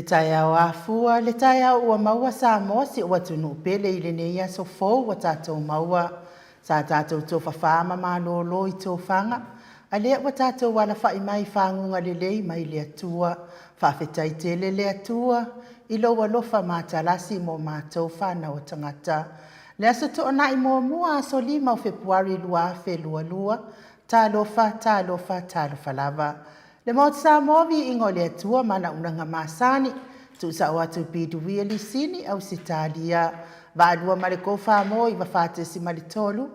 taeao afua, le taeao ua maua Samoa si ou atunuu pele i lenei aso fou ua tatou maua. Sa tatou tofafa ma malolo i tofaga, a lea ua tatou alafai mai i faguga lelei mai le Atua. Faafetai tele le Atua i lou alofa matalasi mo matou fanau a tagata. Le aso Toonai muamua, aso 5 o Fepuari 2022, talofa, talofa, talofa lava. Le Maota Samoa, viiga o le Atua ma ana unaga masani, tuusao atu i Piduia Lisini, Ausetalia, Vaalua ma le 4 94.3,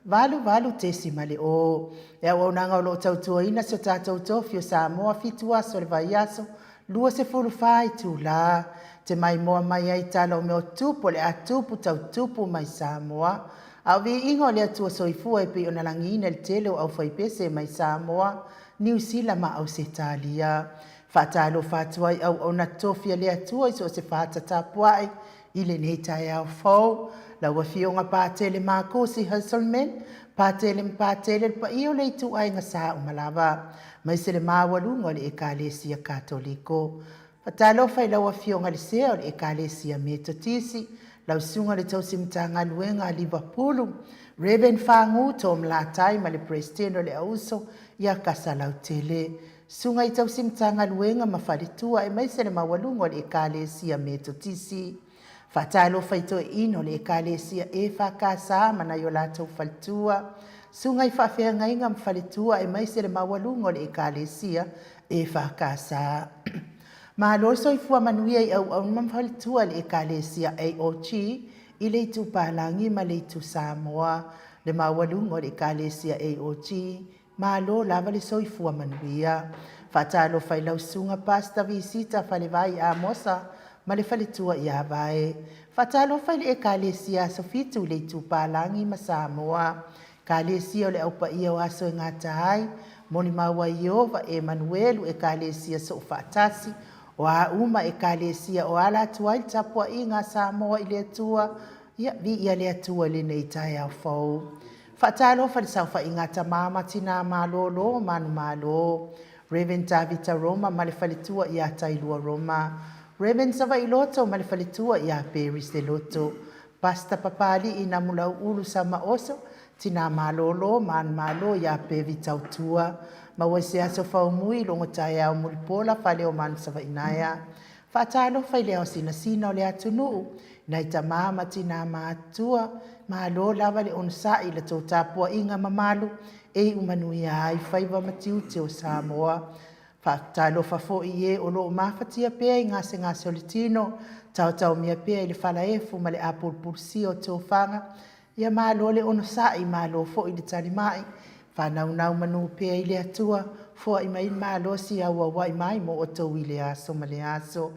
88.0. Le auaunaga o lo o tautuaina si o tatou tofi o Samoa, 7 aso o le vaiaso, 24 itula. Te maimoa mai ai tala o mea o tupu o le a tupu tautupu mai Samoa. A o viiga o le Atua Soifua e pei ona lagiina i le tele o aufaipese mai Samoa, Niu Sila ma Ausetalia. Faatalofa atu ai auauna tofi a le Atua i so o se fata tapuai i lenei taeao fou. Lau Afioga Patele Makosi Husselman, Patele ma Patele, le paia o le ituaiga sa uma lava, maise le maualuga o le Ekalesia Katoliko. Faatalofa i lau Afioga i le Sea o le Ekalesia Metotisi, lau Susuga i le Tausi Matagaluega a Livapulu, Reverend Fagu Tom Latai ma le Peresetene o le Auuso ia Kasalautele, Susuga i Tausi Matagaluega ma Faletua aemaise le maualuga o le Ekalesia Metotisi. Faatalofa i toeaiina o le Ekalesia EFKS ma nai o latou faletua, susuga i faafeagaiga ma faletua aemaise le maualuga o le Ekalesia EFKS. Malo le soifua manuia i auauna ma faletua i le Ekalesia AOG i le Itu Palagi ma le Itu Samoa, le maualuga o le Ekalesia AOG, Malo lava le soifua manuia. Faatalofa i lau Susuga Pastor Visita Falevai Amosa ma le faletua ia Vae. Faatalofa i le Ekalesia Aso Fitu i le Itupalagi ma Samoa. Ekalesia o le Au Paia o Aso e Gata ai, Molimau a Ieova, Emanuelu, Ekalesia Soofaatasi, o a uma Ekalesia o ala atu ai le tapuaiga a Samoa i le Atua, ia viia le Atua i lenei taeao fou. Faatalofa i le saofaiga a tama ma tina malolo manumalo, Rev. Tavita Roma ma le faletua ia Tailua Roma, Rev. Savaii Loto ma le faletua ia Perise Loto, Pastor Papali'i Namulau'ulu Samaoso, tina malolo manumalo ia Pevi Tautua. Maua i se aso faumui logo taeao mulipola fale o Manu Savaii Naea. Faatalofa i le ao sinasina o le atunuu, nai tama ma tina matutua, malo lava le onosai i la tou tapuaiga mamalu e iu manuia ai faiva ma tiute o Samoa. Faatalofa foi i e o lo o mafatia pea i gasegase o le tino, taotaomia pea i le falaefu ma le apulupulusia o tofaga, Ia malo le onosai, malo foi le talimai, faanaunau manu pea i le Atua, foai mai le malosi auauai mai mo outou i le aso ma le aso.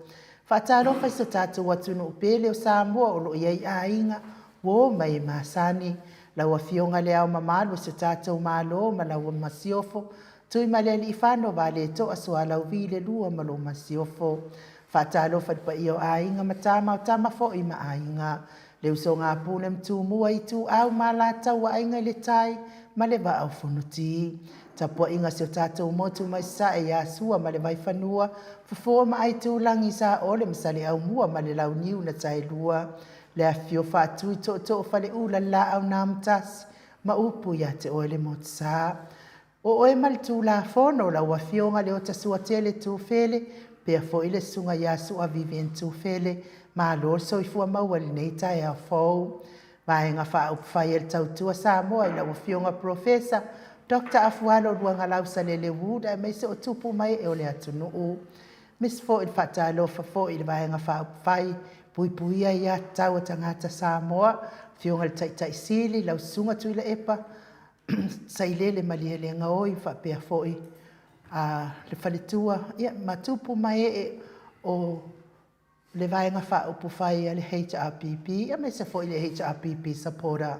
Faatalofa i so tatou atunuu pele o Samoa o lo o i ai aiga, uo ma e masani. Lau Afioga Le Ao Mamalu o si o tatou Malo ma lau Masiofo, Tuimalealiifano Vaaletoa Sualauvi le Lua ma lou Masiofo. Faatalofa i le paia o aiga ma tama, o tama foi ma aiga. Le usoga a Pule ma Tumua, Ituau ma Alataua, Aiga i le Tai ma le Vaa o Fonoti. Tapuaiga a si o tatou motu mai Sasae ia Sua ma le Vaifanua, Fofo ma Aitulagi, Saole ma Saleaaumua ma le Launiu na Taelua. Le afifio Faatui, Tootoo o Faleula, le Laau na Amotasi ma upu ia te oe le Motusa. O oe ma le Tulafono, lau Afioga Leota Suatele Tufele, pea foi le Susuga ia Sua Vivian Tufele, malo le soifua maua i lenei taeao fou. Vaega Faaupufai a le Tautua Samoa i lau Afioga Polofesa Doctor Afualo Luagalau Salele Wood aemaise o tupu ma ee o le atunuu. Aemaise foi le faatalofa foi i le Vaega Faaupufai Puipuia Aia Tatau a Tagata Samoa, Afioga i le Taitai Sili, lau Susuga Tuilaepa Sailele Malielegaoi faapea foi le faletua ma tupu ma ee o le Vaega Faaupufai a le HRPP aemaise foi le HRPP Supporter.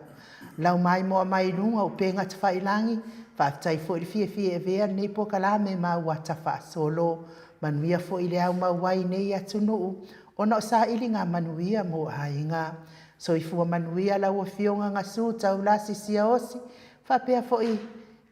Lau maimoa mai i luga o upega tafailagi, faafetai foi le fiafia e avea lenei polokalame ma auata faasolo. Manuia foi le au mau ai i nei atunuu ona o sailiga manuia mo aiga. Soifua manuia lau Afioga Gasu Taulasi Siaosi faapea foi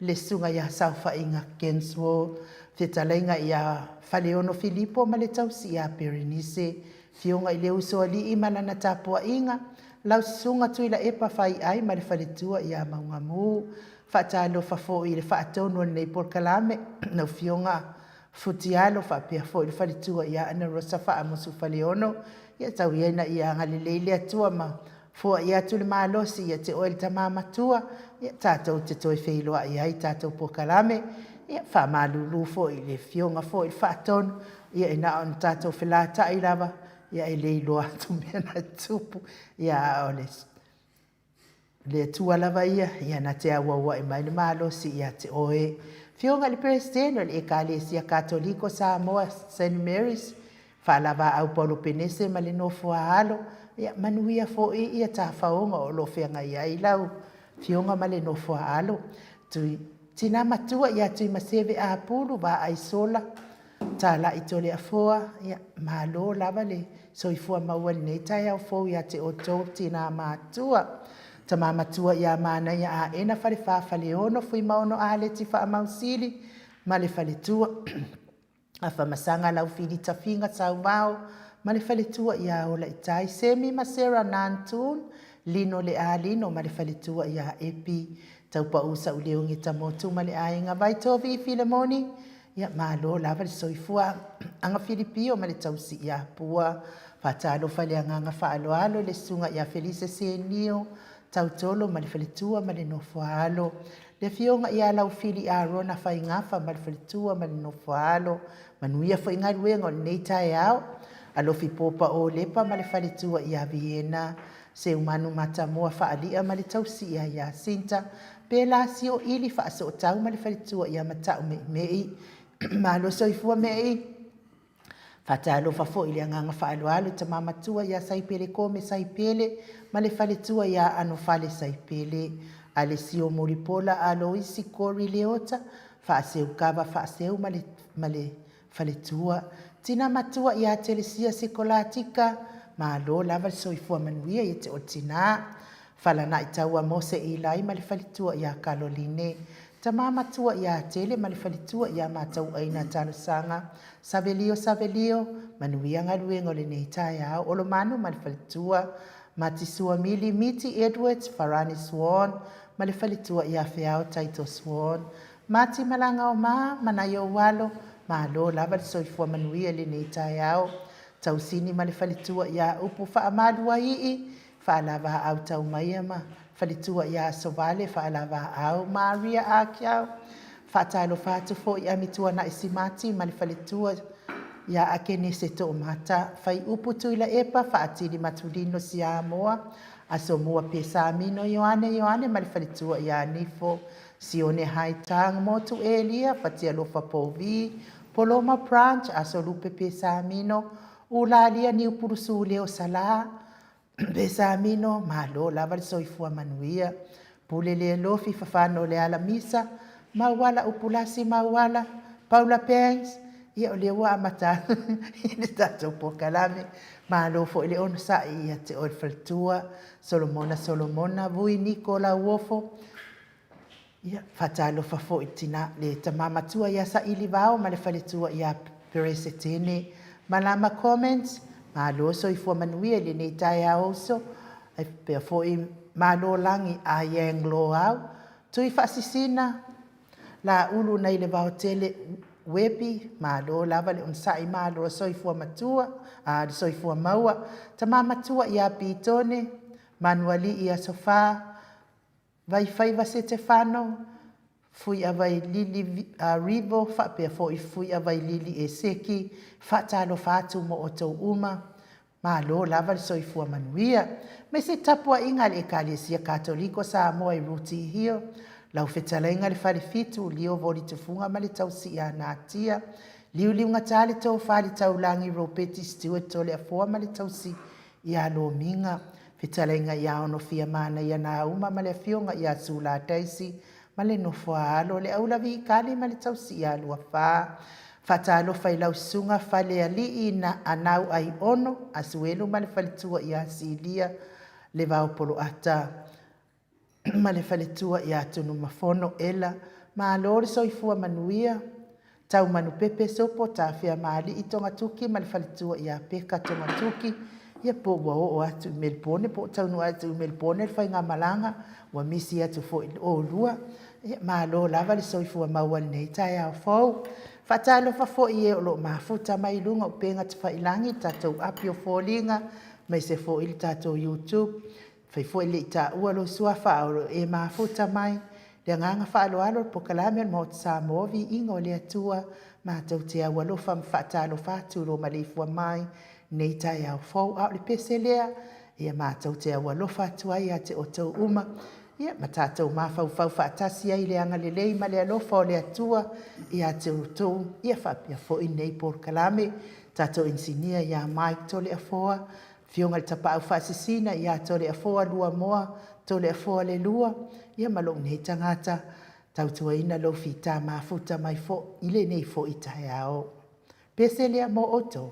le Susuga ia Saofaiga Kenswo. Fetalaiga ia Faleono Filipo ma le tausi ia Perenise, Fioga i le Usoalii ma lana tapuaiga, lau Susuga Tuilaepa Faiai ma le faletua ia Maugamu. Faatalofa foi i le faatonu o lenei polokalame, lau Afioga Futialo faapea foi le faletua ia Ana Rosa Faamusu Faleono. Ia tau ia ina ia agalelei le Atua ma foai atu le malosi ia te oe le tama matua, ia tatou te toe feiloai ai i tatou polokalame. Ia faamalulu foi i le afioga foi i le Faatonu, ia e na ona tatou felatai lava, ia e le iloa atu mea na tutupu, ia a o le Atua lava ia, ia na te auauai mai le malosi ia te oe. Afioga i le Peresetene o le Ekalesia Katoliko Samoa St. Mary's, Faalavaau Paulo Penese ma le nofo a alo, ia manuia foi ia tafaoga o lo o feagai ai lau afioga ma le nofo a alo. Tui, tina matua ia Tuimaseve Apulu Vaai Sola Talai Toleafoa, ia malo lava le soifua maua i lenei taeao fou ia te outou tina matutua. Tama matua ia Manaia Aena Falefa Faleono Fuimaono Aleti Faamausili ma le faletua. Afamasaga Laufili Tafiga Sauvao ma le faletua ia Olaitai Semi ma Sarah Nantoon Lino Le'a Lino ma le faletua ia Epi Taupau Sauleugi Tamotu ma le aiga Vaitovi Filemoni. Ia malo lava le soifua. Aga Filipio ma le tausi ia Pua. Faatalofa i le agaga faaaloalo i le susuga ia Felise Senio Tautolo ma le faletua ma le nofo a alo. Le afioga ia Laufili Arona Faigafa ma le faletua ma le nofo a alo. Manuia foi galuega o lenei taeao. Alofi Popa Olepa ma le faletua ia Viena. Seumanu Matamua Faalia ma le tausi ia Iasinta. Pela Sioili Faasootau ma le faletua ia Matau Meimei. Malo soifua Mei. Faatalofa foi i le agaga faaaloalo i tama matua ia Saipele Kome Saipele ma le faletua ia Anofale Saipele. Alesio Mulipola Aloisi Kori Leota, Faaseu Kava Faaseu ma le, ma le faletua. Tina matua ia Telesia Sikolatika, malo lava le soifua manuia ia te oe tina. Falanai Taua Mose Ilai ma le faletua ia Kaloline. Tama matua ia Tele ma le faletua ia Matauaina Talosaga. Savelio Savelio, manuia galuega o lenei taeao. Olomanu ma le faletua. Matisua Mili Miti Edwards Farani Swan ma le faletua ia Feao Taito Swan. Mati Malagaoma ma nai ou alo, malo lava le soifua manuia i lenei taeao. Tausini ma le faletua ia Upu Faamaluaii, Faalavaau Taumaia ma faletua ia Asovale Faalavaau Maria Akiau. Faatalofa atu foi i Amituanai Simati ma le faletua ia Akenese Toomata, Faiupu Tuilaepa Faatili Matulino Siamoa, Asomua Pesamino Ioane Ioane ma le faletua ia Nifo Sione Haitang Motu Elia Fatialofa Povi Poloma Branch Asolupe Pesamino Ulalia Niupulusu Leo Sala Pesamino, malo lava le soifua manuia. Pule le alofi fafano le ala misa, mauala upulasi mauala, Paula Banks, ia o lea ua amata i le tatou polokalame. Malo foi le onosai ia te oe le faletua, Solomona Solomona, Vui Niko Lauofo, Ia, faatalofa foi i le tina, le tama matua ia Saili Vao ma le faletua ia Peresetene. Malama Comments, Malo soifua manuia i lenei taeao uso, ai faapea foi Malo lagi a Yang Loau, Tui Faasisina, Laulu nai le Vaotele Webi, malo lava le onosai malo le soifua matua, a le soifua maua, tama matua ia Pitone, Manualii Aso Fa, Vaifaiva Setefano, Fuiavailili Rivo faapea foi Fuiavailili Eseki, faatalofa atu mo outou uma. Malo lava le soifua manuia. Me se tapuaiga a le Ekalesia Katoliko Samoa i Rooty Hill, lau fetalaiga le Falefitu, Leo Volitufuga ma le tausi ia Natia, Liuliugata le Tofa le Taulagi Ropeti Stewart Toleafoa ma le tausi ia Lomiga, fetalaiga ia Onofia Manaia Nauma ma le afioga ia Sula Daisy ma le nofo a alo, le Aulavi Ikali ma le tausi ia Luafa. Faatalofa i lau susuga Falealii na Anau Aiono, Asuelu ma le faletua ia Silia Levaopoloata ma le faletua ia Tunumafono Ela. Malo le soifua manuia. Taumanupepe Sopo Tafeamaalii Togatuki ma le faletua ia Peka Togatuki, ia po ua oo atu i Melbourne po o taunuu atu i Melbourne le faigamalaga ua misi atu foi i oulua. Ia malo lava le soifua maua i lenei taeao fou. Faatalofa foi i e o lo o mafuta mai i luga o upega tafailagi, tatou api o foliga aemaise foi le tatou YouTube. Afai foi e le i taua lou suafa a o lo o e mafuta mai, le agaga faaaloalo le polokalame a le Maota Samoa, viiga o le Atua, matou te aualofa ma faatalofa atu i lou maleifua mai i lenei taeao fou. A o le pese lea, ia matou te aualofa atu ai ia te outou uma, ia ma tatou mafaufau faatasi ai i le agalelei ma le alofa o le Atua ia te outou, ia faapea foi lenei polokalame. Tatou inisinia ia Mike Toleafoa, afioga i le Tapaau Faasisina ia Toleafoa Luamoa Toleafoa Leilua, ia ma lou nei tagata tautuaina lou fita mafuta mai foi i lenei foi taeao. Pese lea mo outou.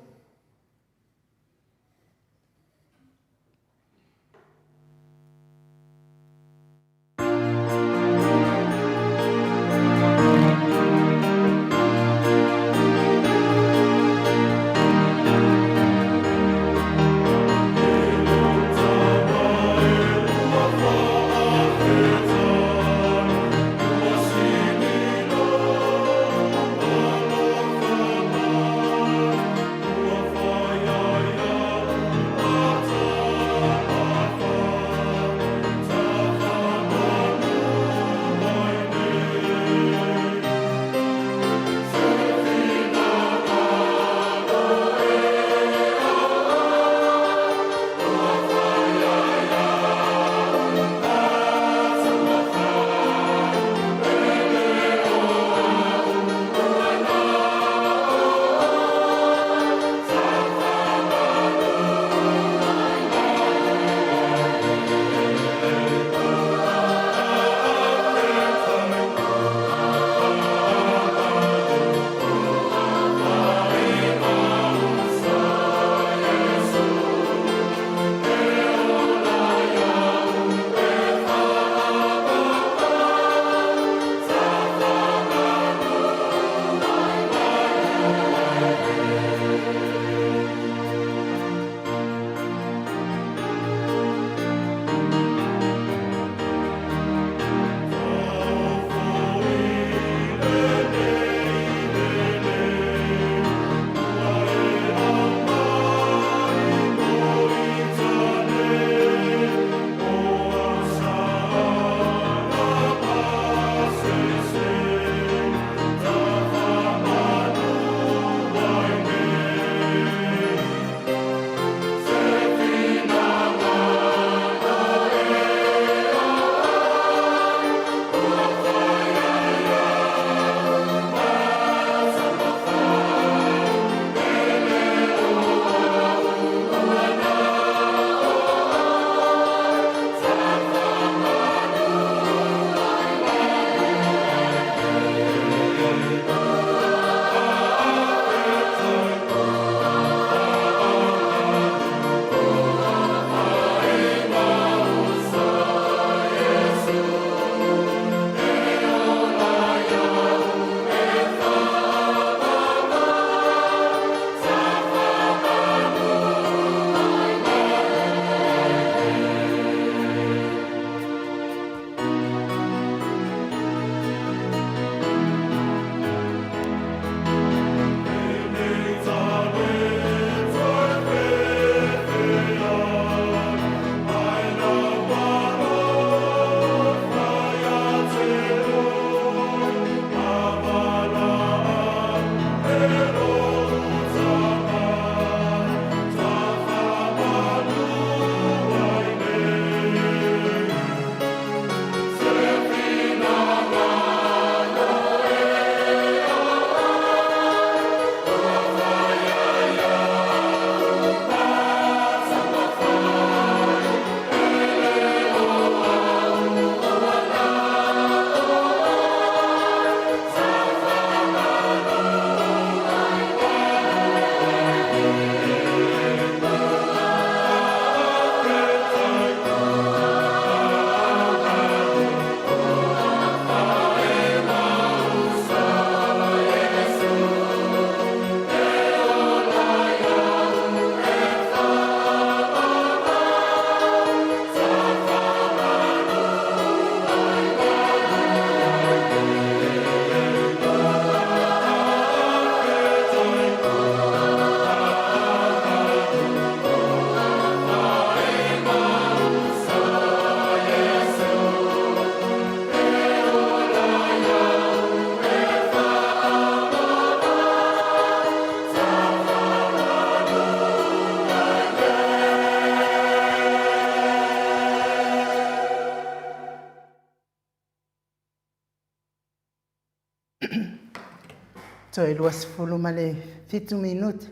Toe 27 minute,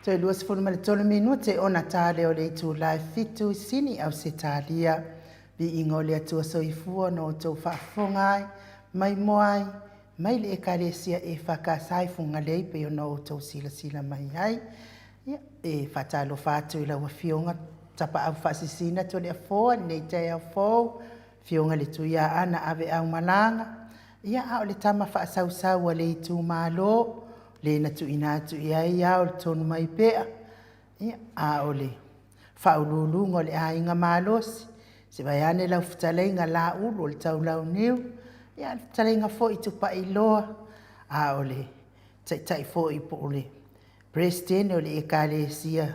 toe 23 minute ona ta lea o le itula e 7 i Sini, Ausetalia. Viiga o le Atua Soifua na outou faafofoga ai, maimoa ai, mai le Ekalesia EFKS i Fugalei pei ona outou silasila mai ai. Ia, e faatalofa atu i lau Afioga Tapaau Faasisina Toleafoa i lenei taeao fou, Afioga i le Tuiaana Aveaumalaga, ia a o le tama faasausau a le itumalo, le na tuuina atu i ai ao le tonu mai pea, ia, a o le faauluuluga o le aiga malosi, se i vaeane lau fetalaiga Laulu o le Taulauniu, ia a o le fetalaiga foi Tupailoa, a o le Taitai foi po o le Peresetene o le Ekalesia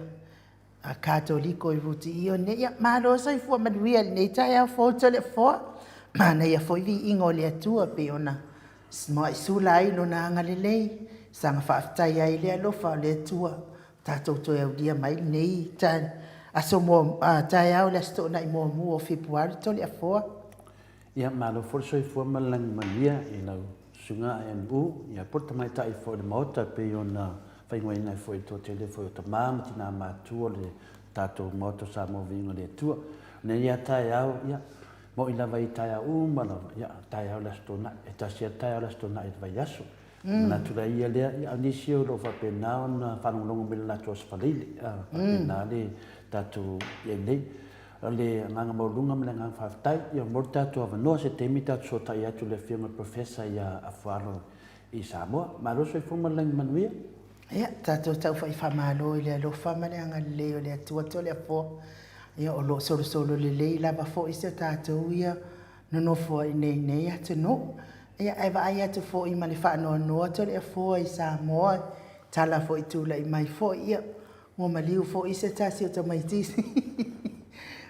Katoliko i Rutio nei. Ia malo le soifua manuia i lenei taeao fou Toleafoa. Manaia foi viiga o le Atua pei ona muai sula ai Lona agalelei, saga faafetai ai i le alofa o le Atua ua tatou toe aulia mai lenei aso taeao o le Aso Toonai muamua o Fepuari Toleafoa. Ia, malo foi le soifua ma le lagi manuia i lau Susuga AMU, ia po o le tamaitai foi o le Maota e pei ona faaigoaina ai foi e le toatele foi o tama ma tina matutua o le tatou Maota o Samoa Viiga i le Atua. O lenei lava taeao, ia, moni lava i taeao uma lava, ia, taeao o le Aso Toonai, e tasi lava le taeao o le Aso Toonai i le vaiaso. Ona manatu laia lea, ia, o nisi o lo o faapena ona faalogologo mai i le latou Aso Faraile, faapena le tatou i ai nei. O le agaga maualuga ma le agaga faafetai, ia maua lo tatou avanoa se taimi tatou fesootai atu i le Afioga i le Professor ia Afualo i Samoa. Malo le soifua ma le lagi manuia. Ia, tatou taufa'i faamalo i le alofa ma le agalelei o le Atua Toleafoa, ia o lo o solosolo lelei lava foi si o tatou ia nonofo ai nei i nei atunuu. Ia, ae vaai atu foi ma le faanoanoa Toleafoa i Samoa, tala foi tulai mai foi, ia, Ua maliu foi se tasi o tamaitiiti,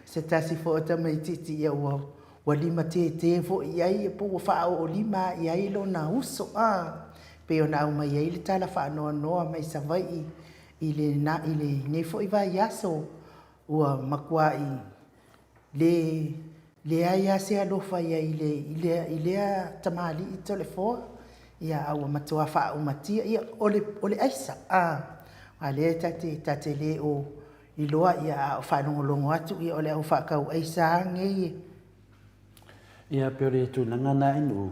se tasi foi o tamaitiiti ia ua ua limatētē foi i ai po ua faaoolima i ai lona uso, a, pei ona aumai ai le tala faanoanoa mai Savaii i le i lenei foi vaiaso ua matuai le leai lava se alofa i ai i lea tamalii Toleafoa, ia a ua matua faaumatia. Ia, o le aisa, a lea ta te le o iloa, a o faalogologo atu o le au faatau aisa lava nei. Ia, pei o le tulaga lena i nuu,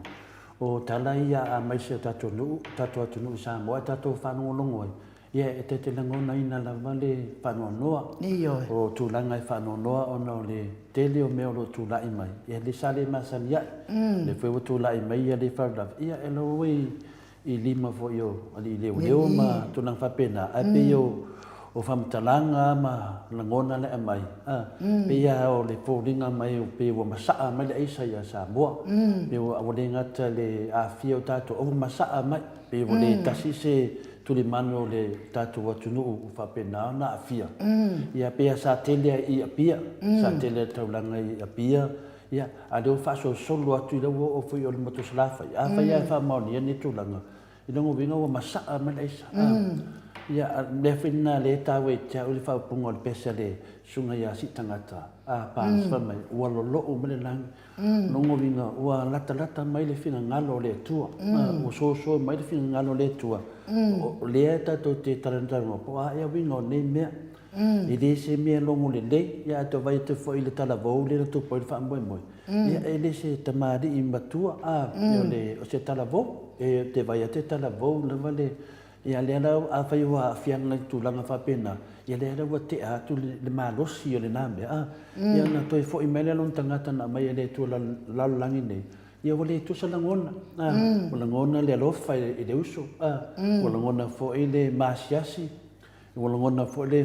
o tala ia a aumai i si o tatou nuu, tatou atunuu i Samoa e tatou faalogologo ai, Ia, e ta te lagonaina lava le faanoanoa. Ioe. O tulaga e faanoanoa ona o le tele o mea o lo o tulai mai, ia lea sa le masani ai. O lea foi ua tulai mai ia lea faalavelave, ia e lau i lima foi o alii leoleo ma tulaga faapena, ae pei o faamatalaga ma lagona na e aumai, pei lava o le foliga mai pei ua masaa mai le aisa ia Samoa. Pei ua le gata i le aafia o tatou, a ua masaa mai. Pei ua le tasi se tulimanu o le tatou atunuu ua faapena ona aafia. Ia pei lava sa tele lava i Apia, sa tele lava i le taulaga i Apia, ia, a o lea ua faasolosolo atu, lea ua oo foi i le motu o Salafai. Afai lava e faamaonia nei tulaga, i lona uiga ua masaa mai le aisa. Ia, o le mea foi lena o lea e taua ia te au le faaupuga o le pese a le Susuga ia Siitagata a Barnes fai mai, ua lolou mai le lagi. Lona uiga, ua latalata mai le finagalo o le Atua, ua soso mai le finagalo o le Atua, o lea tatou te talanoa po o a ea uiga o nei mea. E le se mea logo lelei, ae tou vaai atu foi i le talavou lea na tupu ai le faamoemoe, ia e le se tamalii matua, a, o se talavou, e te vaai atu e talavou lava le Ia lea la, afai ua aafiaga i tulaga faapena, ia lea la ua tea atu le malosi o lena mea, a, ia ona toe foi mai lea o lona tagata na aumai e le Atua i le lalolagi nei, ia ua le tusa lagona, a, ua lagona le alofa i le uso, a, ua lagona foi le maasiasi, ua lagona foi le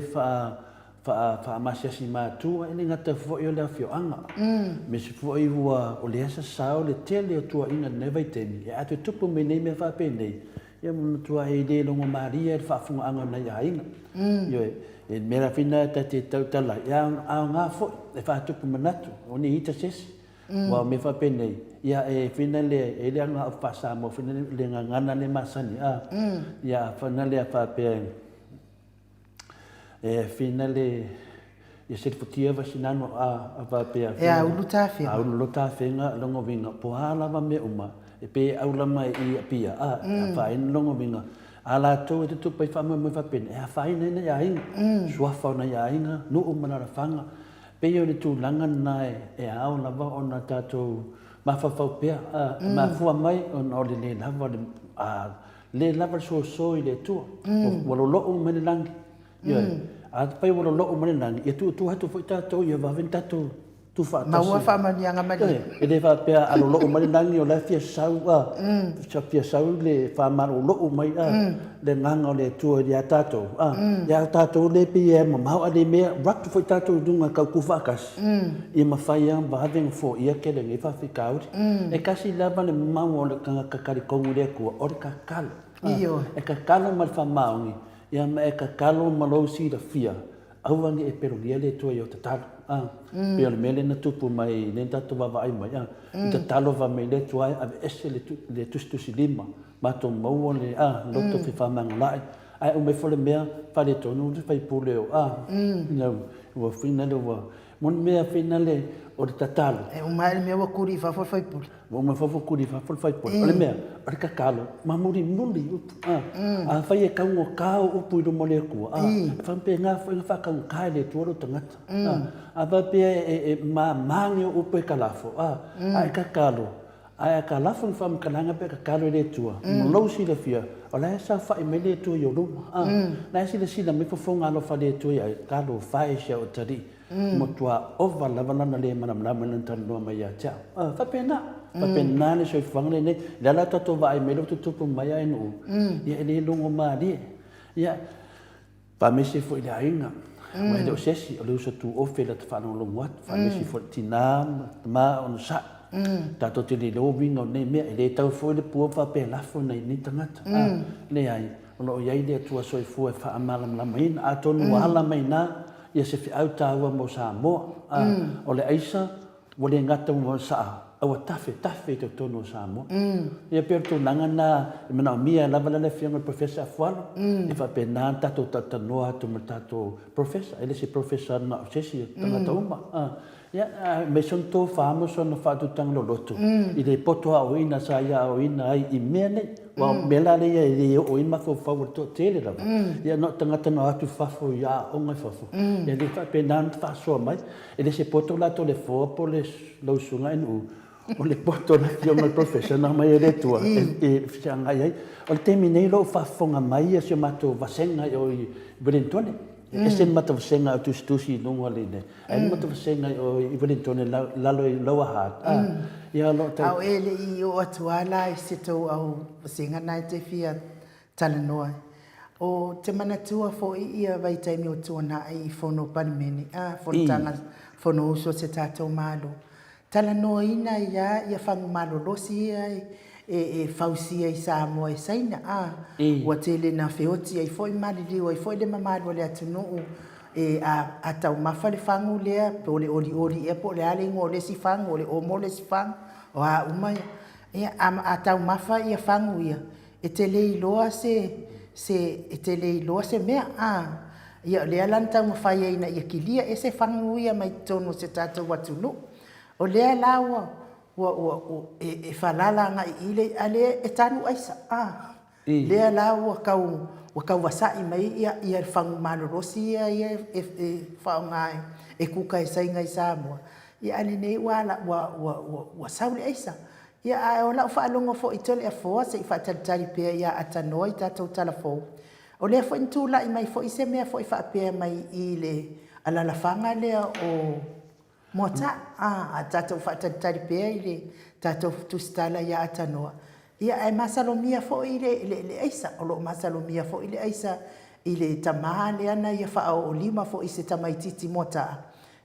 faamaasiasi matua, e le gata foi o le afioaga, aemaise foi ua, o lea sasao le tele o tuuaiga i lenei vaitaimi, e a toe tupu mai nei mea faapenei, Ia ua matuai le logomalie le faafofogaaga o nai aiga. Ioe, e mea la foi lena ta te tautala ai, a aoga foi e faatupu manatu, o ni ita se isi. Aua o mea faapenei, ia e foi na le, e i ai le aga faa-Samoa foi lea, le gagana lea masani, a, ia foi na lea faapea, e fina le ia selifutia vasinano a faapea e aulu tafega aulu lo tafega lona uiga po a lava mea uma. E pei e aulama i Apia, a, e afaina lona uiga, a latou e tutupu ai faamoemoe faapena, e afaina ai nai aiga, suafa o nai aiga, nuu ma alaalafaga. Pei o le tulaga lena e ao lava ona tatou mafaufau pea, a, e mafua mai ona o le le lava o le, a, le lava le soso i le Atua. Ua lolo'u mai le lagi, ioe. Afai ua lolo'u mai le lagi, ia tuutuu atu foi tatou ia vave ona tatou tuufaatasi. Maua faamanuiaga malie. E le faapea a loloo mai le lagi o la e fia sau a, fia sau le faamaloloo mai a, le agaga o le Atua ia tatou a, ia tatou le pei e mamao a le mea atu foi tatou i luga tau tuufaatasi, ia mafai lava ona vave ona foia tele o nei faafitauli. E tasi lava le mau o le tagata talitonu i le Atua, o le tatalo. E tatalo ma le faamaoni, ia ma e tatalo ma lou silafia Aua ne i e pelogia le Atua i ou tatalo. A, pei o le mea lea na tupu mai, lea na tatou vaavaai mai, a, i tatalo fai mai le Atua e aveese le, le tusitusilima, matou maua le, a, loto fefaamagaloa'i. Ae uma ifo le mea, faaletonu le faipule o, a, ina ua fina le ua, mo le mea fina le, o le tatalo. E uma ae le mea ua kuli i fafo le faipule. Ua uma fafo kuli fafo le faipule. O le mea, o le tatalo, ma mulimuli upu. Afai e taugata ou upu i luma o le Atua, e faapena foi ona faataugata e le Atua lou tagata. A faapea e mama ni ou upu e kalafo, a e tatalo, ae a kalafo ni faamatalaga pe a tatalo i le Atua, ma lou silafia, o la e saofai mai le Atua i ou luma. O la e silasila mai fofoga alofa a le Atua ia oe, talofa e si au atalii. Matua ova lava lana le malamalama i lana talanoa mai ia te au. Ah, faapena. Faapena le soifuaga lenei. O le a la tatou vaai mai lea ua tutupu mai a e nuu, ia e le logo malie. Ia, faamaise foi i le aiga, aua e le o se isi, o le uso tuofe i lata faalogologo atu, faamaise foi i le tina ma le tama onosai. Tatou te le iloa uiga o nei mea, e le tau foi le pua faapea e lafo nai nei tagata. Ah, leai, o lo o i ai le Atua soifua e faamalamalamaina. Atonu ua ala mai i ina ia se feau taua mo Samoa. A, o le aisa, ua le gata ua saa, a ua tafe, tafe i totonu o Samoa. Ia pei o le tulaga lena e manaomia lava la le Afioga i le Professor Afualo, e faapena ona tatou talatalanoa atu ma le tatou Professor, e le se Professor na o se isi, o tagata uma. A, ia, aemaise sona tofa ma sona faatutaga loloto i le poto aoina sa ia aoina ai i mea nei. Aua o mea la ia e le oo i ai mafaufau o le toatele lava, ia na o tagata na o atu i fafo i aoga i fafo, ia le faapena ona faasoa mai. E le se poto la Toleafoa po o le lau susuga NU, o le poto a le Afioga i le Professor na aumai e le Atua e feagai ai. O le taimi nei o lo o faafofoga mai si o matou vasega i o i Wellingtone, e ese le matou vasega o tusitusi i luga o le Ae le matou vasega i o i Wellington i lalo i Lower Hutt, a, ia o lo o tau. A o e le i oo atu a la i se tou au vasega na e te fia talanoa ai. O te manatua foi ia vaitaimi o tuanai i fono Palemene, a, fonotaga Fonousu a se tatou Malo. Talanoaina ai a ia fagu malolosi ia e fausia i Samoa e Saina, a, ua tele na feoti ai foi ma maliliu ai foi le mamalu o le atunuu e a, a taumafa le fagu lea, po o le olioli ea po o le a le igoa o le isi fagu, o le omo le isi fagu, o a uma ia. Ia, a, a taumafa ia fagu ia, e te le iloa se, se, e te le iloa se mea, a. Ia, o lea la na taumafai ai ina ia kilia ese fagu ia mai totonu o si o tatou atunuu. O lea la ua, ua, ua, ua e, e falala agai i le i'a lea e tanu aisa, a. Lea la ua tau, ua tau vasa'i mai ia, ia fagu malolosi ia ia e, e faaaoga e, e kuka e Saina i Samoa, ia a lenei ua ala, ua, ua, ua, ua sau le aisa. Ia, ae o lau faalogo foi i Toleafoa se i faatalitali pea ia atanoa i tatou tala fou. O lea foi na tulai mai foi se mea foi faapea mai i le alalafaga lea o Moataa, a, a tatou faatalitali pea i le tatou tusitala ia atanoa. Ia, ae masalomia foi le, le, le aisa, o lo o masalomia foi le aisa i le tamā lea na ia faaoolima foi i se tamaitiiti Moataa.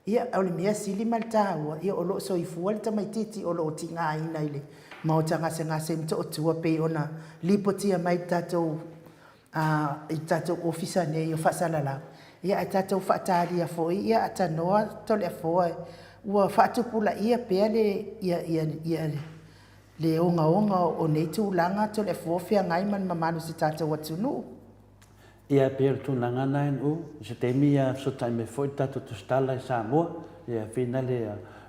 Ia, o le mea sili ma le taua, ia o lo o soifua le tamaitiiti o lo o tigaina i le maota gasegase i Motootua pei ona lipotia mai i le tatou, i le tatou ofisa nei o faasalalau. Ia, ae tatou faatalia foi ia atanoa Toleafoa ua faatupulaia pea le, ia, ia, ia le ogaoga o nei tulaga Toleafoa feagai ma le mamalu o si tatou atunuu. Ia, pei o le tulaga lena e nuu, i se taimi ia fesootai mai foi le tatou tusitala i Samoa, ia finale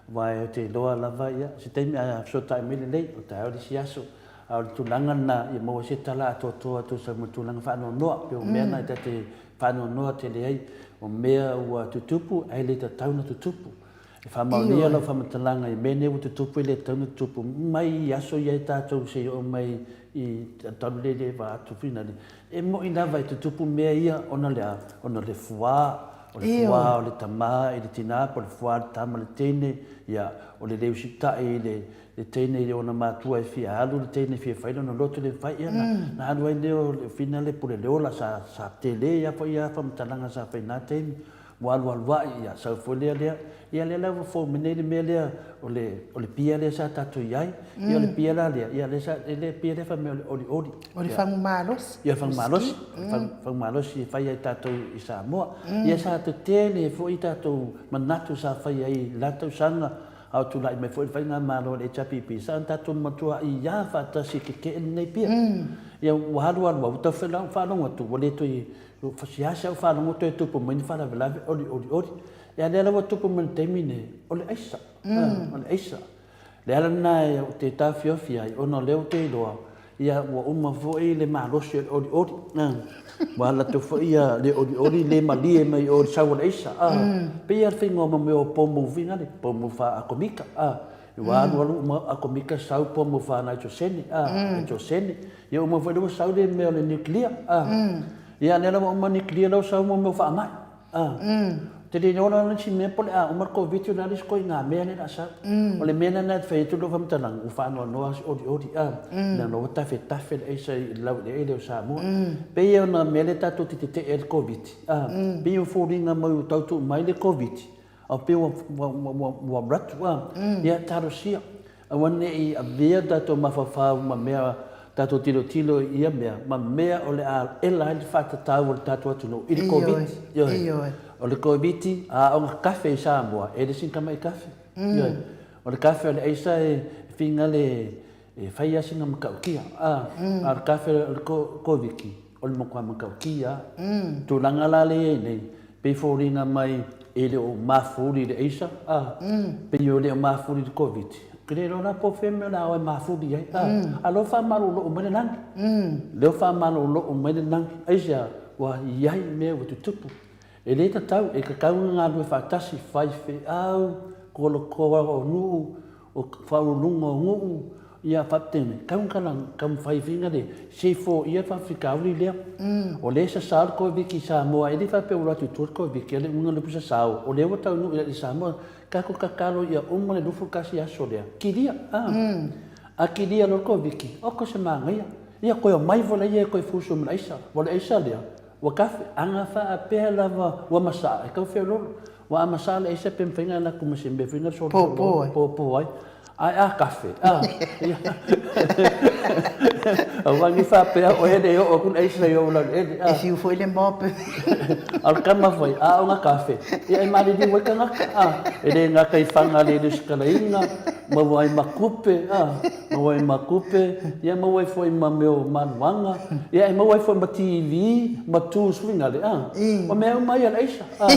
Aua ou te iloa lava, ia, se taimi a fesootai mai lelei, o taeao le isi aso. A o le tulaga lena, ia maua se tala atoatoa e tusa ma le tulaga faanoanoa. Pei o mea na ta te faanoanoa tele ai, o mea ua tutupu ae le tatau ona tutupu. E faamaonia lau faamatalaga i mea nei ua tutupu e le tatau ona tutupu mai aso ia e tatou seia oo mai i talu le le va atu finale. E moni lava e tutupu mea ia ona o le a? Ona o le fuā, o le fuā o le tamā i le tinā po o le fuā o le tama i le teine, ia, o le le usitai i le le teine i ona matua e fia alu le teine e fia fai lona loto le mafai, ia na alu ai lea o le finale pule le ola sa sa tele ia foi ia faamatalaga sa fai i na taimi ua alualu ai ia sau foi lea lea ia lea la ua fou mai nei le mea lea o le o le pia lea sa tatou i ai ia o le pia la lea ia lea sa le pia lea fai mai o le olioli O le fagu malosi. Ia fagu malosi, fagu malosi e fai ai tatou i Samoa. Ia sa tetele foi tatou manatu sa fai ai i la tausaga A o tulai mai foi le faigamalo a le HRPP, sa ona tatou matuai ia faatasi e keke'e lenei pia. Ia ua alu alu lava, ua tau faalogo atu ua le toe, seasea ou faalogo toe tupu mai ni faalavelave, oli oli oli. Ia a o lea la ua tupu mai i le taimi lenei, o le aisa, o le aisa. O le ala lena ou te taofiofi ai, ona o lea ou te iloa, ia ua uma foi le malosi o le olioli, ua alu atu foi ia le olioli le malie mai o i le sau o le aisa, a, pei lava o le faiga o mea o pomu foi nale, pomu faa-atomika, a, ua alu alu uma atomika sau pomu faa-naitrosene, a, naitrosene, ia uma foi lea ua sau le mea o le nuclear, a, ia lea la ua uma nuclear la ua sau mea o faamai. Ou te le iloa la le isi mea po o le a uma le Koviti o le a le isi ituaiga mea lea o le a sau. O le mea lena e fai atu lau faamatalaga, ua faanoanoa lava si olioli, leaga ua tafetafe le aisa i le laueleele o Samoa. E pei ona mea lea tatou te tetee ai i le Koviti, e pei ua foliga mai ua tau tuu mai le Koviti, ae pei ua alu atu. Ia talosia, Aua ne i avea tatou mafaufau ma mea tatou tilotilo i ia mea ma mea o le a ela ai le faatatau o le tatou atunuu i le Koviti. Ioe. O le Koviti, a o kafe i Samoa, e le sina tamai kafe. Ioe. O le kafe o le aisa e figa le e fai lava sina matautia. A o le kafe o le Koviti, o le matua matautia lava. Tulaga la lea e i ai nei, Pei foliga mai e le o mafuli i le aisa, a, pei e le o mafuli i le Koviti. Ou te le iloa la po o fea mea o le a oe mafuli ai, a. A o lea ua faamalolo mai le lagi. O lea ua faamalolo mai le lagi. Aisea? Ua i ai mea ua tutupu. E le tatau, e tatau ona galulue faatasi, faifeau, tolotoa o nuu, o faauluuluga o nuu, ia faapena, tau na taumafai foi na le se i foia le faafitauli lea. O lea e sasao le Koviti i Samoa, e le faapea ua alu atu i tua le Koviti, a o le uiga o le upu sasao, o lea ua taunuu i Samoa, tatou tatalo ia uma le 21 aso lea, kilia, a, a kilia loa le Koviti, oka se manaia, ia toe omai foi laia e toe fusu ma le aisa, aua o le aisa lea, ua tafe, ana faapea lava ua masaa, e tau feoloolo. Ua a masaa le aisa pe mafai ona alu atu ma se mea foi lea solosolo popo ai. Ae a kafe, a, ia. Aua ne i faapea oe e le oo atu le aisa i ou laueleele, a. E fiu foi le mop. A o le tama foi, a ona kafe, ia e maliliu ai tagata, a. E le gata i faga le lesitalaina, maua ai ma tupe, a. Maua ai ma tupe, ia maua ai foi ma mea o maluaga, ia e maua ai foi ma TV, ma tools foi nale, a. O mea uma ia a le aisa, a.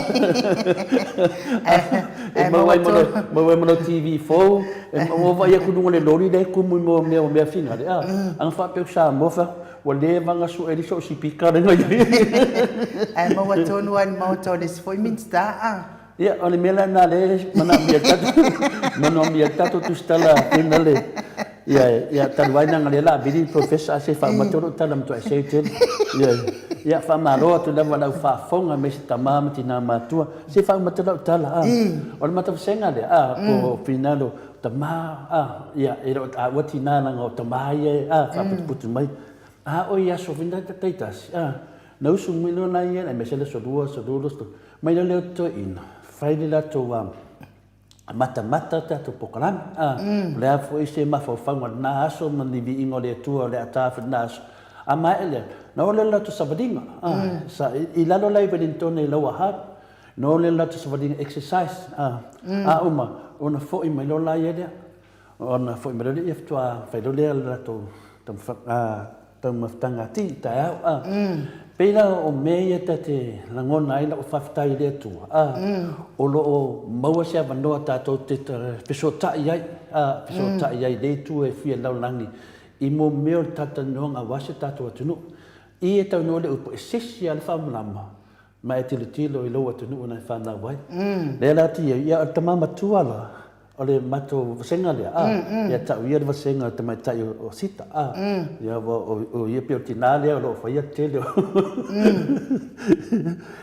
E maua ai ma lau, maua ai ma lau TV fou, e ua vaai atu i luga o le loli lea e tumu i mea o mea finale, a. Ana faapea o Samoa, fai atu, ua leva ona sue ai sou sipika lea na i ai. Ae maua tonu lava i le maota o le isi foi Minisita, a. Ia, o le mea la lena lea e manaomia e tatou, manaomia e tatou tusitala finale. Ia, ia, talu ai leaga o lea o le a vili le Professor, ae se i faauma atu lou tala matua ese tele. Ia, ia, faamalo atu lava i lau faafofoga aemaise tama ma tina matutua. Se i faauma atu lau tala, a. O le matavasega lea, a, po o finale o tama, a, ia, e le o taua tina leaga o tama ia e, a, faaputuputu mai. A o i aso foi na taitasi, a, na usu mai loa la ia, aemaise le aso lua, aso lua, aso tolu, Mai lea o toeaiina, fai le latou matamata tatou polokalame. O le a foi se mafaufauga o lena aso ma ni viiga o le Atua o le a ta foi lena aso. A maea lea, na oo lea o le latou savaliga, i lalo la i Wellingtone i Lower Hutt, na oo lea o le latou savaliga exercise. A uma, ona foi mai loa laia lea. Ona foi mai loa lea, ia faatoa fai loa lea o le latou taumafataga ti i taeao. Pei la o mea ia ta te lagona ai lau faafetai i le Atua, a, o lo o maua se avanoa tatou te fesootai ai, a, fesootai ai i lea itu e fia lalolagi i mo mea o le talatalanoaga aua si o tatou atunuu. I e taunuu le upu, e sesi lava le faamalama ma e tilotilo i lou atunuu na e fanau ai. Lea la ti ai, ia o le tama matua la, o le matou vasega lea, a, ia tau ia le vasega o le tamaitai o Sita, a, ia ua o ia pei o le tina lea o lo o faia le tele o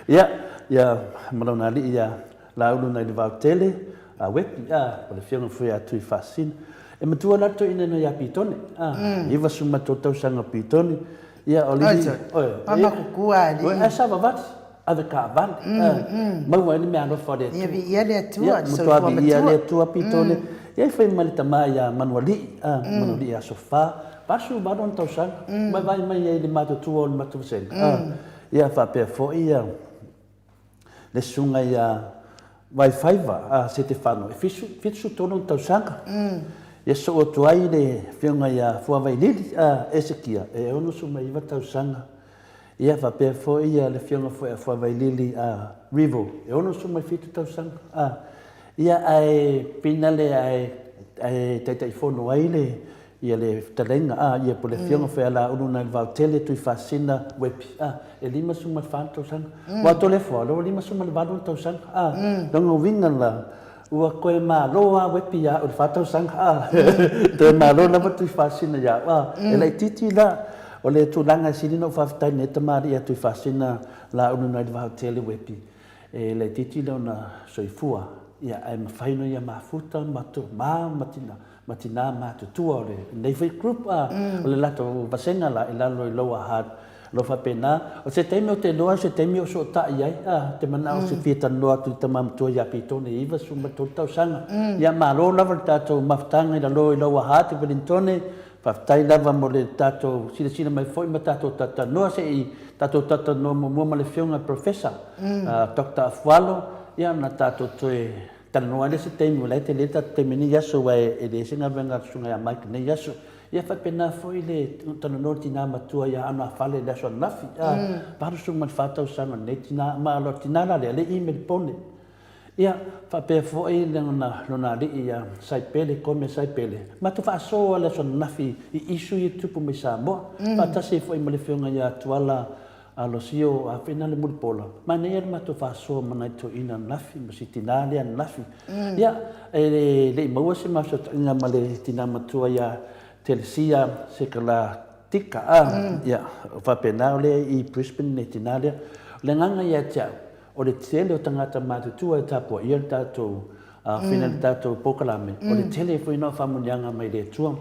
ia, ia ma lona alii ia Laulu nai le Vaotele, a Wepi, a, o le afioga foi ia Tuifaasisina. E matua la le toeaina nei ia Pitone, a, 93 tausaga o Pitone, ia o le oe, Mamakuku a alii. Oe, ae savavali, ave taavale, maua ai le meaalofa o le Atua. Ia viia le Atua, le soifua matua. Viia le Atua Pitone. Ia fai mai le tama ia Manualii, a, Manualii Aso Fa, 88 ona tausaga, mai vaai mai ai i le matutua o le matou vasega, a, ia faapea foi ia le susuga ia Vaifaiva a Setefano, e 73 ona tausaga. Ia sosoo atu ai le afioga ia Fuavailili a Esekia, e 69 tausaga. Ia faapea foi ia le afioga foi a Fuavailili a Rivo, e 67 tausaga. A, ia ae pinale ae ae Taitaifono ai le ia le fetalaiga, a, ia po o le afioga foi a Laulu nai le Vaotele Tuifaasisina Wepi, a, e 54 tausaga. Ua Toleafoa, lea ua 58 tausaga, a, lona uiga la, ua toe malo lava Wepi ia au i le fa tausaga, a, toe malo lava Tuifaasisina ia au, a, e laitiiti la, o le tulaga e sili ona ou faafetai i lenei tamalii ia Tuifaasisina Laulu nai le Vaotele Wepi, E laitiiti lona soifua, ia, ae mafai ona ia mafuta ma toma ma tina, ma tina matutua o lenei foi group, a, o le latou vasega la i lalo i Lower Hutt, o lo o faapena. O se taimi ou te iloa o se taimi o sootai ai, a, ou te manao ou te fia talanoa atu i le tama matua ia Pitone e 93 tausaga. Ia, malo lava le tatou mafutaga i lalo i Lower Hutt i Wellingtone, Faafetai lava mo le tatou silasila mai foi ma tatou talatalanoa. Se i tatou talatalanoa muamua ma le Afioga i le Professor, Doctor Afualo, ia ona tatou toe talanoa ai lea se taimi, o la e tele le tatou taimi i lenei aso aua e leai se galuega a le Susuga ia Mike i lenei aso. Ia faapena foi le talanoa i le tina matua ia Anoafale i le aso ananafi, 84 tausaga o lenei tina, ma o le tina la lea, lea e i Melipone. Ia, faapea foi lona, lona alii ia Saipele, Kome Saipele, matou faasoa le aso ananafi i issue ia e tupu mai Samoa, faatasi ai foi ma le Afioga ia Tuala Alosio Afena le Mulipola, manaia le matou faasoa ma nai toeaiina ananafi ma si tina lea ananafi. Ia, e le i maua se masootaiga ma le tina matua ia Telesia Sekala Tika, a, ia, faapena o lea i Brisbane le tina lea. O le agaga ia te au, O le tele o tagata matutua e tapuaia le tatou fina le tatou polokalame, o le tele foi na o faamanuiaga mai le Atua.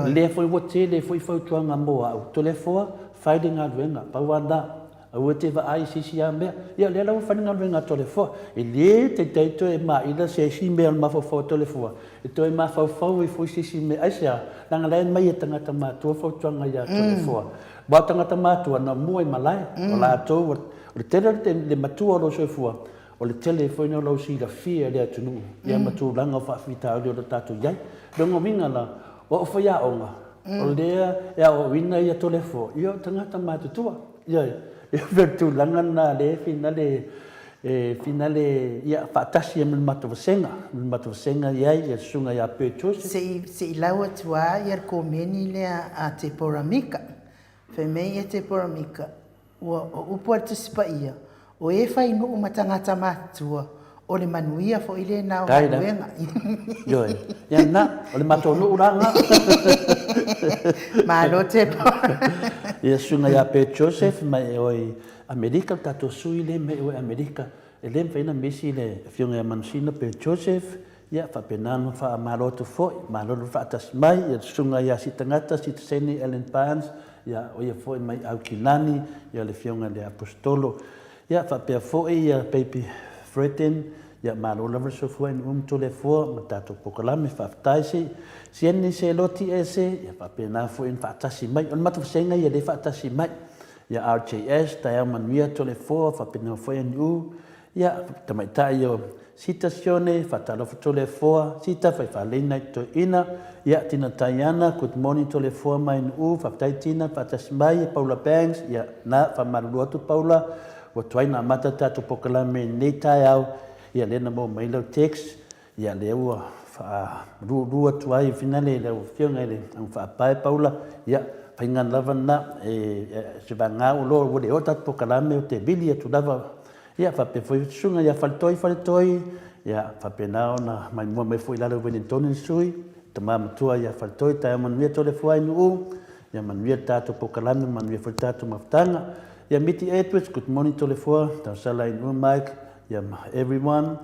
Lea foi ua tele foi fautuaga mo au, Toleafoa, fai le galuega, pau a na, aua e te vaai i se isi a mea. Ia o lea la ua fai le galuega a Toleafoa. E le taitai toe maila se isi mea o le mafaufau a Toleafoa, e toe mafaufau ai foi se isi mea. Aisea? Leaga la e aumai e tagata matua fautuaga ia Toleafoa. Aua o tagata matua na mua i malae, o latou O le tele o le matua o lou soifua, o le tele foi lena o lou silafia i le atunuu, ia ma tulaga o faafitauli o lo o tatou i ai. O lona uiga la, o au faiaoga, o lea e aoaoina ia Toleafoa, ia o tagata matutua. Ioe, e pei o le tulaga lena lea e finale, e finale, ia, faatasi ai ma le matou vasega, ma le matou vasega i ai, ia le Susuga ia Bert Joseph. Se i lau atu lava ia le komeni lea a Tepora Mika. Fai mai ia Tepora Mika, Ua o upu a le Tusi Paia, o e fai nuu ma tagata matutua, o le manuia foi lena o galuega. Ioe. Ia na, o le matou nuu la na. Malo Tepora. Ia susuga ia Bert Joseph mai oe Amerika, le tatou sui lea mai oe Amerika. E le mafai ona misi le afioga ia Manusina Bert Joseph, Ia, faapena ona faamalo atu foi, malo le faatasi mai, ia le susuga ia Sitagata Sitaseni Allan Barnes, ia, o ia foi mai Aukilani, ia le afioga i le Aposetolo. Ia, faapea foi ia Baby Freden, ia malo lava le soifua i nu'u ma Toleafoa ma le tatou polokalame, faafetai se Sieni Seloti ese, ia faapena foi ona faatasi mai. O le matou vasega ia lea e faatasi mai, ia RJS, taeao manuia Toleafoa, faapena foi NU. Ia, tamaitai o Sita Sione, faatalofa Toleafoa, Sita Faifaleina i Toeaina, ia, Tina Taiana, good morning Toleafoa mai Nu'u, faafetai Tina, faatasi mai, Paula Banks, ia, na, faamalulu atu Paula, ua tuai na amata le tatou polokalame i lenei taeao, ia, lea na maua mai lau text, Ia lea ua faaluuluu atu ai finale i lau Afioga i le Augafaapae Paula, ia, faiga lava lena, e, se vagā ua loa ua le oo tatou polokalame ou te vili atu lava, ia, faapea foi le Susuga ia Faletoi Faletoi, ia, faapena ona maimoa mai foi i lalo i Wellingtone le sui, tama matua ia Faletoi, taeao manuia Toleafoa i Nu'u, ia manuia le tatou polokalame, manuia foi le tatou mafutaga. Ia Miti Edwards, good morning Toleafoa, tausala i Nu'u Mike, ia ma everyone.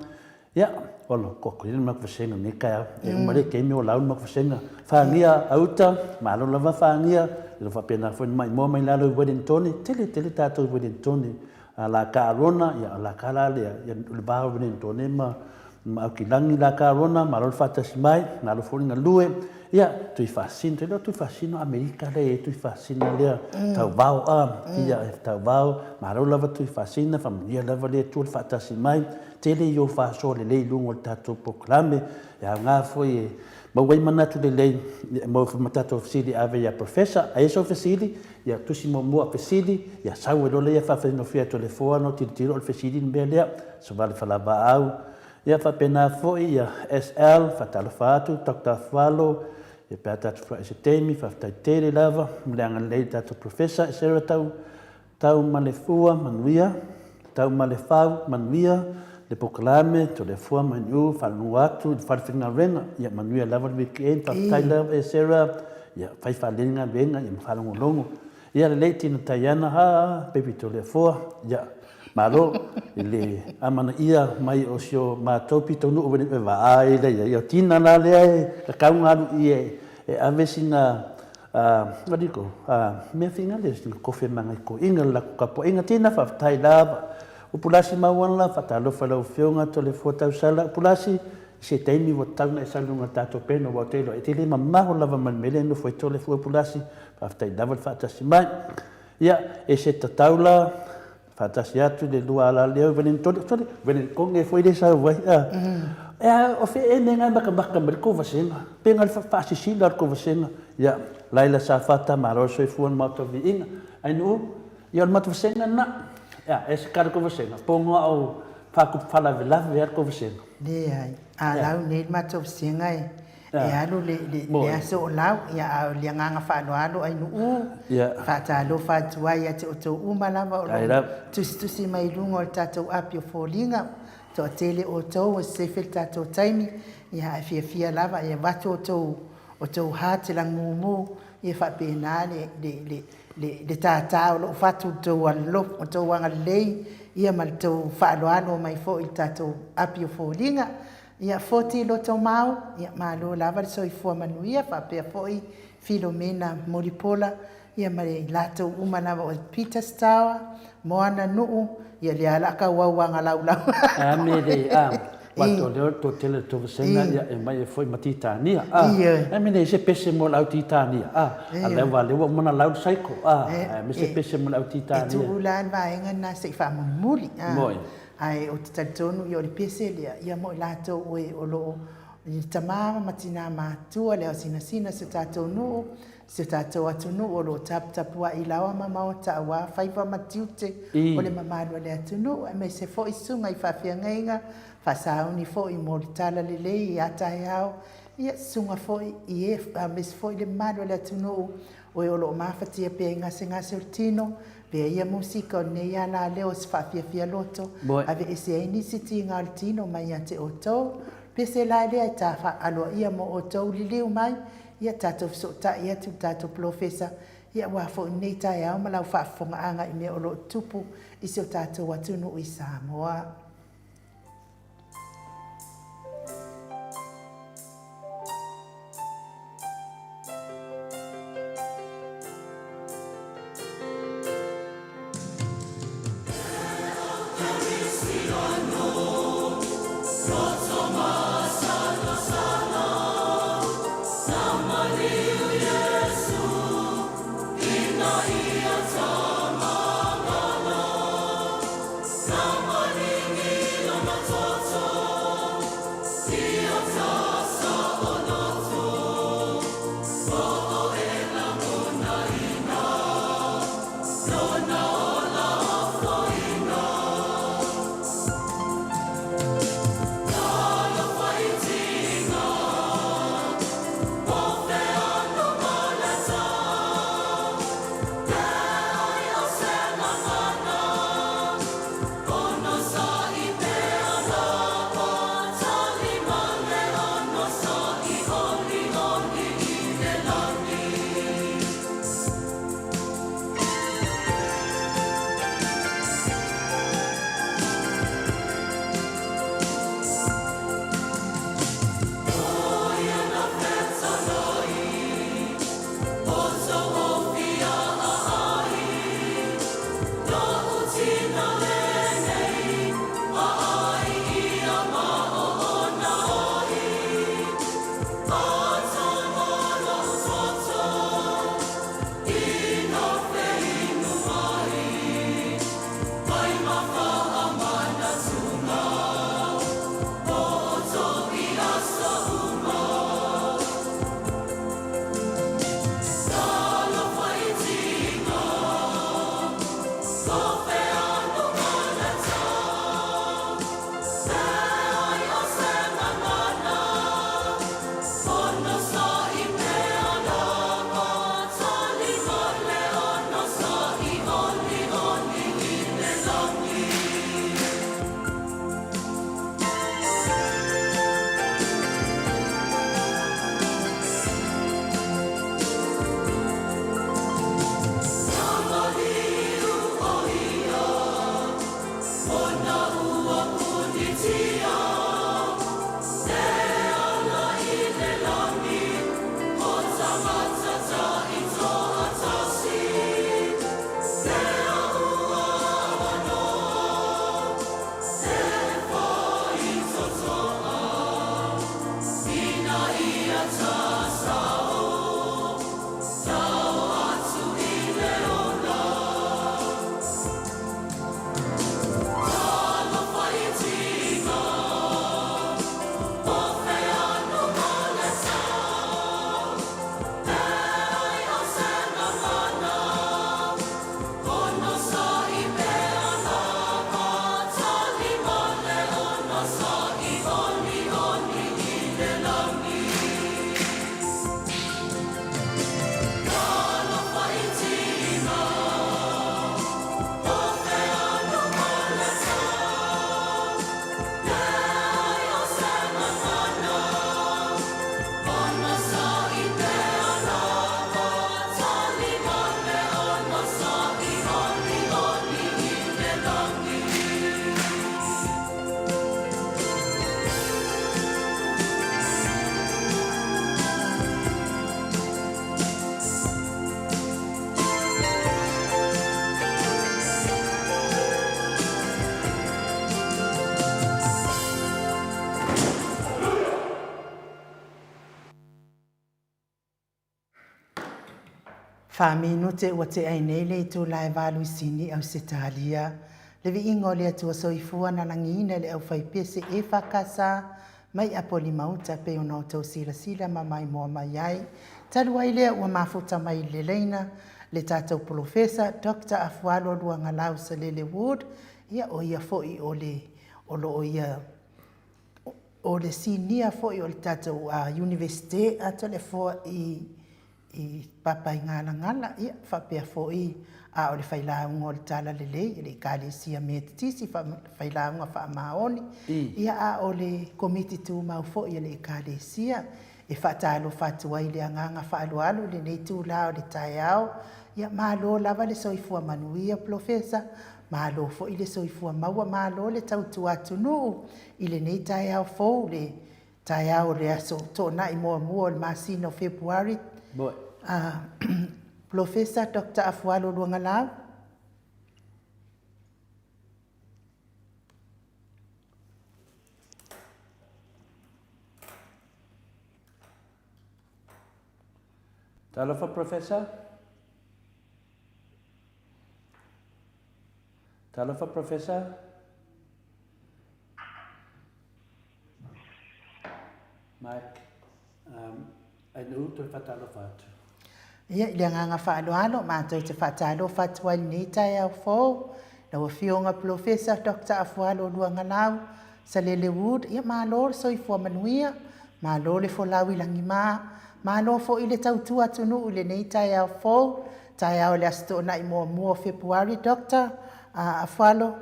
Ia, olo, ko ko le maku vasenga nei taeao. E uma le taimi o lau maku vasenga. Whangia auta, malo lava whangia, i lo whapena foi mai moa mai lalo i Wellingtone, tele tele tātou i Wellingtone. A la ka arona, ia la ka la lea, ia le vā o Wellingtone ma ma Aukilangi la ka arona, malo le whātasi mai, malo foi ngā lue. Ia, tui whasino, te leo tui whasino Amerika le e tui whasina lea, tau vao a, ia e tau vao, malo lava tui whasina, whamunia lava le tua le whātasi mai. Tele i ō faasoa lelei i luga o le tatou polokalame, e aoga foi e maua ai manatu lelei, e maua foi ma tatou fesili e ave ia Professor. A i ai sou fesili, ia tusi muamua fesili, ia sau ai loa lea faafaigofie atu e le foa ona tilotilo o le fesili le mea lea, Savali Falavaau. Ia faapena foi ia SL, faatalofa atu, Doctor Afualo, ia pe a tatou feiloai i se taimi, faafetai tele lava mo le agalelei i le tatou Professor Sarah Tau Tau ma le fua, manuia, Tau ma le fau, manuia, Le polokalame, Toleafoa ma Niu, faalogo atu i le fale faigaluega, ia manuia lava le weekend, faafetai lava e Sarah, ia fai faalelei le galuega, ia ma faalogologo. Ia lelei Tina Taiana, ha, baby Toleafoa, ia malo i le amanaia mai o si o matou pitonuu wene e vaai lea, ia Tina la lea e tatau ona alu i e ave sina Mariko, mea finale sina kofe mangai ko inga la ko kapoinga tina faafetai lava. Upulasi Mauala, faatalofa i lau Afioga Toleafoa Tausala. Upulasi, i se taimi ua tatau ona e sau i luga o le tatou peno aua ou te iloa e te le mamaho lava ma le mea lea e nofo ai Toleafoa Upulasi. Faafetai lava le faatasi mai. Ia, e se tatau la, faatasi atu le lua alaleo i Wellington, sorry, Wellington e foi le sau ai. E a, o fe e nenga makamaka mai le kou vasega, pe nga le faasisila le kou vasega. Ia, Laila Safata, malo le soifua na matou viiga. Ai nuu, ia o le matou vasega lena. Ia, e se kare kou vasega, po nga o whakupu whalavelave a le kou vasega. Leai, a lau nei le matou vasega e E alu le, le, le aso o lau, ia, a o le agaga faaaloalo ai nuu, faatalofa atu ai ia te outou uma lava o lo o tusitusi mai i luga o le tatou api o foliga, toatele outou e sefe le tatou taimi, ia, ae fiafia lava e avatu outou, outou heart lagumu, ia faapena le, le, le, le, le tātā o lo o fatu i le tou alofa, o tou agalelei, ia ma le tou faaaloalo mai foi i le tatou api o foliga. Ia Foti Lotomau, ia malo lava le soifua manuia faapea foi Filomena Mulipola ia ma i latou uma lava o Peter Stower, Moana Nuu, ia lea la kau au aga laulau. A me le a wa to leo to tele to vasega ia e mai e foi ma Titania a e me le se pese mo lau Titania a a le wa le wa mana lau saiko a e me se pese mo lau Titania. E tuu la le vaega lena se i faamulimuli a. Moi. Ae ou te talitonu ia o le pese lea, ia mo i latou oe o lo o i tama ma tinā matua le aosinasina si o tatou nuu, si o tatou atunuu o lo o taputapuai laoa ma maota aua faiva ma tiute o le mamalu o le atunuu, aemaise foi susuga i faafeagaiga, faasauni foi mo le tala lelei ia taeao, ia susuga foi i e, aemaise foi le mamalu o le atunuu oe o lo o mafatia pea i gasegase o le tino, Pea ia musika o lenei ala leo o se faafiafia loto, aveese ai nisi tiga o le tino mai ia te outou. Pese la lea e ta aloaia mo outou liliu mai, ia tatou fesootai atu i le tatou polofesa, ia aua foi lenei taeao ma lau faafofogaaga i mea o lo o tupu i si o tatou atunuu i Samoa. Faaminute ua tea ai nei le itula e valuisini Ausetalia, le viiga o le Atua Soifua na lagiina i le aufaipese EFKS mai Apolima-uta e pei ona outou silasila ma maimoa mai ai. Talu ai lea ua mafuta mai i le laina le tatou Polofesa Doctor Afualo Luagalau Salele Wood, ia o ia foi o le o lo o ia o le sinia foi o le tatou Iunivesite atoa le afoa i i Papaigalagala, ia, faapea foi a o le failauga o le Talalelei i le Ekalesia Metotisi, failauga faamaoni, ia, a o le Komiti Tumau foi a le Ekalesia. E faatalofa atu ai i le agaga faaaloalo i lenei itula o le taeao. Ia, malo lava le soifua manuia Polofesa, malo foi le soifua maua, malo le tautua atunuu i lenei taeao fou, le Taeao o le aso Toonai muamua o le masina o Fepuari. Polofesa Doctor Afualo Luagalau. Talofa Professor. Talofa Professor. Mike, um, Ainuu toe faatalofa atu. Ia, i le agaga faaaloalo, matou te faatalofa atu ai i lenei taeao fou, lau Afioga Polofesa Doctor Afualo Luagalau Salele Wood, ia malo le soifua manuia, malo le folau i lagima, malo foi le tautua atunuu i lenei taeao fou, taeao o le Aso Toonai muamua o Fepuari Doctor Afualo.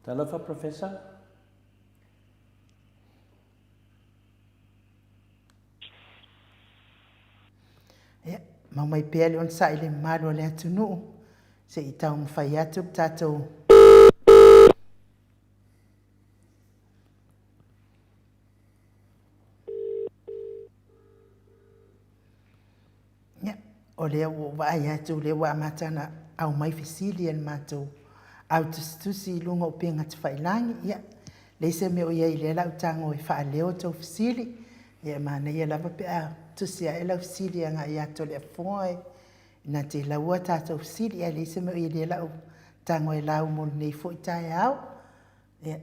Talofa Professor. Ia, mau mai pea le onosai i le mamalu o le atunuu se i taumafai atu le tatou Ia, o lea ua ou vaai atu o lea ua amata ona aumai fesili a le matou au tusitusi i luga o upega tafailagi. Ia, leai se mea o i ai i lea la u tago e faaleo tou fesili. Ia, e manaia lava pe a tusi ae lau fesili agai ia Toleafoa e na te laua tatou fesili, ae leai se mea o i ai i lea la u tago e lau mo lenei foi taeao. Ia.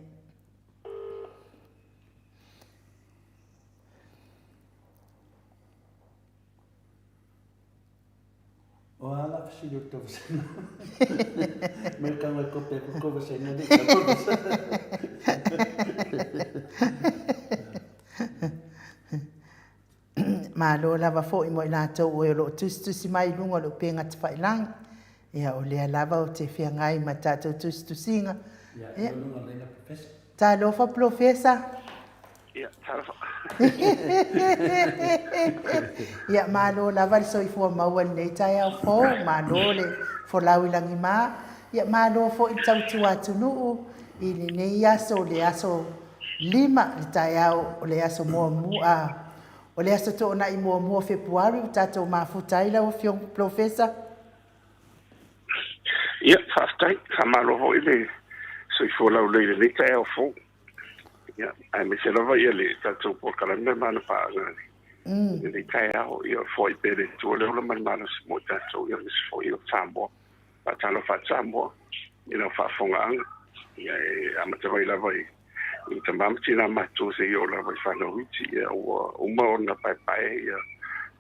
O a la fesili o le tou vasega? Mai tago e kope aku kou vasega nei ka kou vasega. Malo lava foi mo i latou o e o lo o tusitusi mai i luga o le upega tafailagi. Ia, o lea lava ou te feagai ma tatou tusitusiga. Ia, Professor. Talofa Polofesa. Ia, talofa. Ia, malo lava le soifua maua i lenei taeao fou, malo le folau i lagima. Ia, malo foi le tautua atunuu i lenei aso, le aso 5, le taeao o le aso muamua, o le aso Toonai muamua o Fepuari ua tatou mafuta ai lau Afioga Polofesa. Ia, faafetai, faamalo foi le soifua laulelei i lenei taeao fou. Ia, aemaise lava ia le tatou polokalame ma ana paaga i lenei taeao. Ia, foai pea le Atua le ola ma le malosi mo i tatou, ia aemaise foi o Samoa. Faatalofa atu Samoa i lau faafofogaaga. Ia, e amata mai lava i i tama ma tina matutua seia oo lava i fanau iti. Ia, ua uma ona paepae ia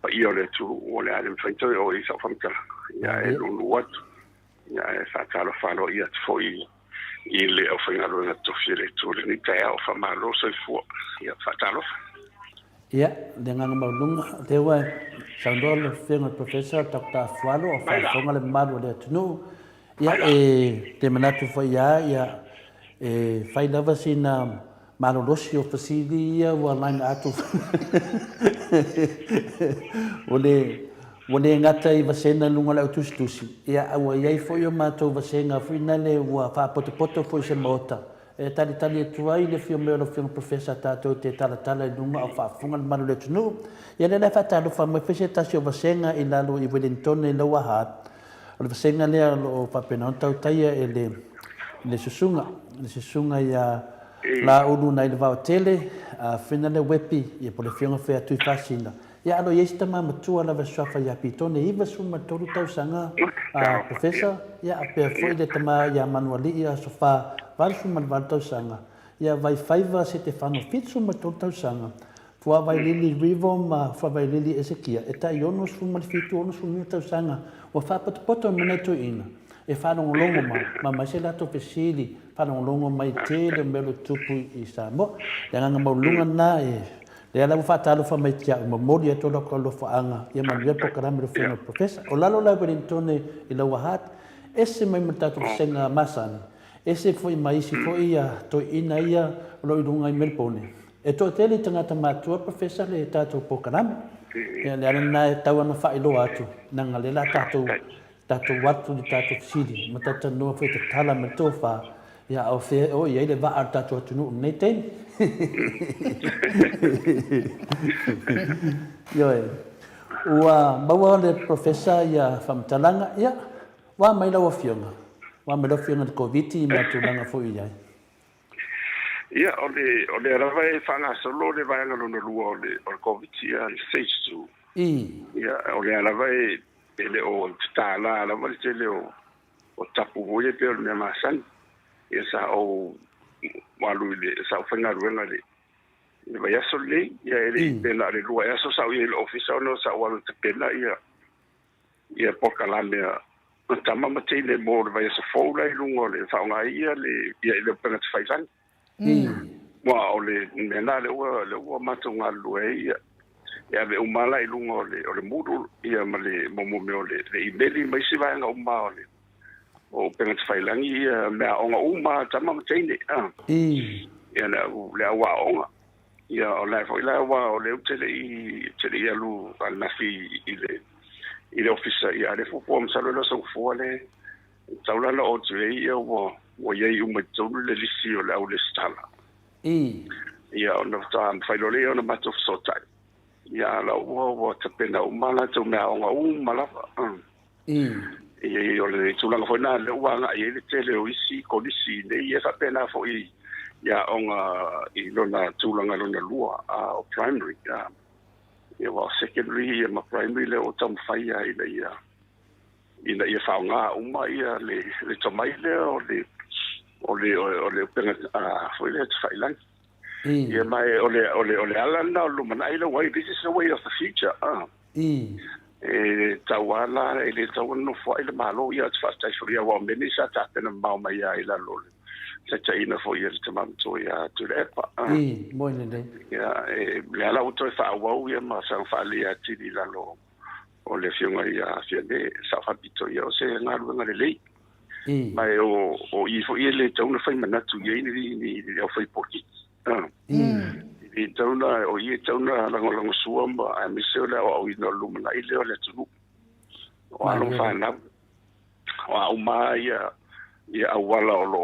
paia o le atunuu, ua le a le mafai ona toe oo i ai sau faamatalaga. Ia, ae nuunuu atu. Ia, ae faatalofa aloaia atu foi i le aufaigaluega totofi a le Atua i lenei taeao. Faamalo soifua. Ia, faatalofa. Ia, le agaga maualuga, o lea ua saunoa le Afioga i le Professor Doctor Afualo o faafofoga le mamalu o le atunuu. Ia, e te manatu foi lava, ia, e fai lava sina malolosi o fesili ia ua laina atu. Ua le, ua le gata i vasena i luga o le autusitusi, ia, a ua i ai foi o matou vasega foi nale ua faapotopoto foi i se Maota e talitali atu ai le afio mai o lau Afioga Professor tatou te talatala i luga o faafofoga le mamalu o le atunuu. Ia lea la e faatalofa mai foi se tasi o vasega i lalo i Wellington i Lower Hutt. O le vasega lea o lo o faapena ona tautaia e le le susuga, le susuga ia Laulu nai le Vaotele, Finale Wepi, ia po o le Afioga foi ia Tuifasina. Ia a o lo o i ai si tama matua lava e suafa ia Pitone, 93 tausaga, Professor, ia a pea foi le tama ia Manualii Asofa, 88 tausaga, ia Vaifaiva Setefano, 73 tausaga, Fuavailili Rivo ma Fuavailili Esekia, e tai 67, 69 tausaga, ua faapotopoto mai nai toeaiina e faalogologo ma ma mai se latou fesili, faalogologo mai i tele o mea o lo o tutupu i Samoa. Le agaga maualuluga lena e lea la ua faatalofa mai ia te au, momoli atu lau alofaaga ia manuia le polokalame i lau Afioga i le Professor. O lalo la Ueligitone i Lower Hutt, ese mai ma le tatou vasega masani, ese foi ma isi foi toeaiina ia o lo o i luga i Melbourne. E toatele i tagata matua Professor le tatou polokalame. Ia le ala lena e tau ana faailoa atu, leaga lea la tatou tatou atu i le tatou fesili ma talatalanoa foi e tatala mai le tofa, ia a o fea e o i ai le vaa o le tatou atunuu i lenei taimi. Ioe. Ua maua le Professor ia faamatalaga, ia, ua mai lau Afioga, ua mai lau Afioga i le Koviti ma tulaga foi o i ai. Ia, o le, o lea lava e faagasolo le vaega lona lua o le, o le Koviti, ia, le phase two. Ia, o lea lava e, e le o tatala lava le tele o, o tapu foi ia pei o le mea masani. Ia, sa ou alu i le, sa ou faigaluega i le, i le vaiaso lenei, ia e le i, pe na o le lua ea aso sa ou i ai i le ofisa ona sa ou alu e tapena ia, ia polokalame a tama ma teine mo le vaiaso fou la i luga o le faaaoga ai ia le ia i le upega tafailagi. Aua o le mea lena lea ua lea ua matou galulue ai ia e ave uma la i luga o le o le Moodle ia ma le mo mo mea o le le imeli ma isi vaega uma o le o upega tafailagi ia meaaoga uma a tama ma teine a. Ia le au le au aoga. Ia, o la foi la aua o lea ou te le i te le i alu ananafi i le i le ofisa ia le fuafua masalo le aso gafua le tau la na oo atu ai ia ua ua i ai uma i totonu le lisi o le au lesitala. Ia ona faatoa mafai loa lea ona matou fesootai. Ia a la ua ua tapena uma latou meaaoga uma lava. Ia o le tulaga foi lena lea ua agai ai le tele o isi kolisi nei e faapena foi i aoga i lona tulaga lona lua o primary. Ia aua o secondary ia ma primary lea ua taumafai lava ina ia ina ia faaaoga uma ia le le tomai lea o le o le o le upega foi lea tafailagi. Ia ma o le o le o le ala lena o le lumanai lea ua i ai, this is the way of the future. E tau a la, e le tatau ona nofoai le Malo. Ia, ou te faafetai foi aua o mea nei sa tapena mamao mai lava i lalo o le taitaiina foi a le Tama Matua ia Tuilaepa. I, moe lelei. Ia, e, lea la ua toe faaauau ia ma saga faaleleia atili i lalo o le Afioga ia Fiame, Sao Faapito, ia o se galuega lelei. Ma e o, o i foi e le tatau ona fai manatu i ai ni, ni, ni aufaipolitiki. E tatau ona, o ia e tatau ona lagolagosua ma aemaise o le aoaoina o le lumanai lea o le atunuu. O alo ma fanau, o a uma ia, ia auala o lo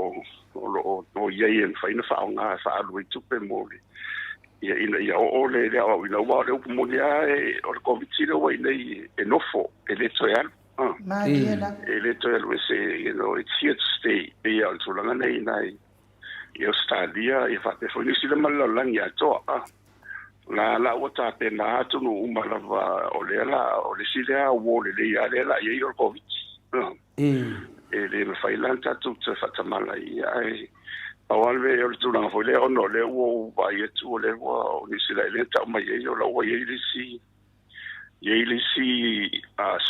o lo o i ai e mafai ona faaaoga e faaalu ai tupe mo le ia ina ia oo le le aoaoina aua o le upu moni lava e, o le Koviti lea ua i nei e nofo e le toe alu. E le toe alu ese, you know, it's here to stay. Pei lava o le tulaga nei i i Ausetalia ia faapea foi Niu Sila ma le lalolagi atoa. A la la ua tapena atunuu uma lava o lea la o le isi lea uo lelei lava lea la i ai o le Koviti. E le mafai la ona tatou toe faatamala i ia ae pau lava le mea o le tulaga foi lea ona o lea ua ou vaai atu o lea ua o Niu Sila lea na tau mai ai o la ua i ai le isi i ai le isi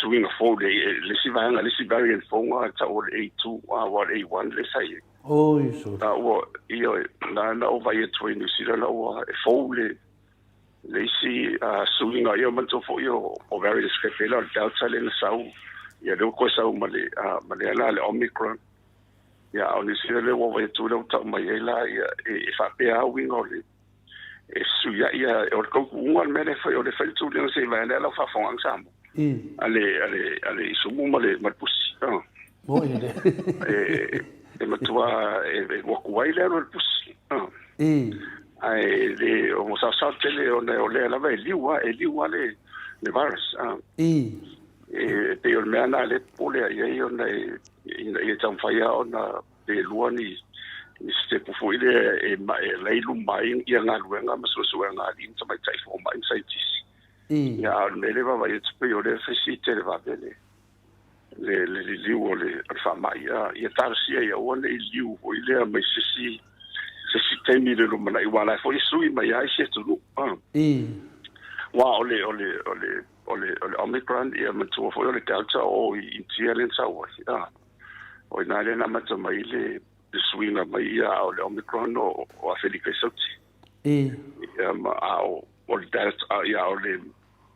suiga fou le le isi vaega le isi variant fou na tau o le A2 aua o le A1 lea sa i ai. Oi sole. La ua ioe na na ou vaai atu ai i Niu Sila la ua e fou le le isi suiga ia manatua foi o o variants e pei la o le Delta lea na sau ia lea ua toe sau ma le ma lea la le Omicron. Ia a o Niu Sila lea ua vaai atu lea ua tau mai ai la ia e faapea lava uiga o le e fesuiai ia o le tautuuga le mea lea e fai o le fai le tulaga se i vaea lea lau faafofoga Samoa a le a le a le isumu ma le ma le pusi Moi le e e matua e e ua tuai le alu a le pusi ae le o saosao tele ona o lea lava e liu a e liu a le le virus. E pei o le mea lena lea e popole ai i ai ona e ina ia taumafai lava ona pe lua ni ni sitepu foi lea e e ala ai luma ai ia galuega ma suesuega a alii ma tamaitai fomai ma saienitisi. Ia a o le mea lea e vaavaai atu pei o lea e fai si tele vave le le le liliu o le o le faamai. A ia talosia ia aua ne i liliu foi lea mai se isi se isi taimi i le lumanai aua o la e foi e sui mai lava isi atunuu. Aua o le o le o le o le o le Omicron ia manatua foi o le Delta o i Initia lea na sau ai. A o i ina lea na amata mai le le suiga mai ia a o le Omicron o o Afelika i Sauti. Ia ma a o o le Delta ia o le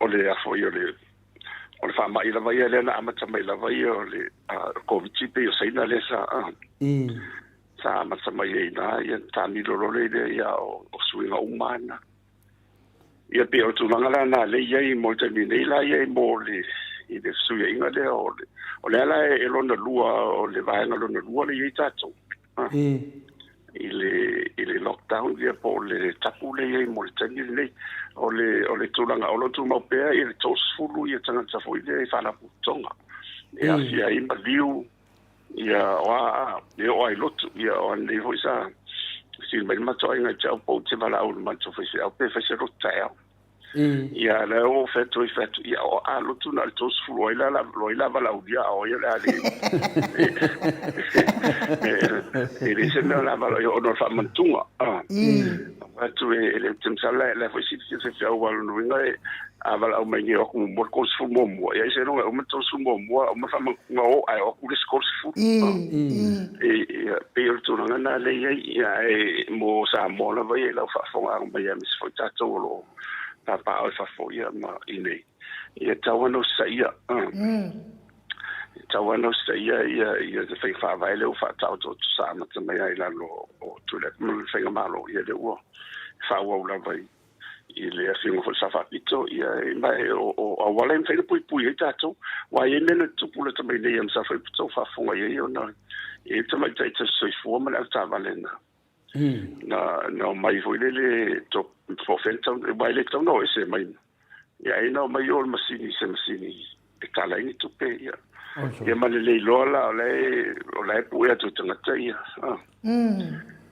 o le a foi o le o le faamai lava ia lea na amata mai lava ia o le Koviti pei o Saina lea sa sa amata mai ai i ina ia taamilo loa lea ia o o suiga uma lava na. Ia pei o le tulaga la lena lea e i ai mo le taimi nei la i ai mo le i le fesuiaiga lea o le o le ala e lona lua o le vaega lona lua lea e i ai tatou i le i le lockdown ia po o le tapu lea e i ai mo le taimi lenei. O le o le tulaga o lo o tumau pea i le 30 ia tagata foi lea i faalapotopotoga e aafia ai maliu ia o a e oo lava i lotu ia o ananei foi sa fesili mai le matou aiga ia te au po ou te valaau i le matou faifeau pe fai se lotu taeao. Ia la ua ou fai atu ai fai atu ia o a lotu na o le 30 o ai la o ai la valaaulia a o ai o le a le e leai se mea o le a valaaulia ona o le faamanatuga. Fai atu e le ou te masalo la e foi silafia le faifeau aua o lona uiga e a valaau mai nei o atu muamua le 30 muamua ia ailoga e uma le 30 muamua uma le faamanatuga o ae o atu le isi 30. Ia pei o le tulaga lena lea e i ai ia ae mo Samoa lava ia i lau faafofogaaga mai aemaise foi tatou o lo o papaaao i fafo ia ma i inei ia tatau lava ona usitaia e tatau lava ona usitaia ia ia le faiga faavae lea ua faataotooto sa amata mai lava i lalo o Tuilaepa ma le faigamalo ia lea ua faaauau lava i i le afioga foi i le Sao Faapito, ia, ma e, o, o auala e mafai ona puipui ai tatou. Aua e i ai mea na tutupu lata mai nei, masalo foi ua tou faafofoga i ai, ona e i ai le tamaitai tausisoifua ma le avetaavale na, na, na omai foi lele, to, po o fea na tau, aua e le tatau ona o ese mai. Ia, ai na omai o le masini, se masini e tala ai ni tupe, ia. Ia ma le le iloa la, o la e, o la e pue atu e tagata ia. Ah.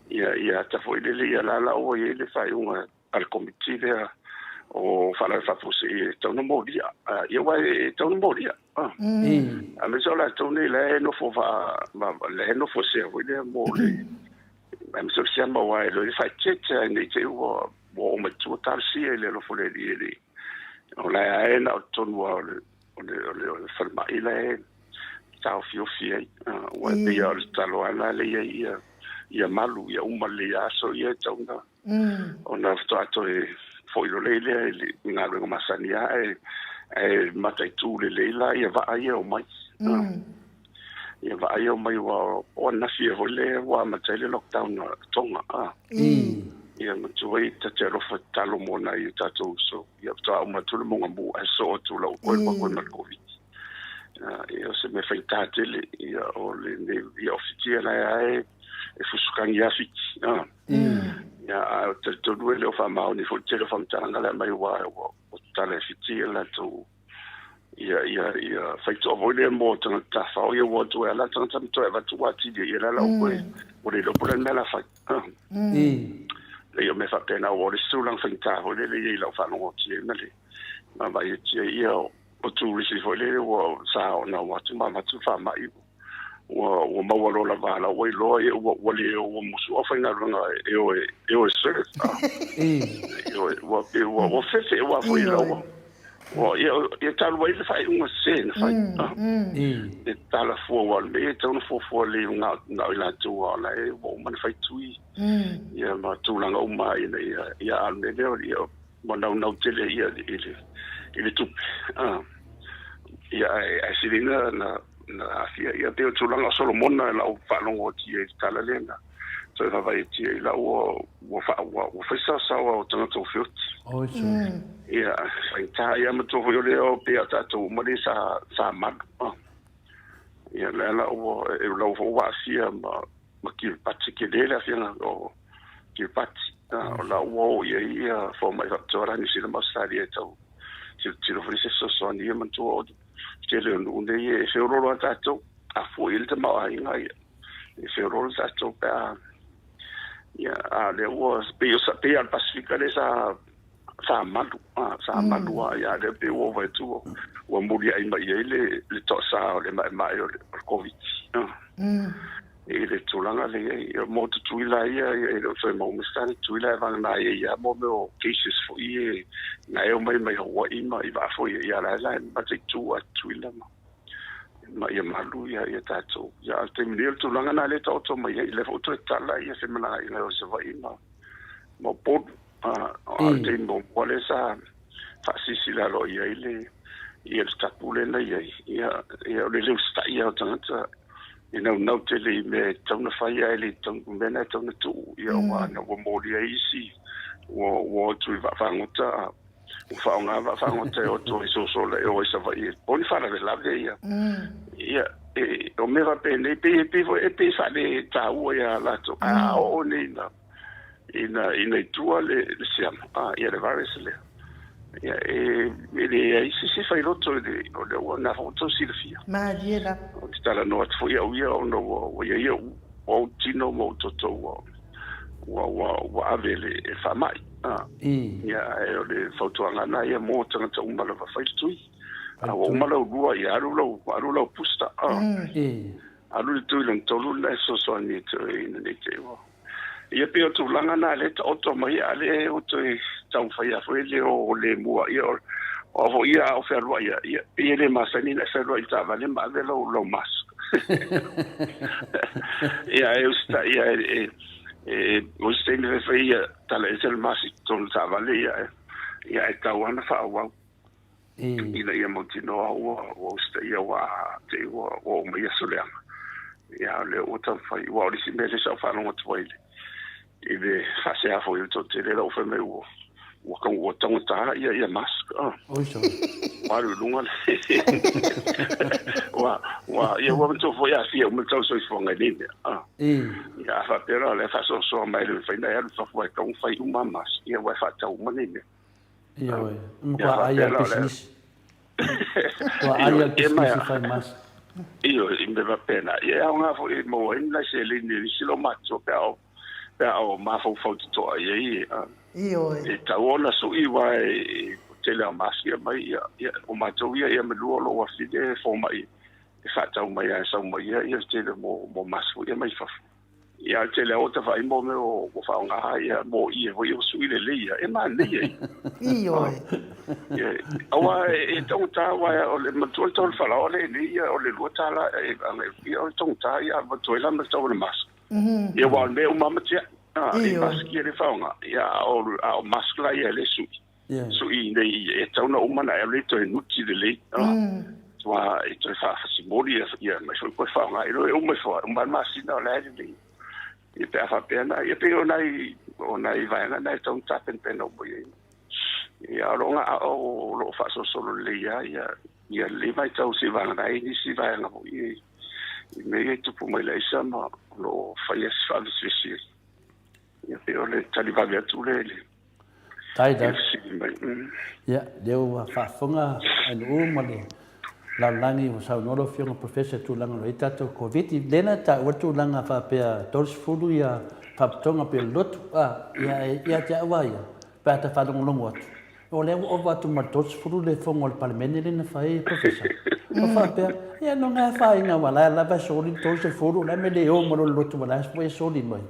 Ia, ia ata foi lele, ia la la ua i ai le faaiuga a le komiti lea o Faalavelave Faafuasei e tatau ona molia. Ah, ia aua e tatau ona molia. Ah. Aemaise o latou nei la e nofo faa, ma, la e nofo sea foi lea mo le, aemaise o le siama aua e loa e faaeteete ai nei te i ua, ua oo mai tua talosia i le alofa o le Alii e le, o la e na o totonu lava o le, o le, o le, o le falemai la e taofiofi ai. Aua e pei lava o le tatalo lava lena lea i ai ia, ia malu, ia uma lelei aso ia e tatau ona, ona faatoa toe foi loa lea i le galuega masani lava ae, ae mataitu lelei la ia vaa ia e omai. Ia vaa ia e omai aua o ananafi ea foi lea ua amata ai le lockdown a Tonga. Ia matua ai ta te alofa tatalo mo nai o tatou uso. Ia faatoa uma atu le mogamu ae sosoo atu lau koe ma koe ma le Covid. Ia o se mea faigata tele ia o lenei ia o Fiti ia la e e fusukagi lava Fiti. Ia ae ou te talitonu e le o faamaoni foi le tele o faamatalaga lea aumai aua ua tatala e Fiti ia latou ia ia ia faitoa foi lea mo tagata tafao ia ua atu ai la tagata ma toe avatu atili ia la la ua ua le iloa po o le a le mea la fai. Leai o mea faapena ua o le isi tulaga faigata foi lele ia i lau faalogo atu i ai ma le vaavaai atu i ai ia o turisi foi lele ua sa ona o atu ma avatu le faamai ua ua maua loa lava la ua iloa ia ua ua le ua musu au faigaluega e o e e o e serve ua ua ua ua fefe ua foi la ua ua ia ia talu ai le faaiuga sese na fai e tala fua ua le mea e tatau ona fuafua lelei na na o i latou a o la e ua uma ona fai tui ia ma tulaga uma ina ia ia a o le mea lea ia ua naunau tele ia i le i le tupe ia ae ae sili na na na aafia ia pei o tulaga o Solomona i lau faalogo atu i ai i le tala lea na toe vaavaai atu i ai la ua ua faa ua ua fai saosaoa o tagata ua feoti. Oi sole. Ia faigata ia matua foi o lea o pei a tatou uma lea sa sa malu. Ia lea la ua e lau foi ua aafia ma ma Kiripati tele le aafiaga o Kiripati. O la ua oo i ai ia fomai faapitoa la Niu Sila ma Ausetalia e tau tilotilo foi se fesoasoani ia manatua o Tele o nuu nei e feoloolo a tatou a fo'i le tamaoaiga ia e feoloolo tatou pe a ia a lea ua pei o pei a le Pasifika le sa sa malu sa malu a ia lea pei ua ova atu ua muliai mai ai le toasā o le maemae o le Covid i le tulaga le iai mo Tutuila ia e le o toe maua mai se tala Tutuila e vagana ai ia mo mea o cases foi e na e omai mai Hawaii ma i vaa foi ia la la mataitu a Tutuila ma ia malu ia ia tatou ia al taimi nei o le tulaga na le taoto mai ai le foi toe tala ia femalagaaiga o Savaii ma Upolu a le taimi muamua lea sa faasilasila aloaia ai le ia le tapu lea na i ai ia ia o le le usitaia o tagata e naunau tele i mea e tatau ona fai ae le tatau mea na e tatau ona tuu ia ua na ua molia ai isi ua o atu i vaafagota ua faaaoga vaafagota e o atu ai soso e o ai Savaii e po ni faalavelave ia ia e o mea faapenei pei pei foi e pei faale taua ia latou a oo nei na ina i tua le siama ia le virus lea ia e leai se isi failoto i le o lea ua na foi tou silafia malie lava o te talanoa atu foi au ia ona ua ia ia ua ou tino ma ou toto ua ave le faamai ia e o le fautuaga na ia mo tagata uma lava fai le tui a ua uma lau lua ia alu lau booster alu le tui lona tolu lena e fesoasoani e toe ina nei te ua ia pei o tulaga na lea taoto mai a le o toe taumafai a foi le o le mua ia o foi ia o fealuai ia ia pei e le masani na fealuai i taavale ma ave lau mask ia e usta ia e o se taimi faifai ia tala ese le mask i totonu taavale ia ia e tau ana faaauau ina ia mautinoa ua usitaia ua te ua oo mai aso leaga ia lea ua taumafai ua o le isi mea lea sa ou faalogo atu ai i le faasea foi o le toatele lau fai mai ua taugata ia mask ua alu i luga le ua ia ua matou foi aafia uma le tau soifuaga i nei mea ia a faapea la o le faasoasoa mai le mafai ona e alu i fafo ai tatau ona fai uma mask ia ua e faatau uma nei mea Ia oe, matua ai al pisinisi. Tua ai al pisinisi fai mask. Io, i me faapena. Ia e aoga foi e maua ai nai seleni e nisi lo matua pe a o mafaufau totoa i ai. Ioe. E tau ona sui wa e tele a mask ia mai ia o matou ia ia me lua o lou afine e fomai e faatau mai a e sau mai ia ia tele mo mask foi ia mai fafo. Ia tele o ta fai mo me o whaonga ia mo i e hoi o sui le leia e manaia i. Ioe. Ia aua e tauta wa o le matua le tau whala o le le ia o le lua tala e ia o le tauta ia matua la ma tau le mask. Ia wa me o mama tia e mask ia le whaonga ia o mask la ia le sui. Sui nei e tau na uma na e le toe nuti le lei. Tua e toe faafasimoli ia mai foi koe faaaoga i lo e uma ifo uma le masina o le ai lelei ia pe a faapea na ia pei o nai vaega na e tau tapenapena uma i ai ia o loo gaao o loo faasolosolo lelei a ia ia lelei vaitau se vaega ai nisi vaega foi i mea ia e tupu mai le aisa ma o loo faia se faavesivesi ai ia pei o le talivave atu le le Tai da. Ia, lea ua faafofoga ainuu ma le lalolagi ua saunoa lau Afioga Professor i tulaga o lo o i ai tatou Koviti. Lea na taua le tulaga faapea 30 ia faapitoga pei o le lotu, a, ia e ia te au lava ia, pe a ta faalogologo atu, o lea ua ova atu ma le 30 le fono a le Palemene lea na fai, Professor. O faapea, ia no ngai afaina aua la e lava e soli le 30, o le a le mea e le o ma lo le lotu ua la e soli mai.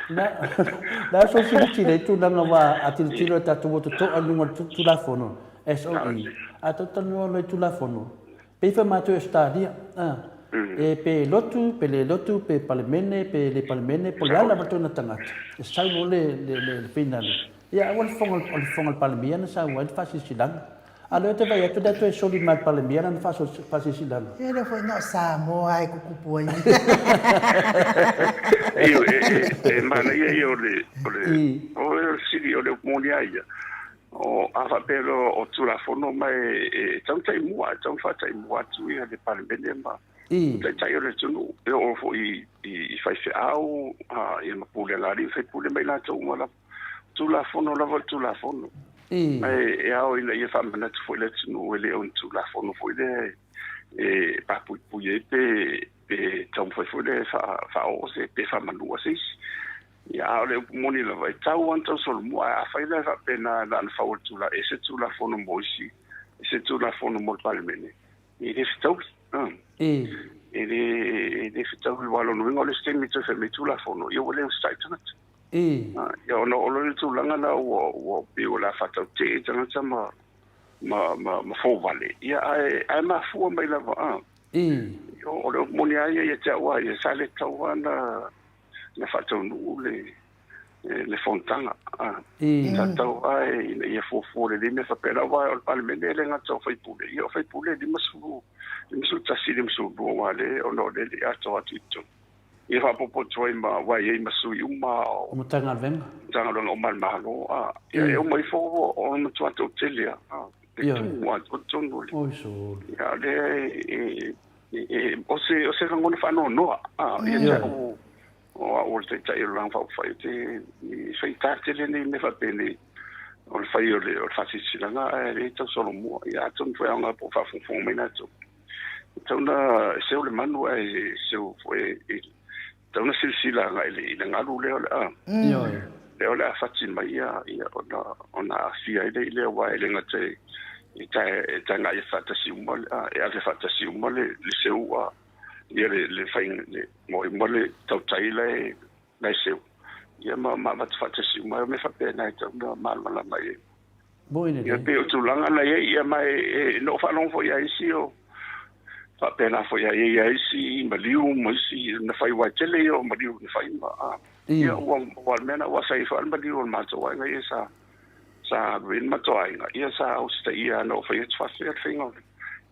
Na so silasila i tulaga ua a tilotilo e tatou ua totoa i luga o le Tulafono, SOE, a tatou talanoa loa i Tulafono, pei foi matou i Ausetalia, e pe lotu, pe le lotu, pe Palemene, pe le Palemene, po o le a lava le tulaga tagata, e sau loa le finale, ia aua le fofoga o le fofoga o le Palemia na sau ai le faasilasilaga. A lea ou te vaai atu lea toe soli mai le Palemia lana faasilasilaga. Ia lea foi na o Samoa e tutupu ai. Io e manaia ia o le o le o le sili o le upu moni a ia. O a faapea loa o Tulafono ma e tau taimua, e tau faataimua atu ia le Palemene ma taitai o le atunuu. E oo foi i faifeau ia ma pulega a alii ma faipule ma i latou uma lava. Tulafono lava o le Tulafono. Ae e ao ina ia faamanatu foi le atunuu e le o ni Tulafono foi lea e papuipui ai pe pe taumafai foi lea e faaoo se pe faamanua se isi. Ia, a o le upu moni lava, e tau lava ona tausolomua. Ae afai la e faapena na ona fau o le tula, e ese Tulafono mo isi, ese Tulafono mo le Palemene, e le fetaui. E le e le fetaui aua o lona uiga o le isi taimi e toe fai mai Tulafono, ia ua le usitai tagata. Ia ona oo loa lea i le tulaga la ua ua pei o le a faatautee tagata ma ma ma ma fouvale, ia ae ae mafua mai lava a. O le upu moni lava ia ia te au lava ia, sa le tatau lava ona na faataunuu le le fonotaga. Sa tatau lava ina ia fuafua lelei mea faapena, aua o le Palemene e le gata o sui usufono, ia o sui usufono e 50, 51, 52 aua o lea, ona o lea e le i atoa atu i totonu. Ia faaopoopo atu ai ma, aua e i ai ma sui uma o Matagaluega. Matagaluega uma a le Malo, ia e uma ifo o le matua toatele lava, e tumu atoa totonu o le. Oi sole. Ia o lea e O se, o se lagona faanoanoa, ia te au, o au o le Taitai o le Vaega Faaupufai, ou te faigata tele nei mea faapenei, o le fai o le, o le faasilasilaga ae le tau solomua. Ia atonu foi e aoga po o faafogafoga mai latou. E tatau ona seu le manu ae seu foi, e tatau ona silasila agai i le galu lea o le a, lea o le a fati mai ia, ia ona, ona aafia ai lea, aua e le gata e, e tagai faatasi uma, e ave faatasi uma le, le seu a, ia le, le fai, le, mo uma le tautai la e, la e seu, ia ma, ma avatu faatasi uma, o mea faapena e tatau ona malamalama i ai. Moi lelei. Ia pei o tulaga na i ai, ia ma e, e, na ou faalogo foi ia isi o, faapena foi ia i ai isi maliu ma isi na fai aua e tele ia o maliu na fai ma, a, ia ua, ua le mea na ua sa i foi le maliu o le matou aiga ia sa, sa alu ai le matou aiga, ia sa usitaia na ou fai atu faafefea le faiga o le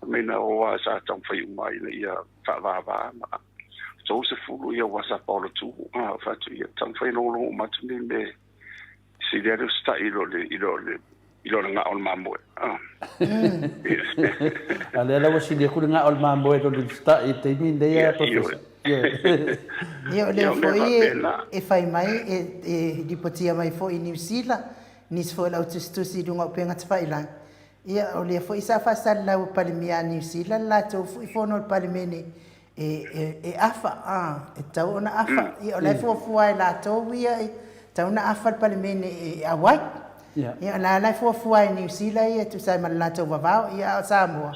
mea na o a sa taumafai uma ina ia faavavā ma 30 ia ua sa paolo tu, a, fai atu ia taumafai logologo uma atu nei mea Sili lava le usitai i lo le, i lo le, i lo le gao o le mamoe. A lea la ua sili atu le gao o le mamoe i lo le usitai i le taimi lenei a Professor. Ia, o lea foi e fai mai, e lipotia mai foi i Niu Sila, nisi foi o le au tusitusi i luga o upega tafailagi, ia, o lea foi sa faasalalau e Palemia a Niu Sila le latou foi fono a le Palemene e afa, e tatau ona afa. Ia, o la e fuafua e latou ia, e tatau ona afa le Palemene e auai. Ia, o la e fuafua e Niu Sila ia e tusa ai ma le latou vavao, ia, a o Samoa.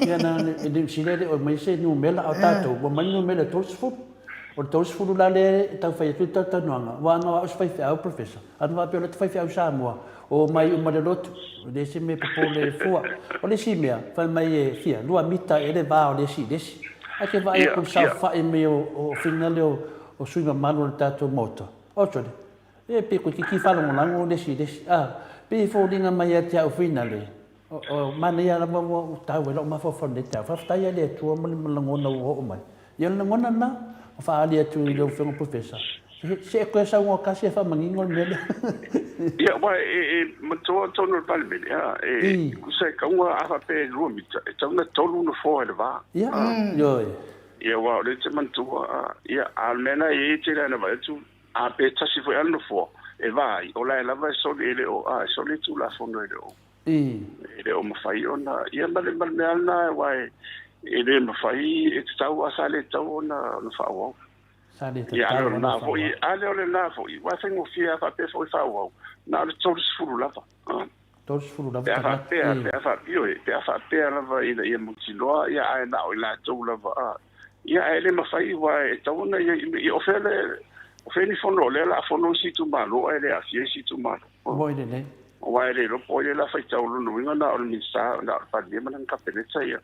Ia, na o Niu Sila e le o aumai se numera, a o tatou, ua aumai le numera e 30. O le 30 la lea e tau fai atu ai le talatalanoaga, aua ana o au se faifeau, Professor, ana faapea o lota faifeau Samoa, Omai uma le lotu, e le se mea popole e fua. O le isi mea, fai mai e fia, lua mita ea le va o le isi i le isi. Ae ke vaai aku i le saofai mai o finagalo o sui mamalu o le tatou Maota, otsole, e pei toeitiiti faalagolago le isi i le isi. A, pei e foliga mai ia te au finale, o manaia lava ua tau ai lou mafaufau i lenei taeao. Faafetai lava i le Atua ma le lagona ua oo mai. Ia o le lagona lena, ua faaali atu i lau Afioga Professor, se e toe saunoa tasi e faamanino le mea lea. Ia, aua e matua tonu le Palemene, a, e tusa e tauga a faapea e 2 mita, e tatau ona 3 nofoa i le va. Ia, ioe. Ia, aua o lea e te manatua, ia, a o le mea lena e i ai e tele lava ina vaai atu, a pe tasi foi lava le nofoa e va ai, o la e lava e soli, e le o, a, e soli le Tulafono e le o. E le o mafai ona, ia ma le, ma le mea lena, aua e, e le mafai, e tatau, a sa le tatau ona, ona faaauau. Sa le tatau ona faaauau. A le o lena foi, aua e faigofie a faapea foi faaauau, na o le 30 lava. 30 lava tagata. Pe a faapea, pe a faapea, ioe, pe a faapea lava ina ia mautinoa, ia ae na o i latou lava, a. Ia ae le mafai, aua e tatau ona ia, ia o fea le, o fea ni fono o lea o le a fono isi itumalo ae le aafia isi itumalo. Moi lelei. Aua e le iloa po o ai le la faitau, o lona uiga na o le Minisita, na o le Palemia ma lana Kapeneta ia,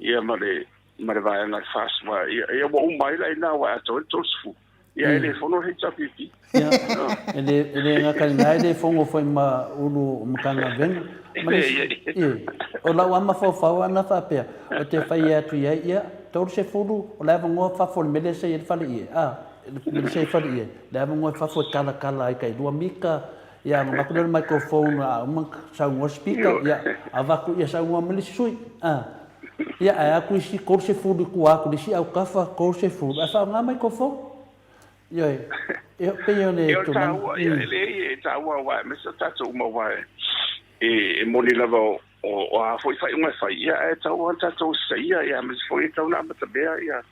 ia ma le, ma le vaega a le FAST, aua ia, ia ua uma ai la i ina aua e atoa ai le 30. Ia e le fono le HRPP. Ia, e le, e le gata i lena, e le fono foi ma Ulu o Matagaluega. Ma le isi, ia, o lau lava mafaufau lava na faapea, ou te fai atu i ai, ia, 30, o le avanoa fafo o le mea lea sa i ai le fale ie, a, le mea lea sa i ai le fale ie, le avanoa i fafo e talatala ai tai lua mita, Ia, ona avatu lea o le microphone a uma ona saunoa le Speaker, ia, avatu ia saunoa mai le isi sui. A. Ia, ae atu isi 30 i tua atu i le isi autafa, 30, ae faaaoga microphone. Ioe, e pei o le Ia o le taua, ia e leai e taua aua aemaise o tatou uma aua e moni lava o a foi faaiuga e fai, ia ae tatau lava ona tatou usitaia, ia aemaise foi e tatau ona amatamea ia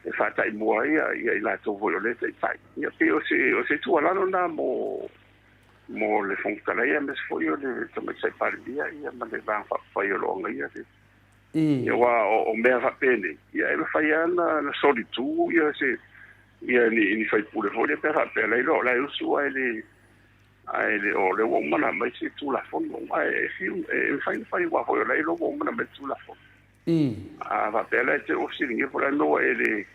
e faataimua ai ia i latou foi o lea e taitai. Ia pei o se tuualalo lena mo mo le Fofoga Fetalai aemaise foi o le Tamaitai Palemia ia ma le Vaega Faaupufai o lo o agaia le Ia aua o mea faapenei, ia e mafai lava ona solitu ia se ia ni ni sui usufono foi lea pe a faapea la e la e usu ae le ae le o lea ua uma ona aumai se Tulafono. Ae e fiu e mafai ona fai aua foi o la e iloa ua uma ona aumai le Tulafono. A faapea la e te ua fesiligia po o le a le mea ua e le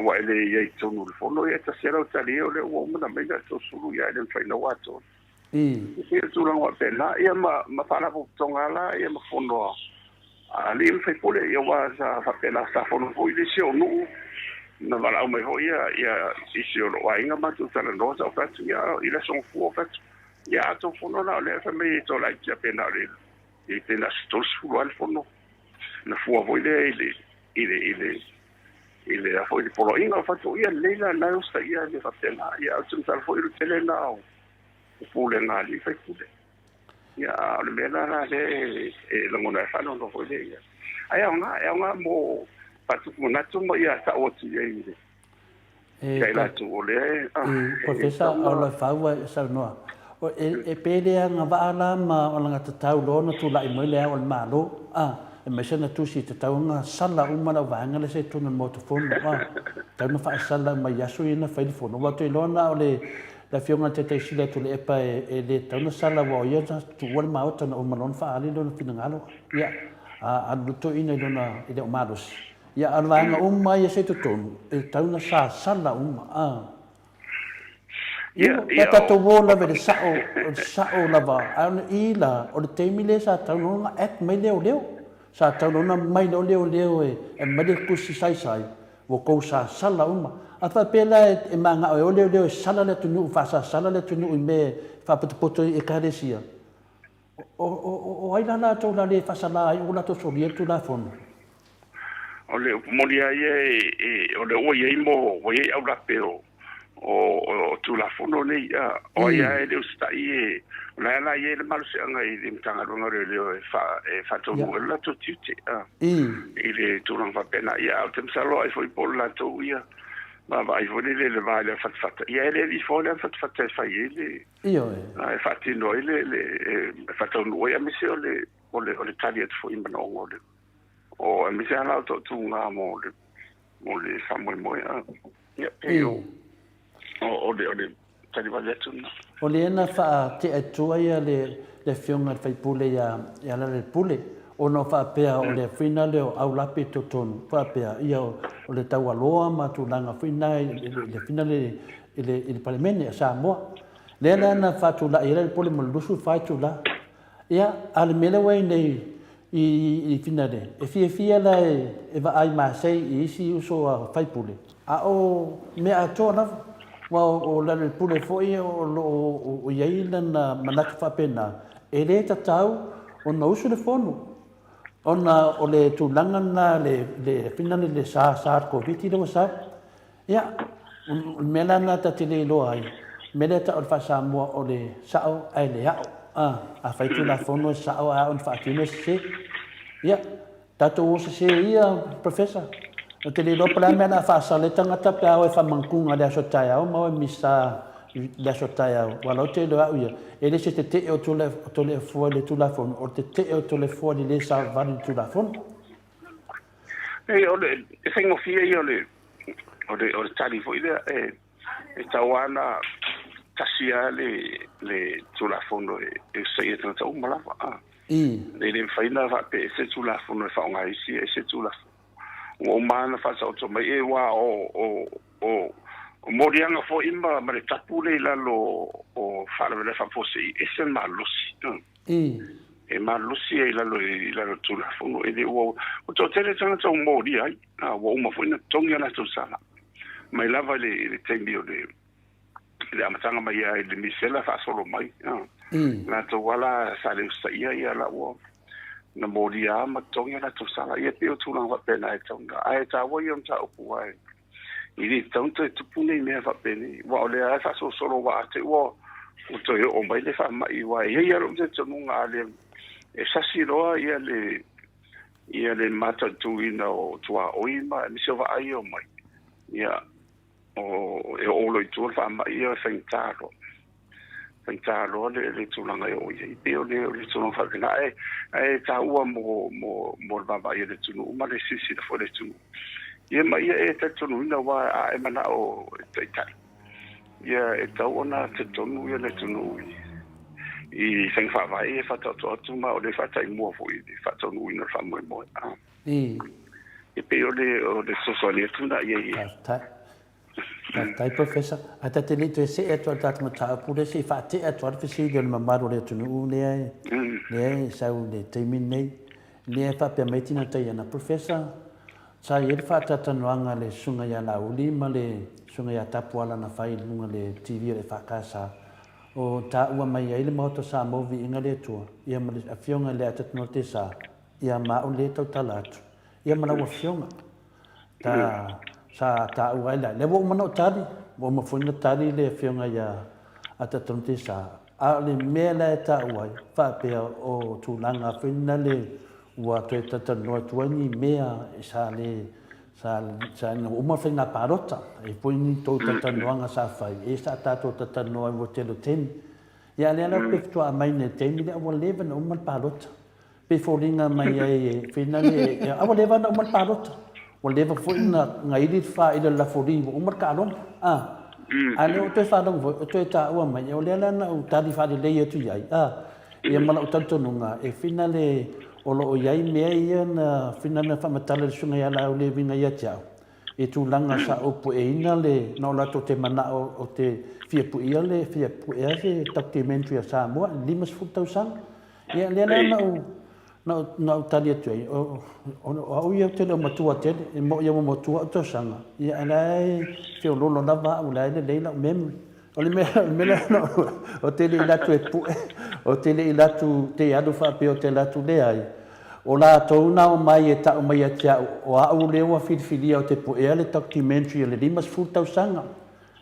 ua e le i ai i totonu o le Fono, ia e tasi lava lau tali o lea ua uma ona aumai le aso 30, ia ae le mafai ona ua atoa. E pei o le tulaga faapena, ia ma faalapotopotoga la ia ma fono a alii ma faipule, ia aua sa faapena sa fono foi le isi o nuu na valaau mai foi ia isi o lou aiga matou talanoa sa ou fai atu ia i le aso Gafua ou fai atu ia a outou fono la o lea fai mai e tolaiti pe na o le pe na o se 30 lava le fono na fua foi lea i le i le i le i le a foi le poloaiga o fai atu ia lelei la na e usitaia e faapena ia ae ou te masalo foi o le tele lena o pulega a alii faipule. Ia, a o le mea la la lea e lagona ai faanoanoa foi lea ia. Ae aoga, e aoga mo faatupu manatu ma ia tau atu i ai i ia i latou o lea e, e Professor, o le fau e saunoa. E pe le agavaa la ma alagatatau loa ona tulai mai le Ao o le Malo, a, aemaise ana tusi e tatau ona sala uma lau vaega lea sa i totonu o le Maota Fono, a, tatau ona faasala uma i aso ia na fai le Fono. Aua ou te iloa na o le Le Afioga i le Taitaisili a Tuilaepa e le tatau ona sala aua o ia na tuua le maota na uma loa ona faaali lona finagalo, ia, a alu loa toeaina i lona, e le o malosi. Ia, a o le vaega uma lava ia sa i totonu, e tatau ona sasala uma, a. Ia, ia tatou o lava i le sao, o le sao lava, a o le i la, o le taimi lea sa tatau loa ona act mai leoleo. Sa tatau loa ona aumai loa leoleo e aumai le tusi saisai, Ua tou sasala uma. A faapea la e manao e o leoleo e sala le atunuu, faasasala le atunuu i mea e faapotopoto i Ekalesia, o ai la latou o le a le faasala ai ua latou solia le Tulafono? O le upu moni lava ia, o lea ua i ai mo, ua i ai aulape o o Tulafono nei, o ai lava e le usitai e, o la e la i ai le malosiaga i le Matagaluega o Leoleo e faataunuu ai lo latou tiute i le tulaga faapena. Ia, ae ou te masalo ai foi po o le latou ia vaavaai foi lele i le va i le afatafata, ia e le alii foi le afatafata e fai ai le, e faatino ai le, e faataunuu ai, aemaise o le, o le, o le tali atu foi i manaoga o le, o, aemaise lava la o toatuga mo le, mo le faamoemoe. Ia, pei o, o, o le, o le tali vave atu lena. O lea na faatea atu ai le, le Afioga i le sui usufono ia, ia Lealailepule, ona o faapea o le foi na lea o aulape i totonu, faapea, ia o le taualoa ma tulaga foi na i le foi na le, i le, i le Palemene a Samoa. Lea la na faatulai ai Lealailepule mo le 24 itula. Ia, a o le mea lea ua i ai nei i Finale, e fiafia la e vaai masei i isi uso a faipule, a o mea atoa lava. Aua o Lealailepule foi o lo o i ai lana manatu faapena, e le tatau ona usu le fono, ona o le tulaga lena le Finale le sa sa le Koviti lea ua sau. Ia, o le mea la lena ta te le iloa ai, o le mea lea e tau o le faa-Samoa o le sao ae le ao. A, a fai Tulafono e sao ae ao ina faatino e sese. Ia, tatou o sese ia, Professor. Ou te le iloa po o le a le mea o le a faasala ai tagata pe a o e faamagatuga i le aso taeao ma o e misa i le aso taeao. Aua o la ou te iloa au ia, e le o se tetee o Toleafoa i le Tulafono, o le tetee o Toleafoa i le le savavali i le Tulafono. E, o le e faigofie ia o le o le o le tali foi lea e e tau lava ona tasi lava le le Tulafono e e usitaia e tagata uma lava a. E le mafai ona faapea ese Tulafono e faaaoga e isi ese Tulafono. Ua uma lava ona faasaoto mai e aua o o o o moliaga foi ma ma le tapu lea i lalo o faalavelave faafuasei e ese le malosi. E malosi ai i lalo i lalo o le Tulafono e le ua ua toatele tagata ua molia ai, a ua uma foi ona totogi a latou sala mai lava i le i le taimi o le i le amataga mai lava i le misela faasolo mai, a latou lava la sa le usitaia ia la ua na molia lava ma totogi a latou sala. Ia e pei o tulaga faapena e tatau ona, ae taua ia o mataupu aua I le tatau ona toe tupu nei mea faapenei, aua o lea lava e faasolosolo aua a te i ua toe oo mai le faamai, aua e i ai lava lou talitonuga a le e sasi loa ia le ia le mataituina o tuaoi ma aemaise o vaa ia e omai, ia o e oo loa i tua le faamai ia e faigata loa. Faigata loa le le tulaga e oo i ai. E pei o le o le tulaga faapena ae ae taua mo mo mo le vaavaai a le atunuu ma le silasila foi a le atunuu. Ia ma ia e talitonuina aua a e manao e taitai, ia e tatau ona talitonu ia le atunuu i i faiga faavae ia e faataoto atu ma o lea e faataimua foi i le faataunuuina o le faamoemoe. E pei o le o le fesoasoani atu lena i ai. Faafetai. Faafetai Professor. Ae ta te le i toe see atu i le tatou mataupu lea, se i faatea atu lava le fesili o le mamalu o le atunuu lea e, lea e sau i le taimi lenei. Lea e faapea mai Tina Taiana, Professor, sa i ai le faatalatalanoaga a le Susuga ia Laauli ma le Susuga ia Tapuala na fai i luga o le TV o le EFKS, o taua mai ai le Maota o Samoa Viiga le Atua, ia ma le Afioga i le Atatinote Sa, ia ma au lea e tautala atu, ia ma lau Afioga. Ta, sa taua ai la, lea ua uma ona ou tali, ua uma foi ona tali le Afioga ia Atatinote Sa, a o le mea la e taua ai, faapea o tulaga foi na le ua toe talatalanoa atu ai ni mea sa le, sa, sa ina ua uma le faiga palota, e i ai foi ni tou talatalanoaga sa fai, e sa tatou talatalanoa ai ua tele o taimi. Ia a o lea la pei faatoa aumai nei i le taimi lea ua leva ona uma le palota. Pei foliga mai ai e finale, a ua leva ona uma le palota. Ua leva foi ona ili le faaili o le lafoli ua uma le taaloga. A, a o lea ua toe faalogo foi, ua toe taua mai, o lea la na ou tali faalelei atu i ai, a, ia ma lou talitonuga, e finale o lo o i ai mea ia na finale na faamatala e le Susuga ia Laauli e uiga ia te au, i tulaga sa ou pueina le, na o latou te manao ou te fia puia le, fia puea se documentary a Samoa i le 50 tausaga. Ia, lea la na ou, na ou, na ou tali atu ai, o, o, o au ia ou te le o matua tele, e moʻi ua matua au tausaga, ia, a o la e feoloolo lava au, o la e lelei lau memory. O le mea, o le mea lea na ou, ou te le i alu atu e pue, ou te le i alu atu, te alu faapea ou te alu atu, leai. O latou na omai e tau mai ia te au, o au lea ua filifilia ou te puea le documentary o le 50 tausaga.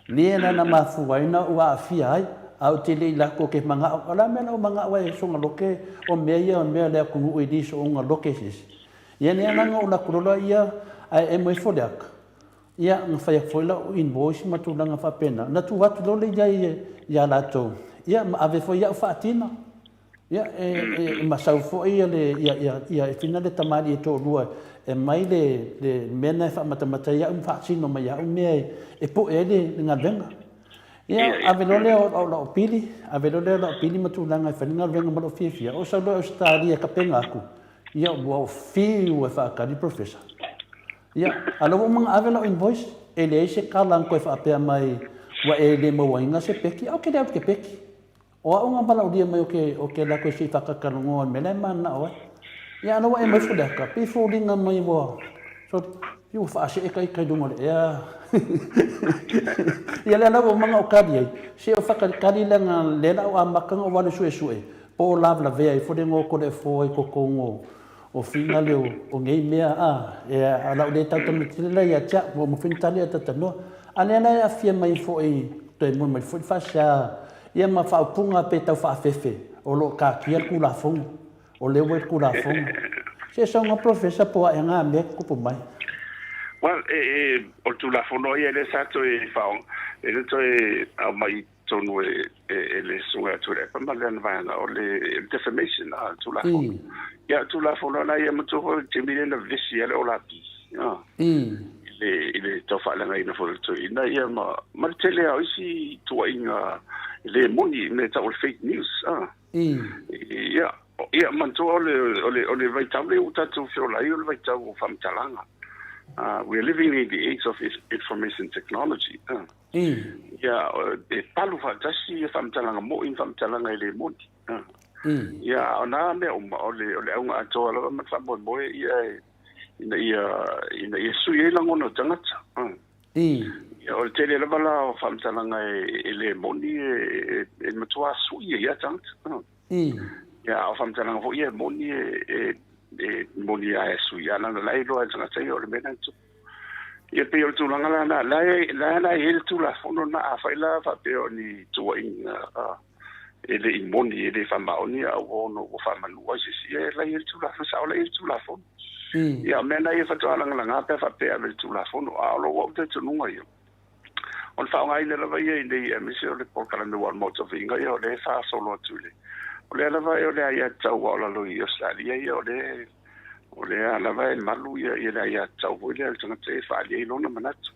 Lea la na mafua ai na ou aafia ai, a ou te le i lako ke manaʻo, o le a mea la ou manaʻo ai e soga loke, o mea ia o mea le atunuu e li soʻoga loke se isi. Ia lea la na ou lako lola ia, ae emo ifo le aka. Ia, na fai atu foi lau invoice ma tulaga faapena, na tuu atu loa lea i ai ia latou, ia ma ave foi au faatina. Ia, e masau foi le, ia, ia, ia, e whina le tamalii e toalua e mai le, le mea na e faamatamata ai au ma faatino mai au mea e poe ai le galuega. Ia, ave loa lea o lau pili, ave loa lea o lau pili ma tulaga e fai le galuega ma lou fiafia. O sau loa i Ausetalia e kapena atu, ia, ua ou fiu e faatali Professor. Ia, a o lea ua uma ona ave lau invoice, e leai se kala na toe faapea mai ua e le mauaina se peki, a ou te le alu i te peki. O au na valaaulia mai o ke, o ke lako e se i whakakalongoa i le mea la e mananao ai. Ia ana ua e mai fo le aka, pei foliga mai ua, sorry, pei ua faasee ka ika i luga o le ea. Ia lea la ua uma ona ou kali ai, se o whakalikali leaga lea la o amata ona ou alu suesue, po o lavelavea ifo le igoa o Toleafoa i totonu o, o finale o, o nei mea, a, e, a o le a ou le tautala tele la ia te au, ua uma foi ona tali ae talatalanoa. A lea la e aafia mai foi, toe moe mai foi le faasea Ia ma faaupuga pe tau faafefe, o lo o taatia le Tulafono, o lea ua i le Tulafono. Se saunoa Professor po o ae na mea tutupu mai. Well, e, e, o le Tulafono ia lea sa toe fao, e le toe aumai i totonu e, e, e le Susuga ia Tuilaepa ma lana vaega, o le, le defamation, a, le Tulafono. Ia, o le Tulafono la ia matua foi o le taimi lea na vevesi ai le Olapi, a. I le, i le tau faaleagaina foi o le toeaina, ia ma, ma le tele lava o isi tuuaiga e le moni, mea e tau o le fake news, a. Ia, ia, manatua o le, o le, o le vaitau lea ua tatou feola ai o le vaitau o faamatalaga. We are living in the age of information technology. Ia, e palu faatasi ia faamatalaga moi ma faamatalaga e le moni. Ia, o na mea uma, o le, o le auga atoa lava ma le faamoemoe ia e, ina ia, ina ia sui ai lagona o tagata. Ia, o le tele lava la o faamatalaga e, e le moni e, e, e matua sui ai lava tagata. Ia, a o faamatalaga foi ia e moni e, e, e moni lava e sui, a leaga la e iloa e le tagata ia o le mea lena e tupu. Ia pei o le tulaga la na la e la la e le tulafono na afai la faapea o ni tuuaiga e le i moni e le faamaonia a ua ono ua faamanua i se isi ia e la i ai le tulafono sao la i ai le tulafono. Ia o mea na ia faatoa lagalaga pe a faapea e ave i le tulafono a o lou au talitonuga ia o le faaaogaina lava ia i nei aemaise o le polokalame ua o le Maota o Viiga ia o lea e faasolo atu i le o lea lava o le aiatatau a o lalo i Ausetalia ia o lea O lea lava e malu ia ia le aiatatau foi lea a le tagata e faaali ai lona manatu.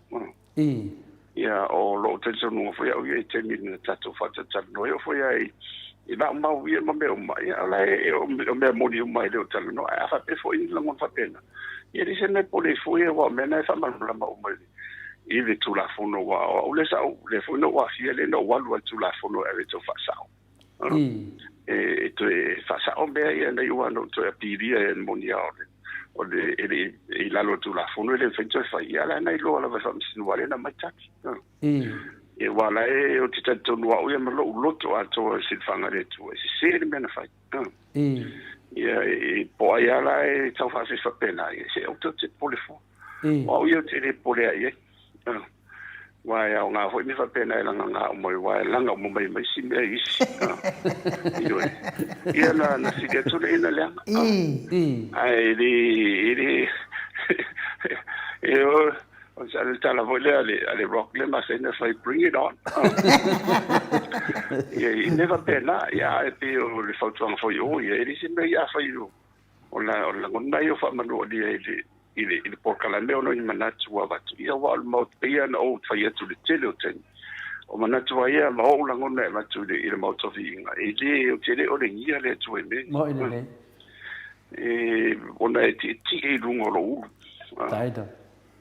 Ia o lou talitonuga foi au ia i taimi na tatou faatalatalanoa ai, oo foi lava i lau mau ia ma mea uma, ia o la e o mea moni uma e le o talanoa. Ae a faapea foi ni lagona faapena, ia e leai se mea e pole ai fua ia, aua o mea na e faamalamalama uma i le Tulafono. Aua o au lea sa ou, lea foi na ou aafia, lea na ou alu lava i le Tulafono e ave e tau faasao. E toe faasao mea ia nei ua na ou toe apilia e moni lava o le e le i lalo o le Tulafono e le mafai ona toe fai. Ia a o la e na iloa lava e Faamasino aua o lea na aumai tali. Ia aua o la e ou te talitonu au ia ma lou loto atoa i le silafaga a le Atua e sese le mea na fai. Ia e po o ai lava la e tau faafefe faapena, ia se aua tou te popole fua. O au ia ou te le popole lava i ai. Aua e aoga foi mea faapena e lagaga uma ai, aua e laga uma mai ma isi mea i isi. Ioe. Ia na, na sili atu le ina leaga. Ae le, e le, e o, o le tala foi lea a le Rock lea masani ona fai, bring it on. Ia, i mea faapena, ia, ae pei o le fautuaga foi i o, ia, e le se mea ia afai o, o lagona ia o faamanualia i le, i le, i le polokalame ona o ni manatu ua avatu. Ia aua o le Maota, pei lava ona ou fai atu i le tele o taimi, o manatu lava ia ma ou lagona e avatu i le, i le Maota o Viiga, e le, ou te le olegia le Atua i mea nei. Moi lelei. E, ona e tietie i luga o lou ulu. Taida.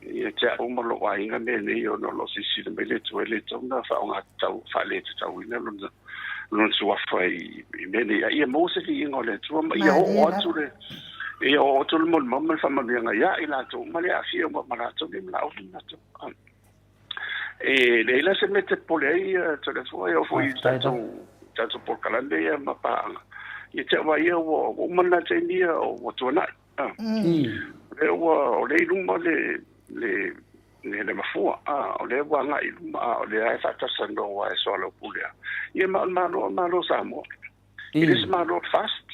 Ia te au ma lou aiga mea nei ona o lo o silasila mai le Atua e le tatau ona faaaoga tatau, faaletatauina lona, lona suafa i, i mea nei. A ia maua se viiga o le Atua ma ia oo atu le, ia oo atu le molimau ma le faamanuiaga ia i latou ma le aafia uma ma latou nei manao ma latou. E leai la se mea e te popole ai Toleafoa, e oo foi i tatou, tatou polokalame ia ma paaga. Ia te au lava ia ua uma lena taimi ia ua tuanai. O lea ua, o lea i luma le, le, le, le mafua, o lea ua agai i luma, a o lea e faatalanoa aua e soalaupule lava. Ia ma o le Malo, o le Malo o Samoa. E le o se Malo o le FAST.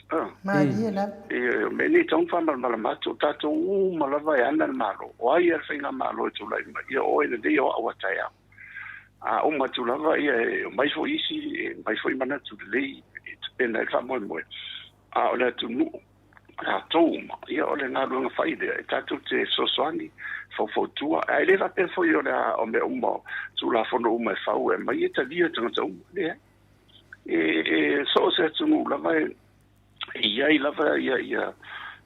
Malie lava. O mea nei e tatau ona faamalamalama atu, o tatou uma lava e ana le Malo. O ai lava le faigamalo e tulai mai, ia o oe lelei o au a taeao. A uma atu lava, ia e omai foi isi, e aumai foi manatu lelei e tapena ai le faamoemoe. A o le atunuu, tatou uma, ia o le galuega fai lea e tatou te fesoasoani, faufautua, ae le faapea foi o le a o mea uma, Tulafono uma e fau e aumai e talia e tagata uma. Leai. E, e so o se atunuu lava e, e i ai lava ia, ia,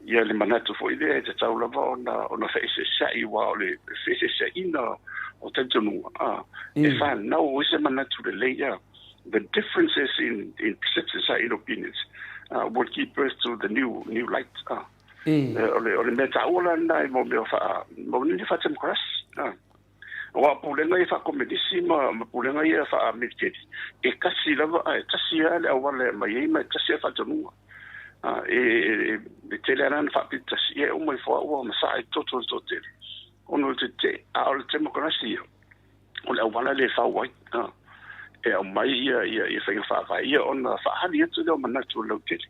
ia le manatu foi lea e tatau lava ona, ona feeseeseai, aua o le feeseeseaiga o talitonuga, a, e fanau ai se manatu lelei, a. The differences in, in perceptions, in opinions, will give birth to the new, new light. O le, o le mea taua la lena i mo mea faa, mo ni faa-democracy. Aua o pulega ia faa-komenisi ma, ma pulega ia faa-militeli, e tasi lava, e tasi lava le auala e aumai ai ma e tasi lava faatonuga. E, e, e tele lava na faapito tasi, ia e uma ifo lava ua masaa i toto le toatele, ona o le tetee. A o le democracy ia, o le auala lea e fau ai, e aumai ia, ia, ia faiga faavae, ia ona faaali atu lea o manatu o le lautele,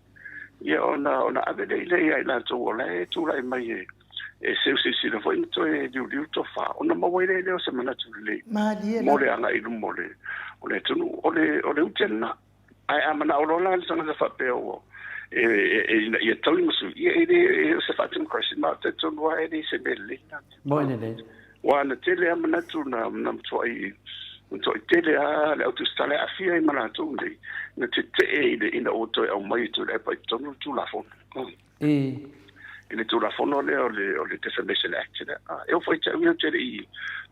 ia ona, ona ave lea i lea ia i latou o la e tulai mai e, e seu silasila foi ma toe liuliu tofa, ona maua ai lea o se manatu lelei mo le agai i luma o le, o le atunuu. O le, o le ute lena. Ae a manao loa la le tagata faapea ua e, e, e, ina ia taui ma sui, ia e le e, o se faa-democracy, ma ou te talitonu lava e le se mea lelei lena. Moi lelei. Aua na tele lava manatu na, na matuai, matuai tele lava le au tusitala e aafia ai ma latou nei, na tetee i le, ina ua toe aumai e Tuilaepa i totonu le Tulafono. I le Tulafono lea o le, o le Defamation Act lea. E oo foi ia te au ia ou te le i,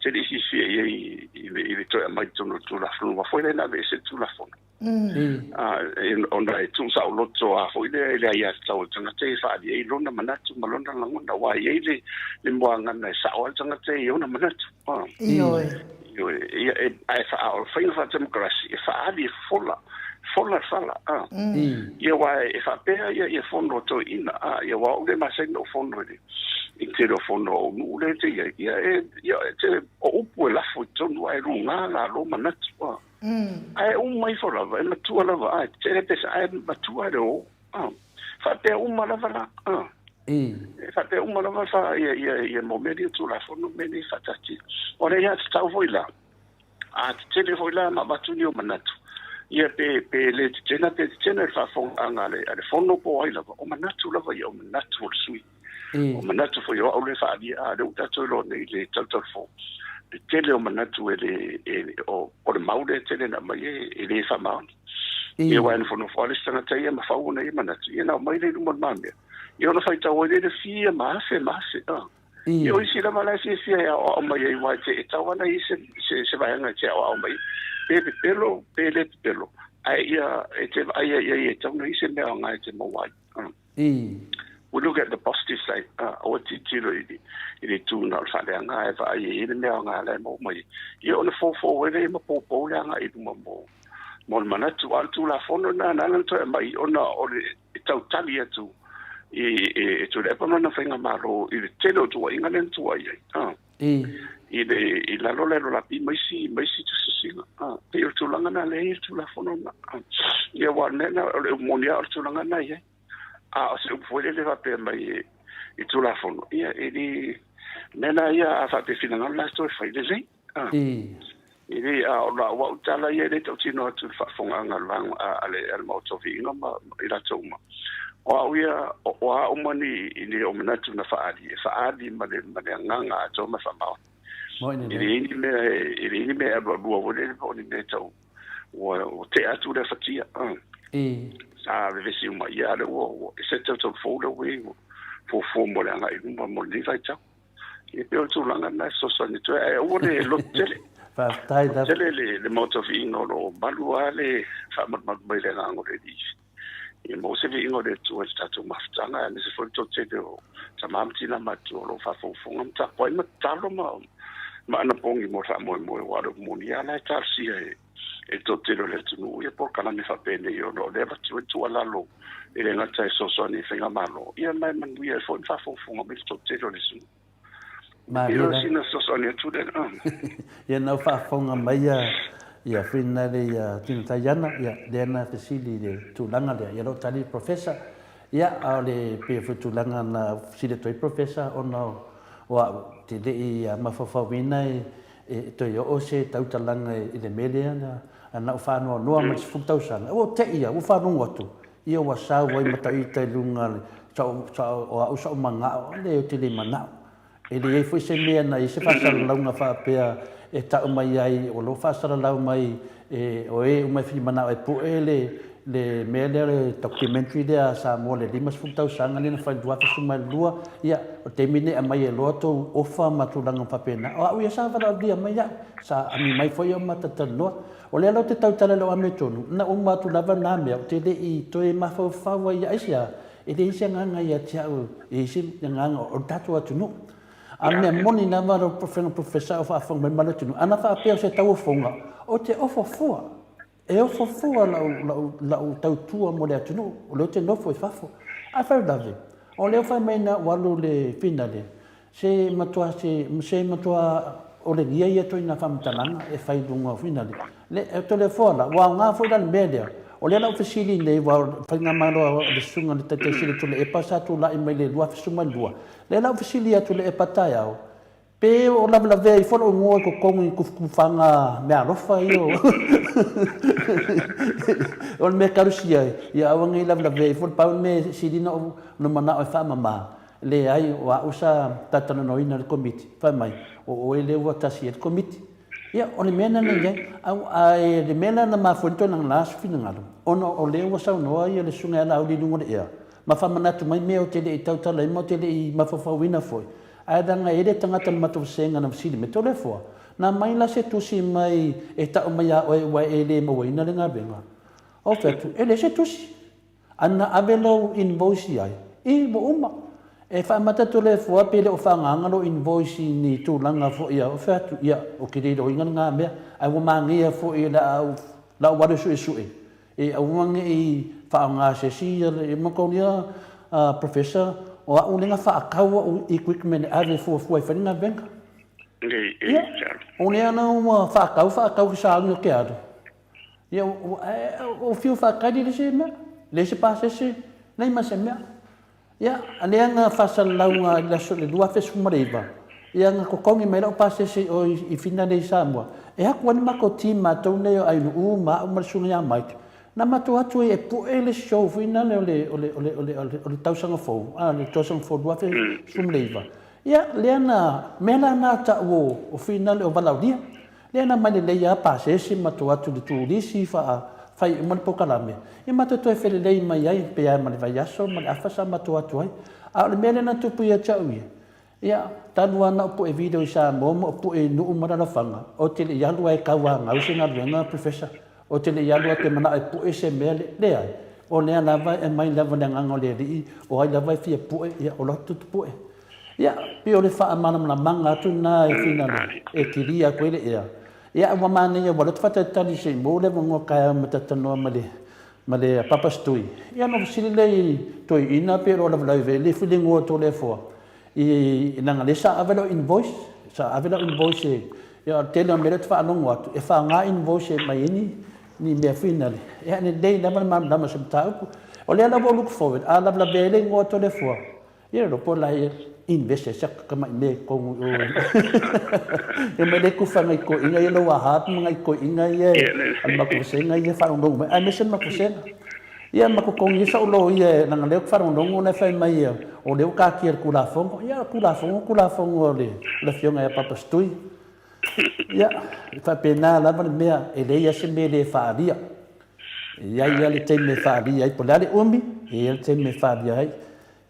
te le i silafia i ai i le, i le toe aumai i totonu o le Tulafono, aua foi lea na aveese le Tulafono. Ona e tuusaoloto lava foi lea i le aiatatau a le tagata e faaali ai lona manatu ma lona lagona, aua e i ai le, le muagana e sao lava le tagata i ona manatu. Ioe. Ioe. Ia, e, ae faa, o le faiga faatemokarasi, e faaali, e fofola, fola le fala. Ia, aua e faapea ia, ia fono a toeaiina, ia, aua o au le masani ona ou fono i le, i le tele o fono a ou nuu lea e te i ai, ia e, ia e te, o upu e lafo i totonu ae luga la lou manatu, a. Ae uma ifo lava, e matua lava, a, e tetele pesa, ae matua le o, a. Faapea uma lava la, a. E faapea uma lava fa, ia, ia, ia mo mea nei o Tulafono, mea nei faataatia. O le aiatatau foi la, A tetele foi la ma avatu ni o manatu, ia pe, pe le tetena pe tetena i le faafofogaaga a le, a le Fono po o ai lava, o manatu lava ia, o manatu o le sui. O manatu foi o au lea e faaalia, a o lea ua tatou iloa nei i le tautaulefo, le tele o manatu e le, e, o, o le mau lea e tele na aumai e, e le faamaoni. Ia aua e nofonofo lava le isi tagata ia ma fau ona ia manatu, ia na aumai lea i luma o le mamea, ia ona faitau ai lea i le fia ma afe ma afe, a. Ia o isi lava la e fiafia e aoao mai ai, aua e te, e tatau lava ona i ai se, se, se vaega e te aoao mai ai, pe pepelo, pe le pepelo, ae ia e te vaai ai i ai e tatau ona i ai se mea aoga e te maua ai. We look at the positive side, aua tilotilo i le, i le itu na o le faaleaga, ae vaai e i ai le mea aoga la e maua mai ai. Ia ona foufou ai lea ma poupou le agai i luma mo, mo le manatu. A o le Tulafono lena na ala ona toe aumai ona o le e tautali atu i e Tuilaepa ma lana faigamalo i le tele o tuuaiga lea na tuuai ai a i le i lalo o le LRP ma isi ma isi tusitusiga a pei o le tulaga lena lea e i ai le Tulafono lena a ia aua o le mea lena o le moni lava o le tulaga lena e i ai a o se upu foi lele faapea mai e i Tulafono ia e le mea lena ia a faapea e finagalo la e toe fai lelei a E le, a o lau au tala ia e le tautino atu i le faafofogaaga a le vaega, a, a le, a le Maota o Viiga ma, ma i latou uma. O au ia, o, o a uma ni, ni ou manatu na faaali, e faaali ma le, ma le agaga atoa ma le faamaoni. Moni E leai ni mea e, e leai ni mea e alualua foi lele po o ni mea e tau, ua, ua tea atu lea fatia. Sa vevesi uma, ia a o lea ua, ua ese le tautau fou lea ua i ai, ua fuafua mo le agai i luma mo lenei vaitau. E pei o le tulaga lena e fesoasoani atu ai, ae aua le loto tele. Faafetai lava. Tele le Maota o Viiga o lo o malu lava le faamalumalu mai le agaga o le Alii. Ia maua se viiga o le Atua i le tatou mafutaga, aemaise foi le toatele o tama ma tina matutua o lo o faafogafoga ma tapuai ma tatalo ma anapogi mo le faamoemoe, aua o le upu moni lava la e talosia e e le toatele o le atunuu ia polokalame faapenei ona o lea e avatu ai tuualalo e le gata e fesoasoani i faigamalo, ia ma e manuia ai foi ma faafogafoga mai le toatele o le atunuu. Malie Ia la. sina fesoasoani atu lea. Ia na faafofoga mai ia ia Frinale ia Tina Taiana, ia lea na fesili i le tulaga lea. Ia loo tali le Professor. Ia a o le pei foi tulaga na fesili atu ai Professor ona o au te le i mafaufauina e E toe oo se tautalaga i le mea lea na ou faanoanoa mai le 10 tausaga, ua te i au, ua faalogo atu, ia ua sau ai ma ta ita i luga o au sa ou manao, leai ou te le manao. E leai foi se mea na i ai se faasalalauga faapea e tau mai ai, o lo o faasalalau mai e o e uma e fia manao e pue le le mea lea le documentary lea a Samoa le 50 tausaga lea na fai i le 2012, ia, o le taimi lenei e aumai ai loa tou ofa ma tulaga faapena. O au ia sa valaaulia mai au, sa ami mai foi au ma talatalanoa. O lea la ou te tautala i lau amiotonu, na uma atu lava na mea, ou te le i toe mafaufau ai, aisea, e leai se agaga ia te au, e i ai se agaga o le tatou atunuu. A o le mea moni lava lau Afioga Professor o faafofoga mai ma le atunuu, ana faapea o se tauofoga, ou te ofo fua. E ofo fua lau tautua mo le atunuu, o lea ou te nofo i fafo. Ae faalavelave, o lea ua fai mai na ou alu i le finale, se matua se, se matua olegia ia ituaiga faamatalaga e fai i luga o finale. Le, e Toleafoa la, ua aoga foi la le mea lea. O lea la ua fesili nei, aua o le faigamalo a le Susuga i le Taitaisili o Tuilaepa sa tulai mai i le 2012, lea la ua fesili atu i Tuilaepa taeao, Pe o lavelavea ifo lou igoa i totonu i tufutufaga meaalofa ia o le mea talusia ai, ia aua ne i lavelavea ifo le pau le mea e sili ona ou manao e faamama. Leai, o au sa talatalanoaina i le Komiti, fai mai, o oe lea ua tasi ai le Komiti. Ia, o le mea lena na i ai. Ae o le mea la na mafua ai ona toe lagalaga se finagalo, ona o lea ua saunoa le Susuga ia Laauli i luga o le ea, ma faamanatu mai mea ou te le i tautalaina ma ou te le i mafaufauina foi. Ae leaga e i ai le tagata o le matou vasega na fesili mai, Toleafoa, na aumai la se tusi mai e tau mai ia oe ua e le mauaina le galuega? Ou fai atu, E leai se tusi. A na ave lou invoice i ai? I, ua uma. E faamata Toleafoa pe le o faaagaaga lou invoice i ni tulaga foi a. Ou fai atu, Ia, ou te le iloaina lena mea, ae ua manaia foi lau alu e suesue E aua ne i faaaoga se isi ia le mataolia Professor. o a'u lea na fa'atau a'u equipment e ave e fuafua e fai le galuega. Ia, o lea la ua fa'atau fa'atau i le sauni o ke alu, ia, ua fiu fa'atali le isi mea, leai se pasese, leai ma se mea. Ia, a lea na faasalalauga i le aso le 2019, ia na totogi mai lau pasese i o i Fina nei i Samoa, e atu ai le matou team matou nei o Ainuu ma au ma le susuga ia Mike, na matou atu ai e pue le show foi lale o le, o le, o le, o le, o le tausaga fou, a, le tausaga fou 2019. Ia, lea na, mea la na ta'u o, o finale o valaaulia. Lea na aumai lelei lava pasese matou atu i le turisi faa fai uma le polokalame, ia matou toe felelei mai ai pe a ma le vaiaso ma le afa sa matou atu ai. A o le mea lea na tupu ia te au ia, ia, talu lava ona ou pue video i Samoa ma ou pue i Nuu ma Lalofaga, ou te le i alu lava e tauanau se galuega, Professor. Ou te le i alu lava ou te manao e pue se mea, leai. O lea lava e aumai lava le agaga o le Alii, o ai lava e fia pue, ia o atu pue. Ia, pei o le faamalamalamaga atu lena e finale, e kilia atu ai le ea. Ia, ua manaia ua alu atu faatalitali se i maua le avanoa taeao ma talatalanoa ma le ma le Papa Stui. Ia ona fesili lea i toeaiina pe o lo o lavelave ai le filiga o Toleafoa i leaga lea sa ave lau invoice, sa ave lau invoice e ia o le tele o mea lea ou te faalogo atu, e faga invoice e aumai ai ni ni mea finale. Ia, lelei lava le malamalama o se mataupu. O lea la ua ou look forward, a lavelavea ai le igoa o Toleafoa, Ia lo po la ia invest se ka mai me ko o e mai le kufa ngai ko inga ia lo wa hat ma ngai ko inga ia al ma ko se ngai ia fa rongo mai ai me se ma ko se ia ma ko ko ngi sa lo ia na le fa rongo na fa mai ia o le ka ki ku la fongo ia ku la fongo ku la fongo le le fionga ia papa stui ia fa pena la ma mea e le ia se me le fa alia ia ia le taimi e faalia ai po o le a le umi e i ai le taimi e faalia ai.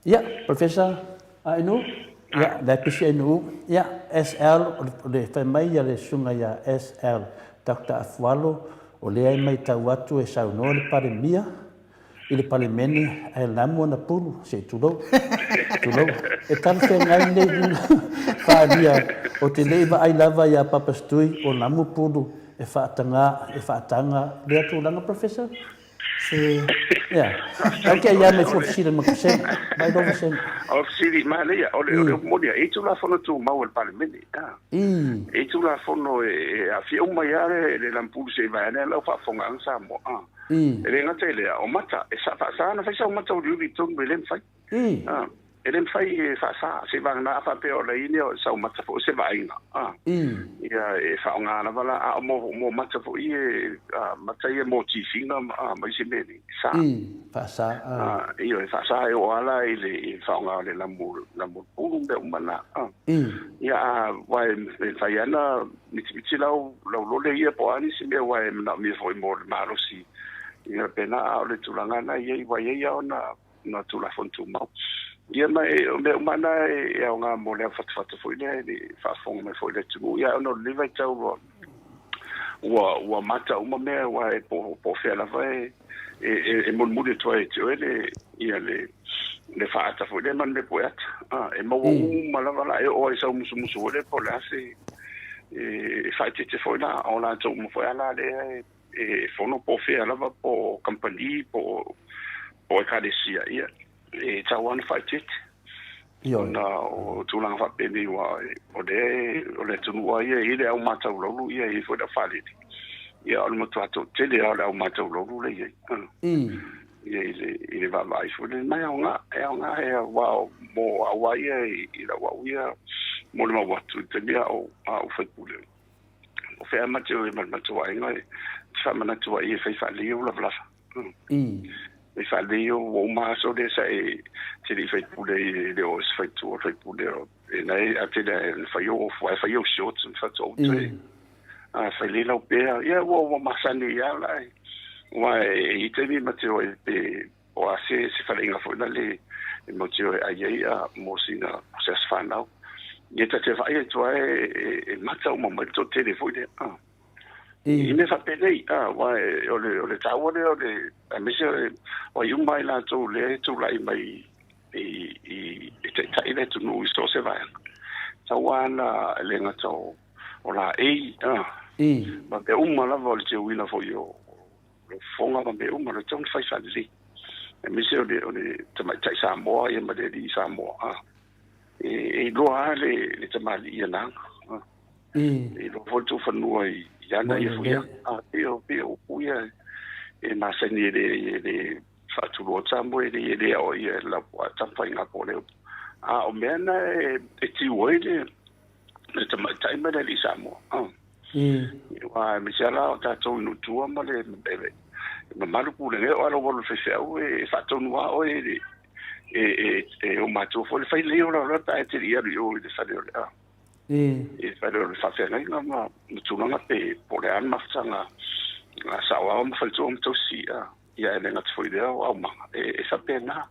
Ia, Professor Ainuu, ia, la e pisi Ainuu, ia, SL, o le fai mai ia le susuga ia SL Doctor Afualo, o lea e maitau atu e saunoa le Palemia i le Palemene ae lamu ana pulu, se i tulou, tulou. E talafeagai lenei uiga faaalia, ou te le i vaai lava ia Papa Stui o lamu pulu e faataga, e faataga lea tulaga Professor? Se, ia, au ke ia me fua fesili ma kusena, mai lou vasena. O fesili, manaia, o le, o le upu moni, e i Tulafono Tumau a le Palemene, a. E i Tulafono e aafia uma ai lava le lampulu se i vaeane lau faafofogaaga Samoa, a. E le gata i lea, o mata, e faasa ona fai sau mata uliuli i totonu, e le mafai. A. E le mafai e faasa, seivagana a faapea o laini o sau mata foi se vaaiga. A. Ia e faaaoga lava la, a o mo mata foi e, mata ia mo tifiga ma isi mea nei, sa. Faasa. A, ioe, faasa e oo lava la i le faaaoga o le lamu, lamu pulu mea uma na. A. Ia, a, aua e mafai lava ona mitimiti lau, lau lole ia po o a nisi mea aua e manaomia foi mo le malosi. Ia, pena, a o le tulaga lena e i ai, aua e i ai lava ona na Tulafono Tumau. Ia ma e, o mea uma na e aoga mo le aufatufatu foi lea i le faafofoga mai foi i le atunuu. Ia ona o lenei vaitau ua, ua, ua mata uma mea aua e po, po o fea lava e, e, e, e mulimuli atu ai e te oe le, ia le, le faaata foi lea ma le mea pueata. Ah, e maua uma lava la e oo ai sau musumusu foi lea po o le a se, e, e faaeteete foi la, o latou uma foi a la lea e, e fono po o fea lava po o kamupani po o po o ekalesia, ia, e tatau lava ona faaeteete. Ona o tulaga faapenei aua o lea o le atunuu lava ia e i ai le au mataulaulu, ia e i ai foi le au faalele. Ia o le matua toatele lava o le au mataulaulu lea e i ai. Ia i le i le vaavaai foi lea, ma e aoga, e aoga e aua mo au lava ia i lau au ia molimau atu i le taimi a o sui usufono. O fea ma te o e ma le matou aiga e te faamanatu ai e fai faalelei ou lavalava. Fai faalelei ou ua uma aso lea sa e te le i faipule e le o se faitua faipule o e na e a tele e fai ou ofu ai fai ou shorts ma fatu ou toe. A fai lelei lau pea ia ua ua masani ia la e ua e i taimi ma te o e pe o a se se faleaiga foi lale e mau te o e ai ai a mo sina se aso fanau. Ia ta te vaai atu ai e mata uma mai le toatele foi lea. Ah. I mea faapenei, ah, aua o le, o le taua lea o le, aemaise o ai uma ai latou lea e tulai mai i, i, e taitai le atunuu i so o se vaega. Taua ana e le gata o, o laei, ah, ma mea uma lava o le teuina foi o, o fofoga ma mea uma, o le tatau ona fai faalelei. Aemaise o le tamaitai Samoa ia ma le alii Samoa e iloa lava le tamalii anaga. E iloa foi le tuufanua i ana ia foi aga. Pei o upu ia e masani e le faatulua Samoa e le aoaia e lau taumafaiga po o le upu. A o mea na e tiu ai le tamaitai ma le alii Samoa. Aua aemaise lava la o tatou i nuu tua ma le mamalu pulega o alo o le faifeau e faatonu lava oe e o matua foi le fai lelei o lau pe a e te le i alu i o i le fale o le i le fale o le faafeagaiga ma tulaga pe po o le a le mafutaga a saoao ma faletua ma tausi ia e le gata foi i lea o aumaga e faapena.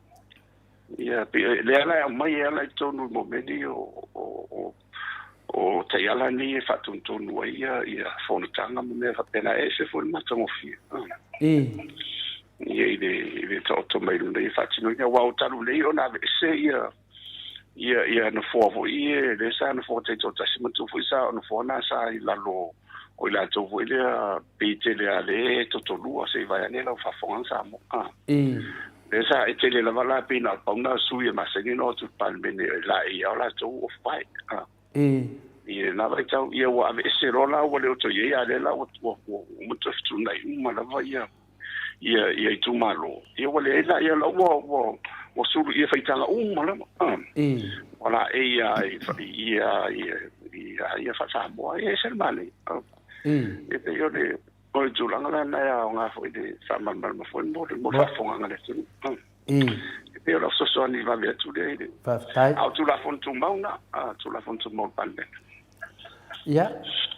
Ia lea la e aumai e ala i totonu i momeni o taiala nei e faatonutonu ai ia fonotaga ma mea faapena e ese foi le matagofie. Ia i le taoto mai luna ia faatinoina aua o talu nei ona aveese ia nofoa foi ia lea sa nofoa taitoatasi ma tu foi sa o nofoa na sa i lalo o i latou foi lea pei tele a le totolua se i vae ane lau faafofoga Samoa. Lea sa e tele lava la pei na o le pau na o sui e masani ona o atu i le Palemene e laei lava o latou o fae. Ia na vaitau ia ua aveese loa la ua le o toe i ai a lea la ua uma toe fetuunai uma lava ia itumalo. Ia ua leai la ia la ua sulu ia faitaga uma lava. Ua laei ia ia faa-Samoa ia ese le manaia. E pei o le tulaga la na e aoga foi le faamalamalama foi mo le faafofogaga a le atunuu. E pei o lau fesoasoani vave atu lea i le Faafetai. A o Tulafono Tumau na, Tulafono Tumau o le Palemene. Ia.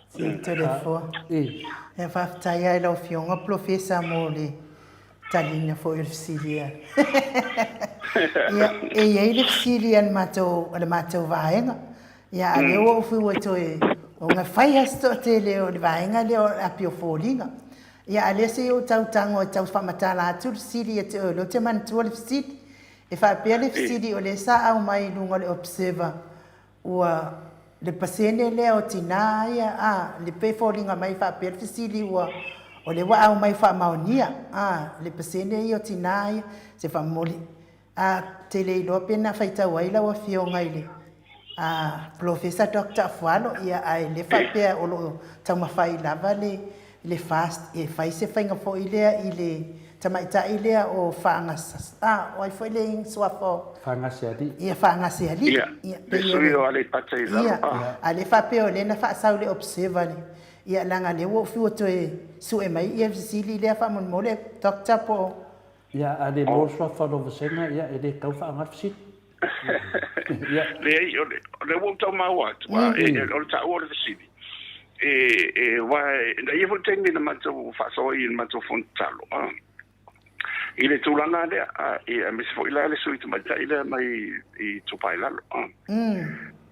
Si telefo. E faafetai ai lau Afioga Polofesa mo le taliga foi o le fesili ia. Ia, e i ai le fesili a le matou vaega. Ia, a lea ua ou fiu e toe ona fai lava se toatele o le vaega lea o le api o foliga. Ia, a lea se i ou tautago e tau faamatala atu le fesili ia te oe, o lea ou te manatua le fesili. E faapea le fesili o lea sa aumai i luga o le Observer ua le pasene lea o tinā ia, a, le pei foliga mai faapea le fesili ua o lea ua aumai faamaonia, a, le pasene ia o tinā ia, se faamomoli. A te le iloa pe na faitau ai lau Afioga i le Polofesa Doctor Afualo, ia ae le faapea o lo o taumafai lava le FAST e fai se faiga foi lea i le tamaitai lea o Faagasa, o ai foi le suafa o Faagasealii. Ia, Faagasealii. Ia, le sui o Aleipata i lalo. Ia, a le faapea o lea na faasau le Observer le, ia leaga lea ua ou fiu e toe sue mai ia fesili lea faamolemole Doctor po o. Ia, a le maua le suafa o lou vasega, ia, e le tatau faaaoga le fesili. Ia. Leai, o lea ua ou tau maua atu, o le taua o le fesili, aua na i ai foi le taimi na matou faasoa ai i le matou fono tatalo, i le tulaga lea, aemaise foi la le sui tamaitai lea mai i Itupa i Lalo.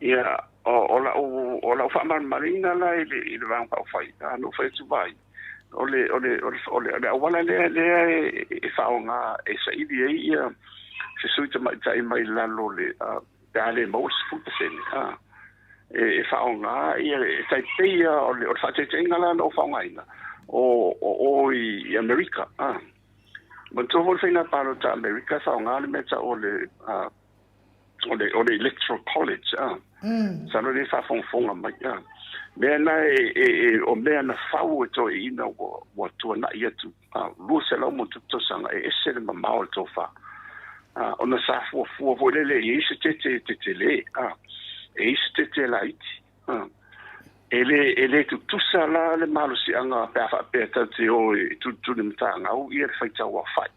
Ia, o lau faamalamalamaina la i le Vaega Faaupufai, na ou fai atu vai, o le auala lea lea e faaaoga e saili ai ia se sui tamaitai mai lalo le pe a le maua le 10% e faaaoga ia e tai pei o le faataitaiga la na ou faaaogaina o i Amerika. Manatua foi le faiga palota a Amerika e faaaoga le mea tau o le o le Electoral College masalo lea e faafogafoga mai mea na o mea na fau e toeaiina ua tuanai atu 200 ma tausaga e ese le mamao o le tofa ona sa fuafua foi lele e i ai se tete tetele e i ai se tete laiti e le tutusa la le malosiaga pe a faapea tatou te o e tulituli matagau ia le faitau aofai.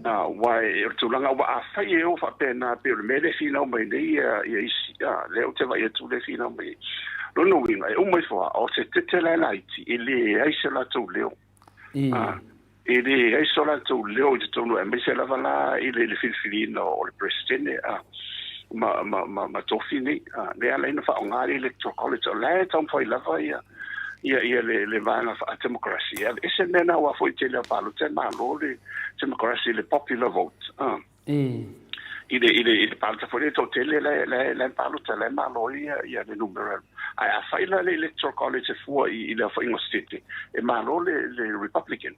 Aua o le tulaga ua afai e o faapena pei o le mea lea e finau mai nei ia isi lea ou te vaai atu lea e finau mai ai. Lona uiga e uma ifo lava o se tete la e laiti e leai se latou leo. E leai so latou leo i totonu aemaise lava la i le filifiliina o le Peresetene ma tofi nei. Lea ala ai ona faaaoga le Electoral College o la e taumafai lava ia le vaega faa-democracy. E ese le mea na aua foi tele o palota e malo le democracy, le popular vote. I le palota foi lea toatele la e palota la e malo ai ia le numera. Ae afai la le Electoral College e fua i le aofaiga o sitete, e malo le Republican.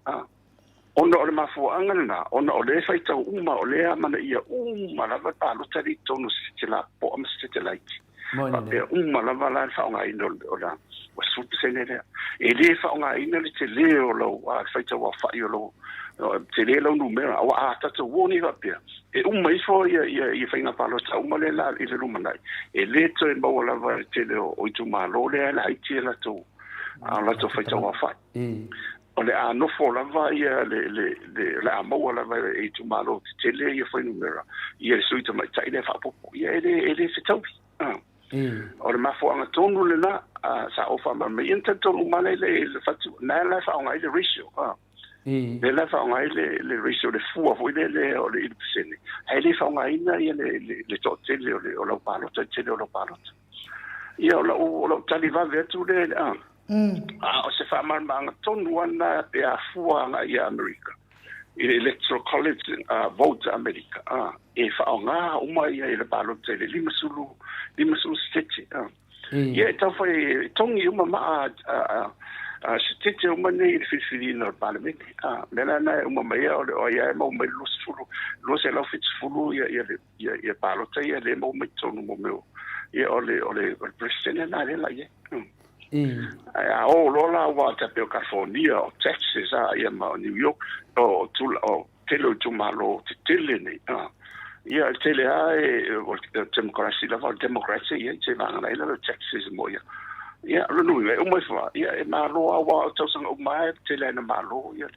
Ona o le mafuaaga lena, ona o lea e faitau uma, o lea e amanaia uma lava le palota lea i totonu o se sete lapopoa ma se sete laiti. Faapea uma lava la le faaaogaina o le 10% lea. E le faaaogaina le tele o lau le faitau aofai o lau tele lau numera. Aua a tatou o nei faapea, e uma ifo ia faiga palota uma lea la i le lumanai, e le toe maua lava le tele o itumalo lea e laiti a latou faitau aofai. O le a nofo lava ia le o le a maua lava e itumalo tetele ia fuainumera ia le sui tamaitai lea faaopoopo. Ia e le fetaui. O le mafuaaga tonu lena sa ou faamalamalama. Ia na talitonu uma lava i le fatu, na la e faaaoga ai le ratio. Lea la e faaaoga ai le ratio, le fua foi lea o le i le pasene, ae le faaaogaina ia le toatele o lau palota, le tele o lau palota. Ia o lau tali vave atu lea. A o se faamalamalamaga tonu lava lena pe a fua agai ia Amerika i le Electoral College vote a Amerika, e faaaoga uma ia i le palota i le 50, 50 sitete. Ia e tau fai e togi uma maa sitete uma nei i le filifiliina o le Palemene. O le mea la lena e uma mai ai, o ai lava e maua mai le 20, 270 ia palota ia lea e maua mai totonu mo mea ia o le Peresetene lena lea la i ai. Ae a o loa la aua e tai pei o California, o Texas a ia ma o New York, o tele o itumalo tetele nei, ia e tele lava e o le Temokarasi lava, o le Democrats e i ai, seivaga ai lava o Texas mo ia. Ia, o lona uiga, e uma ifo lava, ia e malo lava, aua o tausaga uma lava e tele lava ina malo ia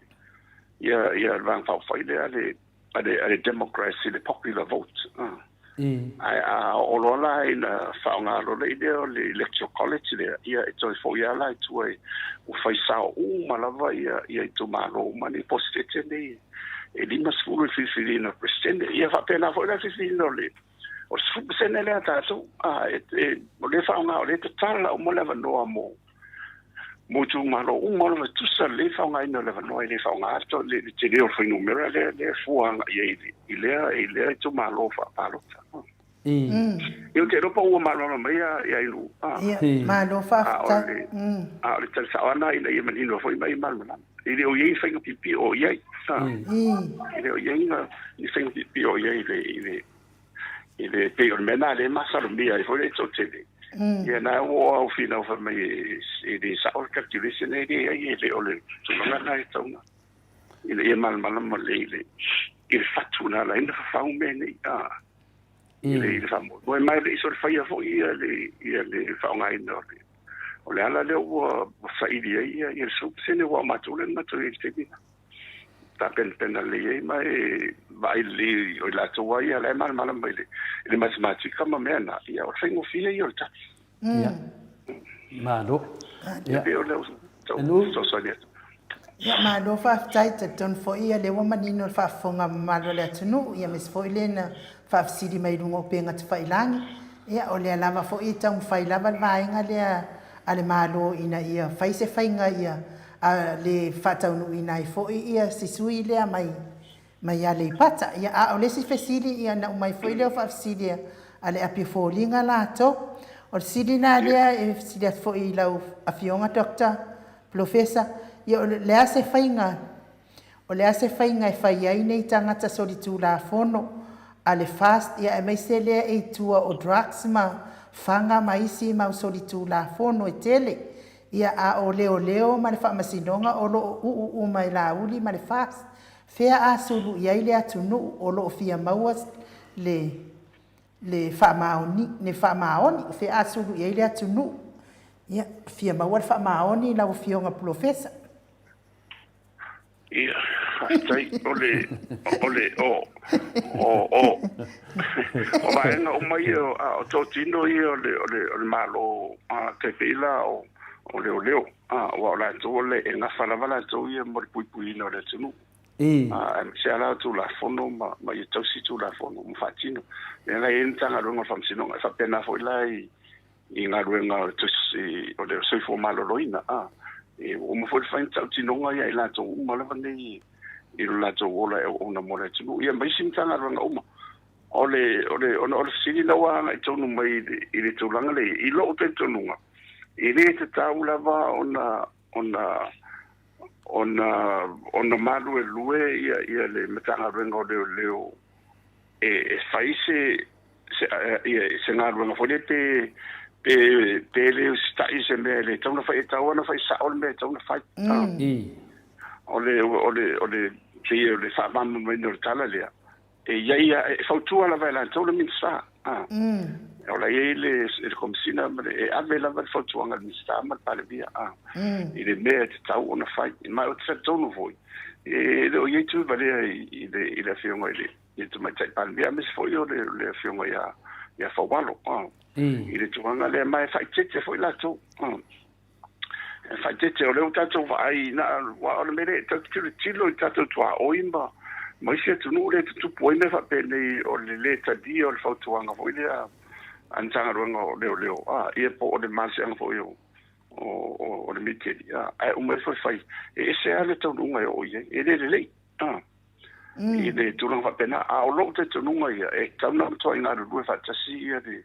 le Vaega Faaupufai lea a le Democrats i le popular vote. Ae a oo loa la ina faaaoga loa lea o le Electoral College lea, ia e toe foi lava la i tua ua fai sao uma lava ia itumalo uma nei po o sitete nei e 50 i le filifiliina o le Peresetene. Ia faapena foi la le filifiliina o le 10% lea a tatou. O lea e faaaoga, o lea e tatala uma le avanoa mo mo itumalo uma lava, tusa lelei le faaaogaina o le avanoa, e le faaaoga le tele o le fuainumera lea e fua agai ai i lea itumalo faapalota. Ia ou te iloa po ua malamalama mai ia Ailuu. Ia, malo faafetai. A o le tali sao lava lena ina ia manino foi ma ia malamalama. E le o i ai ni faiga piipii o i ai. E le o i ai ni faiga piipii o i ai i le pei o le mea lena lea e masalomia ai foi le toatele. Ia na ua au finau fai mai e le sao le calculation e leai e le o le tulaga lena e tatau ona ina ia malamalama lelei i le fatu na ala ai ona fafau mea nei i le faamoemoe ma e le i solofaia foi ia le faaaogaina o le ala lea ua saili ai ia le 10% aua o matou lea na matou i ai i le taimi lena. Tapenapena lelei ai ma e vaai lelei o i latou lava ia la e malamalama i le matematika ma mea na, ia o le faigofie ia o le tali. Ia. Malo. Ia. E pei o le fesoasoani atu. Ia, malo faafetai. Talitonu foi ia lea ua manino le faafofoga mamalu a le atunuu, ia aemaise foi le na faafesili mai i luga o upega tafailagi. Ia, o lea lava foi e taumafai lava le vaega lea a le Malo ina ia fai se faiga ia a le faataunuuina ai foi ia si sui lea mai mai Aleipata. Ia, a o le isi fesili, ia na uma ai foi lea o faafesili a le api o foliga latou. O le fesili la lea e fesili atu foi i lau Afioga Doctor Polofesa, ia o le a se faiga, o le a se faiga e fai ai nei tagata solitulafono a le FAST, ia aemaise lea e i tua o drugs ma faga ma isi mau solitulafono e tele. Ia, a o leoleo ma le faamasinoga o lo o uu uma e Laauli ma le FAST, fea a sulu i ai le atunuu o lo o fia maua le le faamaoni, le faamaoni, o fea a sulu i ai le atunuu? Ia, fia maua le faamaoni lau Afioga Polofesa. Ia, faafetai. O le, o le, o, o, o, o vaega uma ia, a o totino ia o le, o le, o le Malo, a, tai pei la o, o leoleo, a, aua o latou o le, e gafa lava latou ia mo le puipuiina o le atunuu. A, aemaise lava la o Tulafono ma, ma ia tausi Tulafono ma faatino. Lea la e i ai le Matagaluega o le Faamasinoga, e faapena foi la i, i galuega o le tusi o le soifua maloloina a e ua uma foi le fai tautinoga ia i latou uma lava nei i lo latou ola e auauna mo le atunuu ia ma isi Matagaluega uma. O le o le ona o le fesili la ua agai tonu mai i le tulaga lea i lou talitonuga e le tatau lava ona ona Ona ona maluelue ia ia le Matagaluega o Leoleo e e fai se se ia se galuega foi lea pe pe pe le usitai se mea e le tatau ona fai, e tatau ona fai sao le mea e tatau ona fai. O le o le o le pei o le faamalamalamaina o le tala lea, e i ai e fautua lava e latou le Minisita. O la e i ai le le Komesina ma le e ave lava le fautuaga a le Minisita ma le Palemia i le mea e tatau ona fai. Ma ou te talitonu foi, e le o i ai tuivalea i le i le Afioga i le i le Tamaitai Palemia aemaise foi o le le Afioga ia ia Faualo i le tulaga lea, ma e faaeteete foi latou. E faaeteete, o lea ua tatou vaai na aua o le mea lea e tatou te tilotilo i tatou tuaoi ma ma isi atunuu lea e tutupu ai mea faapenei o le lē talia o le fautuaga foi lea a le Matagaluega o Leoleo a ia po o le malosiaga foi o o le militeli a ae uma ifo e fai e ese lava le taunuuga e oo i ai e le lelei a i le tulaga faapena. A o lou talitonuga ia, e tatau ona matuai galulue faatasi ia le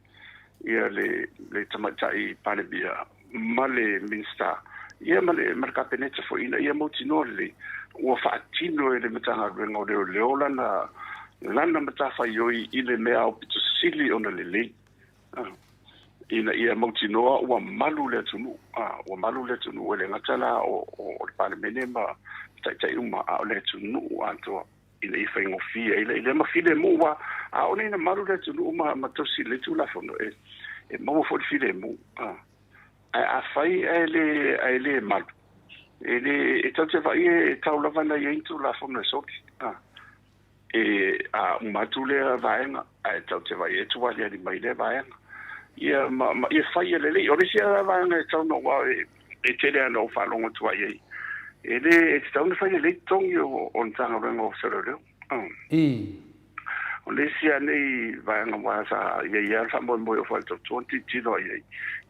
ia le le tamaitai Palemia ma le Minisita ia ma le ma le Kapeneta foi ina ia mautinoa lelei ua faatino e le Matagaluega o Leoleo lana lana matafaioi i le mea aupito sili ona lelei ina ia mautinoa ua malu le atunuu, ua malu le atunuu e le gata la o le Palemene ma taitai uma, a o le atunuu atoa ina ia faigofie ai lea ma filemu, aua a oo nei ina malu le atunuu ma tausi lelei Tulafono, e maua foi le filemu. Ae afai ae le malu, e le, e tatou te vaai e tau lava ina i ai ni Tulafono e soli. E a uma atu lea vaega, ae tatou te vaai e tualiali mai lea vaega. Ia, ma, ma ia fai ia lelei. O le isi lava vaega e tatau ona ou e tele lava ina ou faalogo atu ai i ai, e le, e tatau ona fai lelei totogi o, o le Matagaluega o Ofisa o Leoleo. O le isi lava nei vaega aua sa i ai lava le faamoemoe o faletautua na tilotilo lava i ai,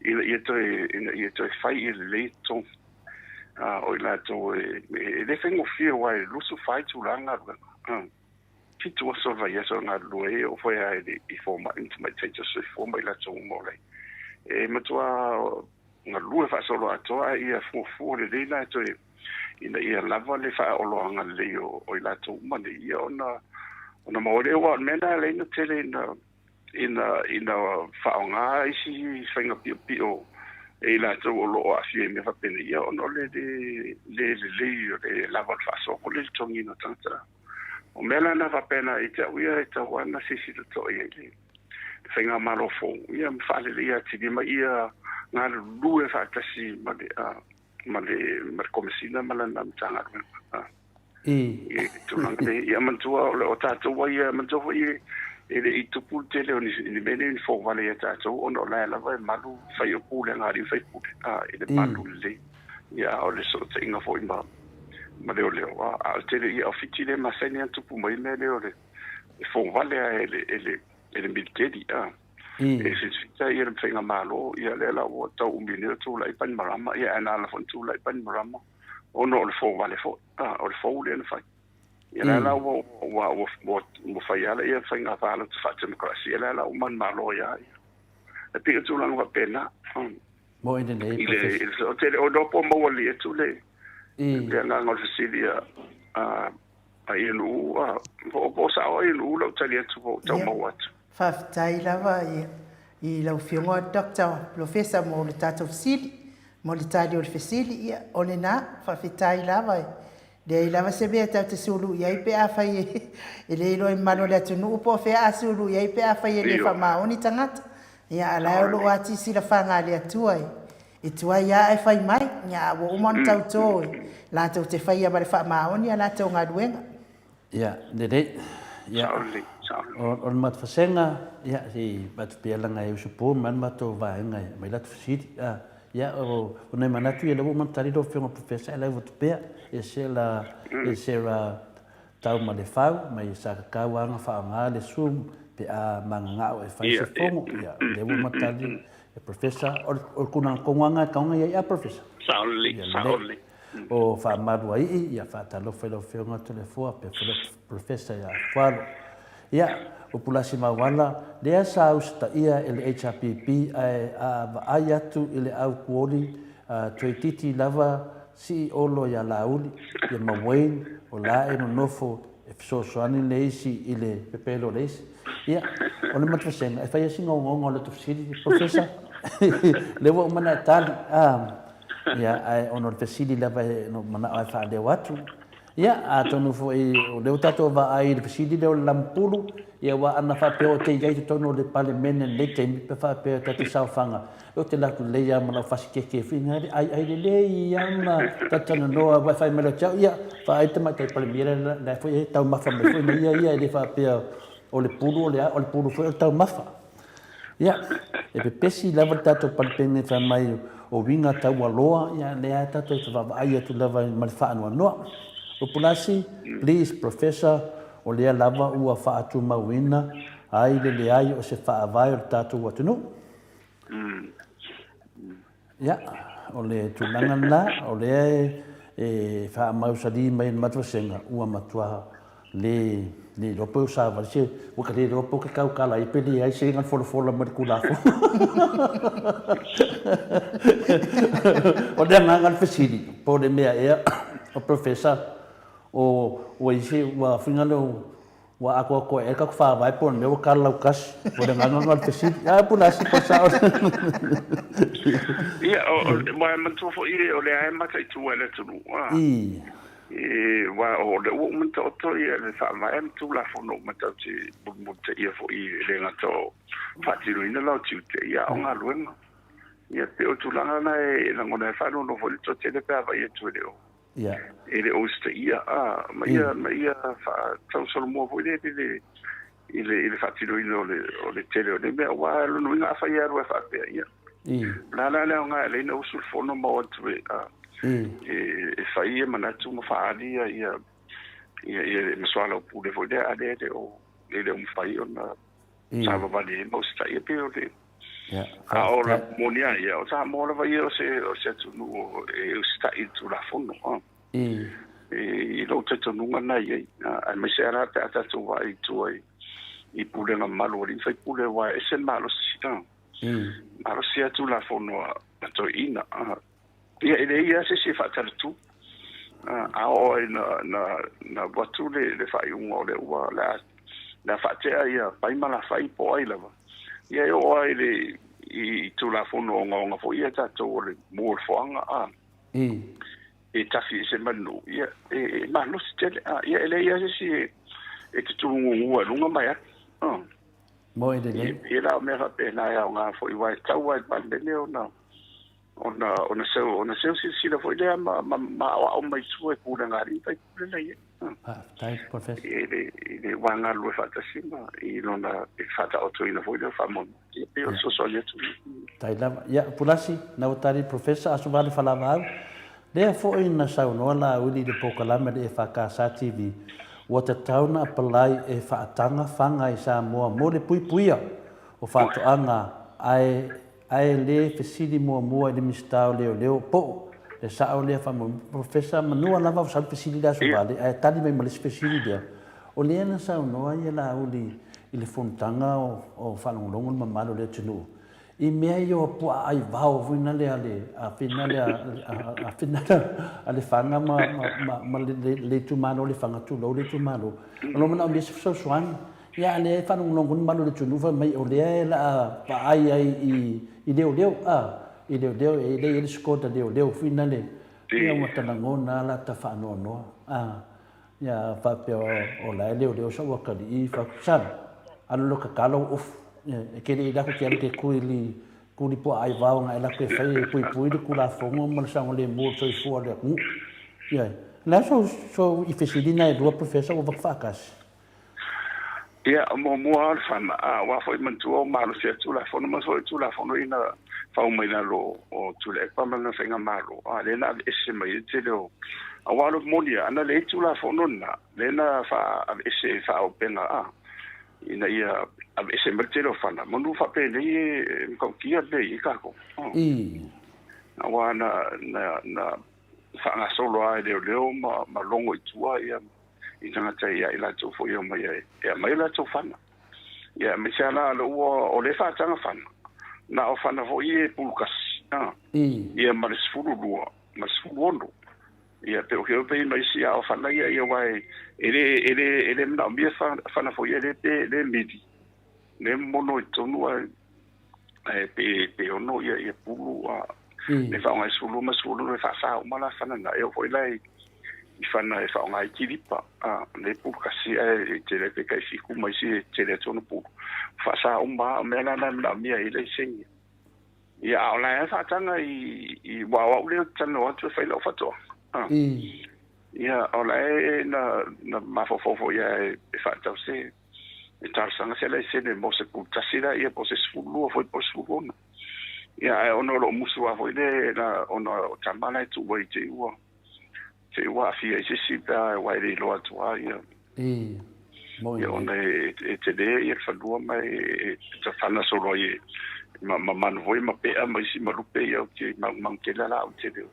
ina ia toe, ina ia toe fai ia lelei totogi. O i latou e le faigofie aua e 24 itula galuega, 7 aso o le vaiaso e galulue ai, e oo foi lava i fomai ma tamaitai tausisoifua ma i latou uma o la e matua galue faasoloatoa, ae ia fuafua lelei la toe ina ia lava le faaoloaga lelei o i latou uma nei, ia ona maua lea. Aua o le mea lena e ala ai ona tele ina faaaoga isi faiga piopio e i latou o lo o aafia i mea faapenei, ia ona o le le lelei o le lava o le faasoa po o le totogiina o tagata. O mea la na faapena ia te au ia e tatau lava ona silasila totoa i ai le faigamalo fou, ia ma faaleleia atili ma ia galulue faatasi ma le ma le ma le Komesina ma lana Matagaluega. I tulaga nei, ia manatua o tatou ai, ia manatua foi e le i tupu le tele o ni mea nei ni fovale ia tatou, ona o la e lava e malu fai o pulega a alii ma faipule, i le malu lelei. Ia, a o le fesootaiga foi ma leoleo, a o le tele ia o Fiti lea e masani ona tupu mai mea lea o le fovale lava e le militeli. E fita ia le faigamalo, ia lea la ua tau umi nei o tulai Bainimarama, ia ae na ala foi ona tulai Bainimarama ona o le fovale foi, o le fou lea na fai. Ia lea la ua ua ua ua fai ala ia faiga palota faatemokerasia, lea la ua manumalo ai lava ia. E pei o tulaga faapena. Mo i lenei i le o tele o lopo maua li atu le le agaga o le fesili a a ia nuu a po o sao ia nuu lau tali atu po o tau maua atu. Faafetai lava i lau Afioga Doctor Polofesa mo le tatou fesili, mo le tali o le fesili. Ia, o lena, faafetai lava. E leai lava se mea tatou te sulu i ai pe afai e le iloa i mamalu o le atunuu po o fea a sulu i ai pe afai e le faamaoni tagata. Ia, a o la e o lo o atisila faga le Atua e tuai lava ae fai mai, ia, a ua uma ona tauto latou te faia ma le faamaoni a latou galuega. Ia, lelei. Ia, o le matou vasega, ia, se i avatu pea leaga e usu po mai le matou vaega e aumai latou fesili. Ia, o nai manatu ia lea ua uma ona tali lau Afioga i le Professor, ae lau atu pea, e se la, e se la tau ma le fau, mai sa tatau lava ona faaaoga le Zoom pe a mananao e fai se fono. Ia, lea ua uma ona tali le Professor. O le tulaga tonu lava lena e tatau ona i ai, a Professor? Sao lelei, sao lelei. O faamaluaii, ia faatalofa i lau Afioga Toleafoa pea foi le Professor ia Fualo. Ia, o Pulasi Mauala, lea sa usitaia e le HRPP ae a vaai atu i le au kuoli toeitiiti lava Sii Olo ia Laauli, ia ma Wayne, o la e nonofo e fesoasoani le isi i le pepelo o le isi. Ia, o le matou vasega, e fai lava sina ogaoga o le latou fesili, Professor, lea ua uma ona e tali, a, ia, ae ona o le fesili lava e manao lava e faaleo atu. Ia, atonu foi o lea ua tatou vaai i le fesili lea o le lamupulu, ia aua ana faapea ou te i ai i totonu o le Palemene i lenei taimi, pe faapea ta te saofaga, ou te alu atu lelei lava ma lau fasi keke foi na le aiai lelei lava ma talatalanoa aua e fai mai loa ia te au, ia, vaai le Tamaitai Palemia la la foi e taumafa mai foi ma ia ia, e le faapea o le pulu o le a, o le pulu foi o le taumafa. Ia, e pepesi lava le tatou Palemene fai mai o uiga taualoa, ia lea lava tatou te vaavaai atu lava ma le faanoanoa. Lupulasi, please Professor, o lea lava ua faatumauina ai le leai o se faavae o le tatou atunuu. Ia, o le tulaga lena, o lea e faamausali mai e le matou vasega, ua matua le le iloa pe o savali se, ua ka le iloa pe o ke kaukala ai pe leai se iga folafola mai le Tulafono. O le agaga o le fesili, po o le mea ea, o Professor, o ua i se, ua faiga lea o Ua atoatoa ea tatou faavae po o le mea ua tala lautasi. O le agaga lena o le fesili. A Pulasi po o sao. Ia, aua e manatua foi o lea e mataitu ai le atunuu. I. Aua o lea ua uma ona taoto le faavae ma Tulafono uma tatou te mulimulitaia foi e le gata o faatinoina lau tiute, ia a o galuega. Ia pei o tulaga na e lagona ai faanoanoa foi le toatele pe a vaai atu e le o e le o usitaia ma ia ma ia faatausolomua foi lele i le i le faatinoina o le tele o nei mea, aua o lona uiga afai e alu ai faapea, ia o le a la le aoga e ala ai ona usu le fono ma o atu e e fai ia manatu ma faaali ia ia ia ia ma soalaupule foi lea, a lea e le o mafai ona savavali ai ma usitaia pei o le. A o le moni a ia, o Samoa lava ia o se atunuu e usitai i le Tulafono. I lou talitonuga lena e i ai, aemaise lava la pe a tatou vaai i tua i pulega mamalu a alii ma faipule, aua e ese le malosi, malosi lava Tulafono a toeaiina. Ia, e leai lava se isi e faatalatu. A oo ai na alu atu le faaiuga o lea ua le a faatea ia pai ma lafai po o ai lava, ia e oo lava i le i Tulafono ogaoga foi ia tatou o le mu o le foaga a e tafi ese mai le nuu, ia e malosi tele. Ia e leai lava se isi e te tulugugua i luga ma e alu. Mo e lelei. Ia la o mea faapena e aoga foi, aua e tatau lava i le Palemene ona ona ona seu ona seu silasila foi lea ma ma ma aoao mai tua i pulega a alii ma faipule la i ai. Faafetai, Professor. I le wā galulue faatasi ma i lona faataotoina foi lea o faamoemoe. Ia pei o le fesoasoani atu. Faafetai lava. Ia, Pulasi, na ua tali Professor Aso Vale Falavaau. Lea foi na saunoa Laauli i le polokalame a le EFKS TV, ua tatau na apply e faataga faga i Samoa mo le puipuia o faatoaga ae Ae le fesili muamua i le Minisita o Leoleo po le sao lea faamoemoe. Professor, manua lava ua sau le fesili le Aso Vale ae tali mai ma le isi fesili lea. O lea na saunoa ia Laauli i le fonotaga o faalogologo le mamalu o le atunuu i mea ia o puaa aivao foi na lea a le afina lea afina a Lefaga ma ma le itumalo o Lefaga tulou le itumalo. O lo o manaomia se fesoasoani. Ia, a lea e faalogologo le mamalu o le atunuu fai mai o lea e la vaai ai i leoleo, a, i leoleo e le i ai le scored a leoleo foi na le, ia ua ta lagona a la ta faanoanoa, a, ia faapea o la e leoleo sau atalii fai atu, son, alu loa tatalo ou ofu, e te le i alu atu te alu te tu i le tu i puaa ai vao na e alu atu e fai e puipui le Tulafono ma le saogalemu o le soifua o le atunuu. Ioe. O le a sou i fesili na e lua Professor ua avatu faatasi? Ia, muamua o le fana, aua foi manatua o malosi a Tulafono ma foi Tulafono ina fau mai lalo o Tuilaepa ma lana faigamalo, a lea na aveese mai ai le tele o aua o le moni lava, ana leai Tulafono lena, lea na faaveese e faaopena a ina ia aveese mai le tele o fana, manu faapenei e matautia le mea e i ai tatou. Aua na faagasolo lava e leoleo ma logo i tua ia i tagata ia i latou foi e omai ai e aumai o latou fana. Ia aemaise lava la ua o lea e faataga fana, na o fana foi e pulukasi, ia ma le 12 ma le 16. Ia pe o ke pe mai si a o fana ia ia wai e le manaomia fana foi e le pe le mili le mono i tonu a pe ono ia pulu a le faaaoga i 12 ma 16 e faasa uma la fana na e oo foi la i fana e faaaoga ai kilipa a le pulu kasi ae tele pe kai 7 ma isi e tele atu ona pulu faasa uma o mea lana e manaomia ai laiseni. Ia a o la e faataga i ua o au lea talanoa atu e fai lau faatoaga. Ia o la e na mafaufau foi e faatau se e talosaga se laisene mo se pulu tasi la ia po o se 12 foi po o se 16. Ia ae ona o loo musu lava foi le na ona o tama la e tuu ai te i ua aafia i se isi pe a ua e le iloa atu lava ia. Mo Ia ona e tele ia le fanua ma e tafana solo ai e ma manu foi ma pea ma isi ma lupe ia o te magumagu tele la au tele.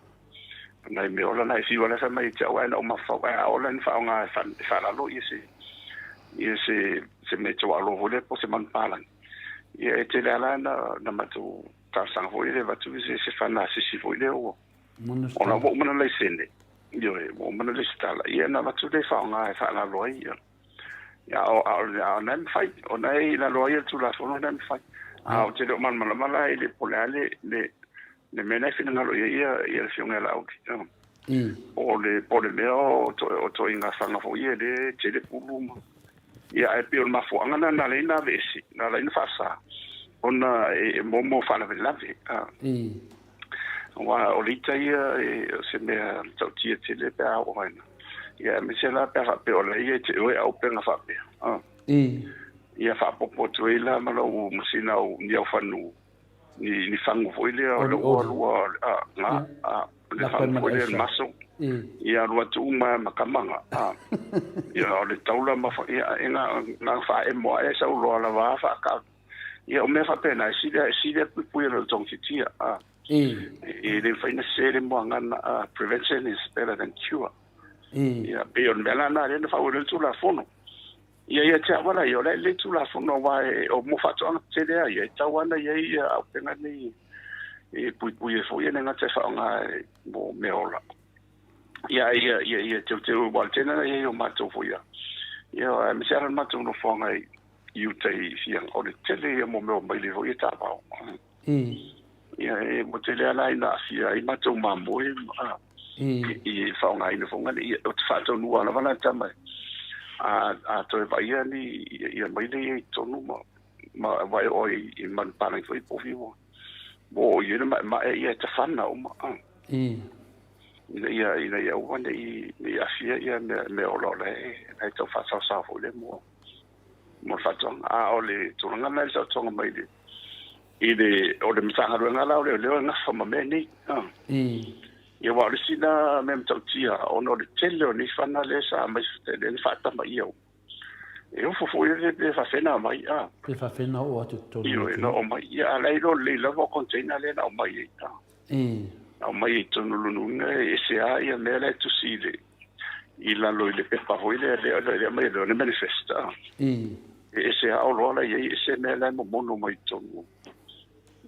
Nai mea ola na e fiu ala fai mai te au ai na o mafau ai a ola ni faaaoga e faalalo ia se mea tau alo foi lea po se manupalagi. Ia e tele ala na matou talosaga foi le avatu se fana asisi foi lea ua ona ua uma na laisene. Ioe, ua uma na lesitala. Ia na avatu le faaaoga e faalalo ai ia. Ia o a o na mafai ona e i lalo ai le Tulafono na mafai. A o te le o malamalama la i le po le a le mea na e finagalo ia ia le afioga ia Laauli. O le mea o toaiga fana foi ia le tele pulu ma ia ae pei o le mafuaaga na na ala ai na aveese na ala ai na faasa ona e momo faalavelave. Aua o le ita ia e o se mea tautia tele pe a oo ai. Ia aemaise la pe a faapea o la ia e te oe auupega faapea. Ia faapopo atu ai la ma lou masina au ni au fanu ni fagu foi lea o le ua lua a ga a le fagu foi lea le maso. Ia alu atu uma ma kamaga. Ia o le taula ma ia e ga faaemo ae sauloa lava faaka. Ia o mea faapena e sili e sili puipui e le togafitia. E le mafai ona sese le muagana, prevention is better than cure. Ia pei o le mea lena lea na faaauau ai le Tulafono. Ia te au ala ia o le le Tulafono aua e o mo faatoaga tetele a ia e tau ana i ai ia auupega nei e puipui ai foi e le gata e faaaoga mo mea ola. Ia ia ia ia teuteu ua le tele na i ai o matou foi ia. Ia aemaise lava le matou nofoaga i uta i Fiaga o le tele ia mo mea o maile foi e tavao. Ia e ua tele lava la ina aafia ai matou mamoe i faaaogaina foi ia o te faataunua lava la tama a toe vaaia ni ia maile ia i totonu ma ua e oo i manupalagi foi po o fiu ua oo i ai le maemae ia e tafana uma. Ina ia aua ne i aafia ia mea ola o la e tau faasaosao foi lea mo le faatoaga. A o le tulaga lena i le sautoga mai i le o le Matagaluega la o Leoleo e gafa ma mea nei. Ia aua o le isi la mea matautia ona o le tele o nei fana lea sa aumai lea na faatamaia uma. E ofo foi le pe faafena mai a. Pe faafena oo atu i totonu. Ioe, na oo mai. Ia a la e iloa lelei lava o container lea na aumai ai. Na aumai i totonu lona uiga e ese lava ia mea la e tusi i lalo i le pepa foi lea lea aumai e le manifest. E ese lava oloa la i ai ese mea la e momono mai i totonu.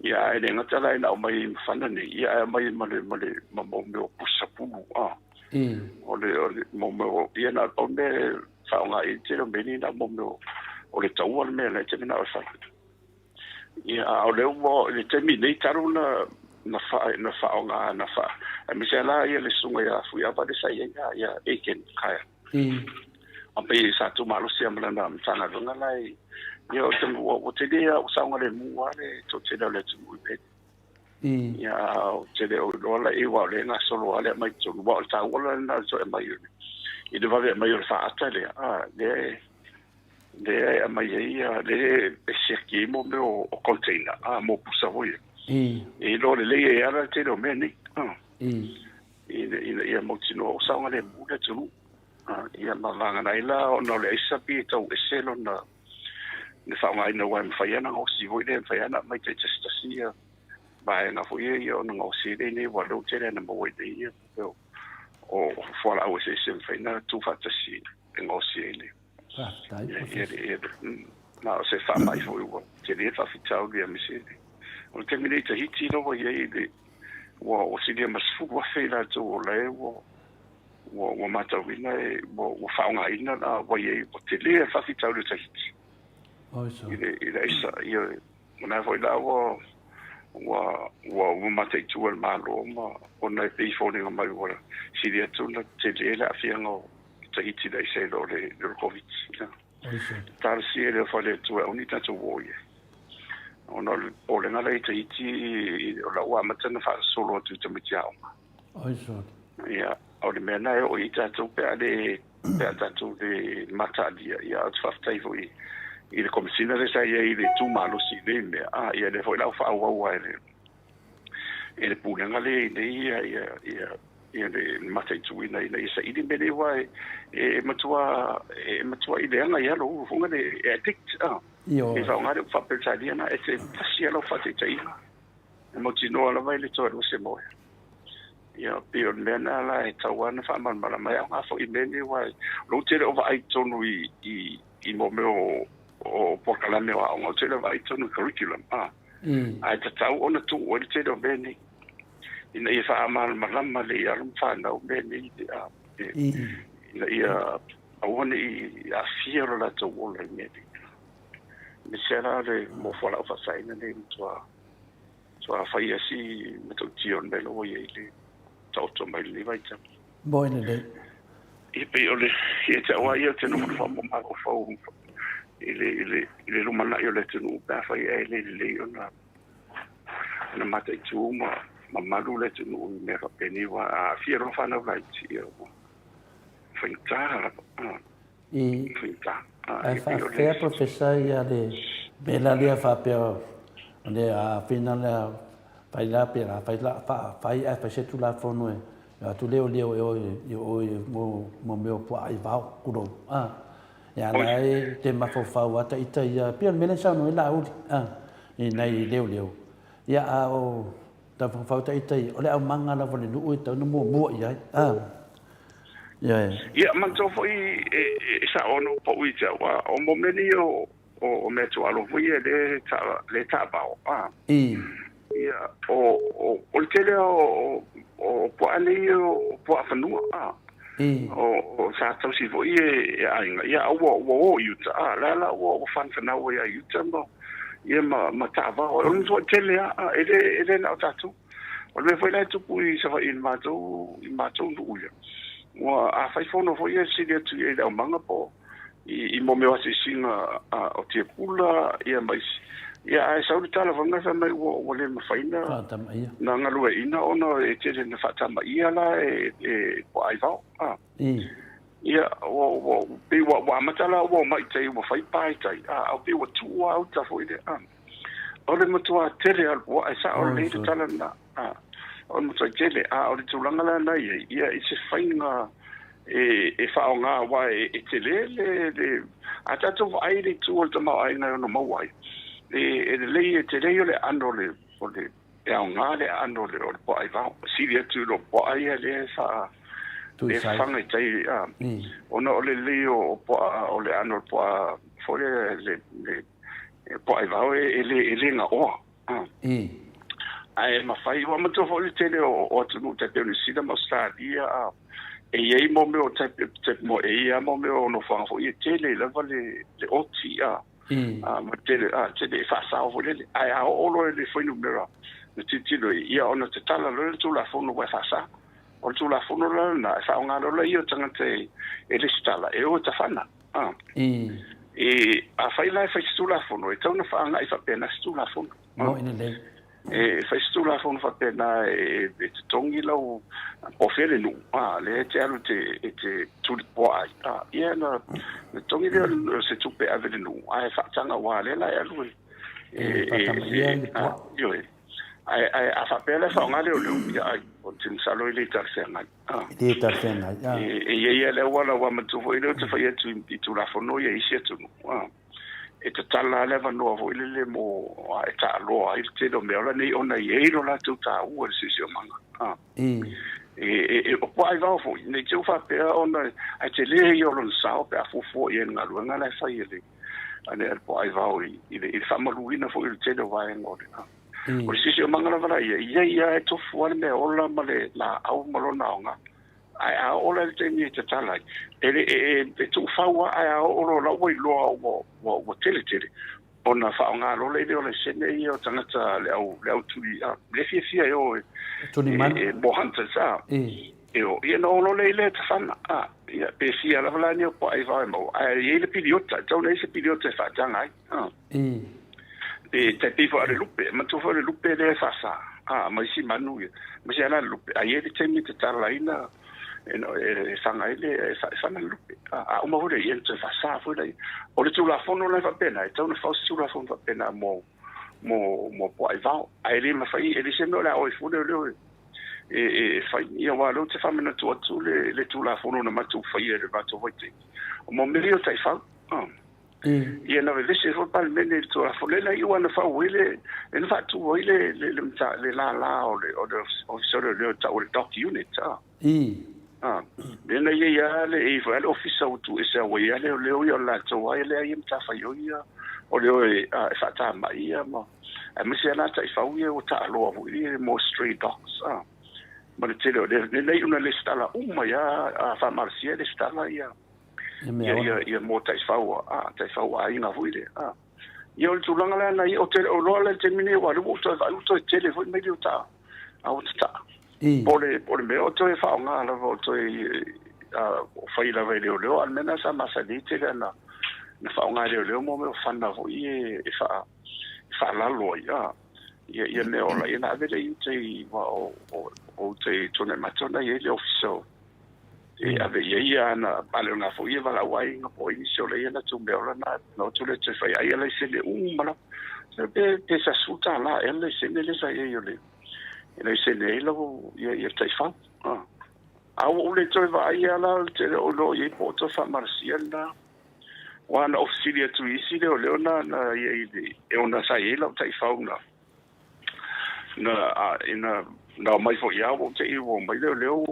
Ia ae le gata la ina aumai ma fana nei, ia ae aumai ma le ma mo mea o pusa pulu. O le mo mea o ia na o mea faaaoga i le tele o mea nei na mo mea o le taua le mea la e te manao e fai. Ia a o lea ua i le taimi nei talu na faaaoga na faa aemaise la ia le susuga ia Fuiava le sa i ai ia Aiken Kaya. A pei sa tumalosi ma lana Matagaluega la ia o te ua tele ua saogalemu lava le toatele o le atunuu i mea. Ia o tele o iloa la i ua o lea e gasolo lava le aumai i totonu aua o le taua la lena o le toe aumai i le vave aumai o le faata lea lea e aumai ai ia lea e siaki ai mo mea o container mo pusa foi ia. E iloa lelei ai lava le tele o mea nei. Ina ia mautinoa o saogalemu le atunuu. Ia ma vagana ai la ona o le aisa pei e tau ese lona le faaaogaina aua e mafai lava ona gaosi foi lea e mafai lava ona aumai taitasitasi ia vaega foi ia ona gaosi ai lea ua lea ua tele na maua i nei ia o fualaau eseese e mafai ona tuufaatasi e gaosi ai le Faafetai. Ia ma o se faamai foi ua tele le faafitauli aemaise o le taimi nei Tahiti lea ua i ai le ua silia ma 10,000 i latou o la e ua Ua matauina e ua faaaogaina la ua i ai ua tele le faafitauli o Tahiti i le aisa. Ia o lena foi la ua ua ua mataitu e le Malo ma ona e pei e foliga mai ua sili atu ona tele le aafiaga o Tahiti i le aisa i lo le Koviti. Talosia e le o le Atua e aua ne i tatou o i ai. Ona o le popolega la i Tahiti o la ua amata ona faasolo atu i tamaiti aoga. Ia, o le mea lena e oo i ai tatou pe a le pe a tatou le mataalia. Ia, ou te faafetai foi i le Komesina lea sa i ai i le tu malosi i nei mea, a ia lea foi la ua faaauau lava e le e le Pulega lea i nei ia ia ia ia le mataituina ina ia saili mea nei aua e matua e matuai leaga i alo ulu foi le e addict a. E faaaoga le upu faa-Peretania na e te tasi lava lau faataitaiga. E mautinoa lava e le toe alu se moe. Ia, pei o le mea lena la e tatau lava ona faamalamalama. E aoga foi i mea nei aua o lea ou te le o vaai tonu i mea o polokalame o aoga, ou te le o vaai tonu i curriculum, ae tatau ona tuu ai le tele o mea nei ina ia faamalamalama lelei i alo ma fanau mea nei, ina ia aua ne i aafia lo latou ola i mea nei. Aemaise la le mo fualaau faasaina nei matua matua faia si matautia o le mea la ua i ai le taoto mai lenei vaitau. Moi lelei. Ia pei o le ia te au lava ia ou te nofonofo ma mafaufau i le i le i le lumanai o le atunuu pe afai ae le lelei ona ona mataitu ma mamalu le atunuu i mea faapenei aua a aafia loa fanau laiti ia ua faigata lava. I, ae faafefea Professor ia le mea la lea faapea o le afina lea fai la pe la fai la fa fai ae fai se tulafono e atu leo leo e oe i oe mo mo mea o puaa i vao kulou a e ala e te mafaufau a ita ia pei o le mea lea saunoa ai Laauli a i nai leoleo ia a o Tafaufau ita ia, o le aumaga lava o le nuu e tatau ona muamua i ai. A. Ioe. Ia, manatua foi e sao ona ou pau ia te au, a o mo mea nei o mea tuaalo foi ia lea e taavao, a. I. Ia, o le tele lava o puaa nei o puaa fanua, a. I. O sa tausi foi e aiga, ia, a ua o i uta, a, la la ua fanafanau ai i uta ma, ia ma taavao. O le mea foi tele lava, e le na o tatou. O le mea foi la e tupu i Savaii i le matou, i matou nuu ia, ua a fai fono foi ia e sili atu i ai i le aumaga po o i mea o asiasiga o tiapula ia ma isi. Ia ae sau le tala foi fai mai ua le mafai na galueaiina ona e tele na faatamaia la e puaa ai vao. Ia ua pei ua amata la ua omai i tai ua fai pa i tai, a pei ua tuu lava uta foi lea. O le matua tele lava o le puaa, e sao lelei le tala lena. O le matua tele, a o le tulaga la na i ai, ia i se faiga e faaaoga aua e tele le a tatou vaai i le itu o le tamaoaiga e ono maua ai, e lelei e tele ia o le aano o le e aoga le aano o le puaa i vao, sili atu i lo puaa ia lea e faa e fafaga i tai, ona o le lelei o puaa o le aano o le puaa foi lea le puaa i vao e le gaoa. Ae mafai, ua manatua foi le tele o atunuu tai pei o Niu Sila ma Ausetalia, e i ai mo mea o type, type mo e i ai mo mea o nofoaga foi e tele lava le oti, ma tele, tele e faasao foi lele. Ae a oo loa i le fuainumera na tilotilo i ai, ia ona tatala loa le Tulafono ua e faasa. O le Tulafono la lena, e faaaoga loa ia o tagata e lesitala, e o e tafana. E afai la e fai se Tulafono, e tatau ona faagai faapena se Tulafono. Moi lelei. E fai se Tulafono faapena e totogi lau po o fea le nuu, lea e te alu e te tulipoa ai, ia ona totogi lea o se tupe e ave i le nuu, ae faataga aua lea la e alu e faatamaia le puaa. Ioe. Ae a faapea la e faaaoga leoleo, ia ai, ou te masalo e le talafeagai. E le talafeagai. E i ai lava le auala aua manatua foi lea ou te fai atu i Tulafono ia i isi atunuu, e tatala lava le avanoa foi lele mo e taaloa ai le tele o mea ola nei ona e i ai lo latou taua i le siosiomaga. O puaa i vao foi, ne i te i ua faapea ona ae tele ia o lona sao pe a fuafua i ai i le galuega la e fai e le puaa i vao i le faamaluina foi o le tele o vaega o le O le siosiomaga lava la ia, ia ia e tofu lava le mea ola ma le laau ma lona aoga. Ae a oo la i le taimi e tatala ai, e le e e tuufau lava ae a oo loa o la ua iloa ua ua ua tele tele, ona faaaoga loa lea o laisene ia o tagata le au le au tuli a le fiafia e o e Tuli manu. e mo hunters a. E o ia na o loa lea i le tafana a. Ia pe fia lava la ni o poai vao e maua. Ae i ai le piliota, e tatau ona i ai se piliota e faataga ai. A. Pe tai pei foi o le lupe, manatua foi o le lupe lea e faasa, a, ma isi manu ia, aemaise lava la le lupe, ae i ai le taimi e tatala ai na, e faga ai le, e faga le lupe. A, a uma foi lea, ia ona toe faasa foi lea. O le Tulafono la e faapena, e tatau ona fau se Tulafono faapena mo, mo, mo puaa vao. Ae le mafai, e le se mea o le a o ai fua leoleo e, e, e fai. Ia aua o lea ou te faamanatu atu le, le Tulafono na matou faia i le matou vaitaimi, o mo mea ia o taifau. A. Ia na vevesi ai foi le Palemene i le Tulafono lea na iu lava na fau ai le, lea na faatu ai le, le, le, le lala o le, o le Ofisa o Leoleo e tau o le Dock Unit. A. A. Lea na i ai lava le, e i ai foi lava le Ofisa ua tuuese ua i ai lava leoleo ia o le latou lava lea ia matafaioi ia o le o e, a, e faatamai ia ma, aemaise lava la taifau ia ua taaloa foi ia mo stray dogs. A. Ma le tele o le, lea na iu na lesitala uma ai lava, a faamalosia e lesitala ia, Ia ia, ia, ia mo taifau a, taifau aiga foi lea. A. Ia o le tulaga lea na ia, ou te le o iloa la i le taimi nei aua o lea ua ou toe vaai ua toe tele foi maili o ta, a ua tataa. Po o le, po o le mea o toe faaaoga lava o toe a, fai lava e leoleo, a o le mea lena sa masani ai tele ana na faaaoga e leoleo mo mea o fana foi e, e faa, e faalalo ai, a. Ia, ia mea ola, ia na ave lea i uta i, aua o, o, o uta i Tuanaimato na i ai le ofisa o, e ave i ai ia ana paleoga foi ia valaau aiga po o ai nisi o lea ia latou meaola na na o atu lea toe fai ai ia laisene uma lava. So pe pe sa $10 ea le laisene lea sa i ai o le e laisene ai lau ia ia taifau. Ah. A ua ou le toe vaai lava la o le tele o lo o i ai po o toe faamalosia lena. Aua na ou fesili atu i isi leoleo na na i ai i le e ona sa i ai lau taifau na na a ina na omai foi lava ua ou te i ua omai leoleo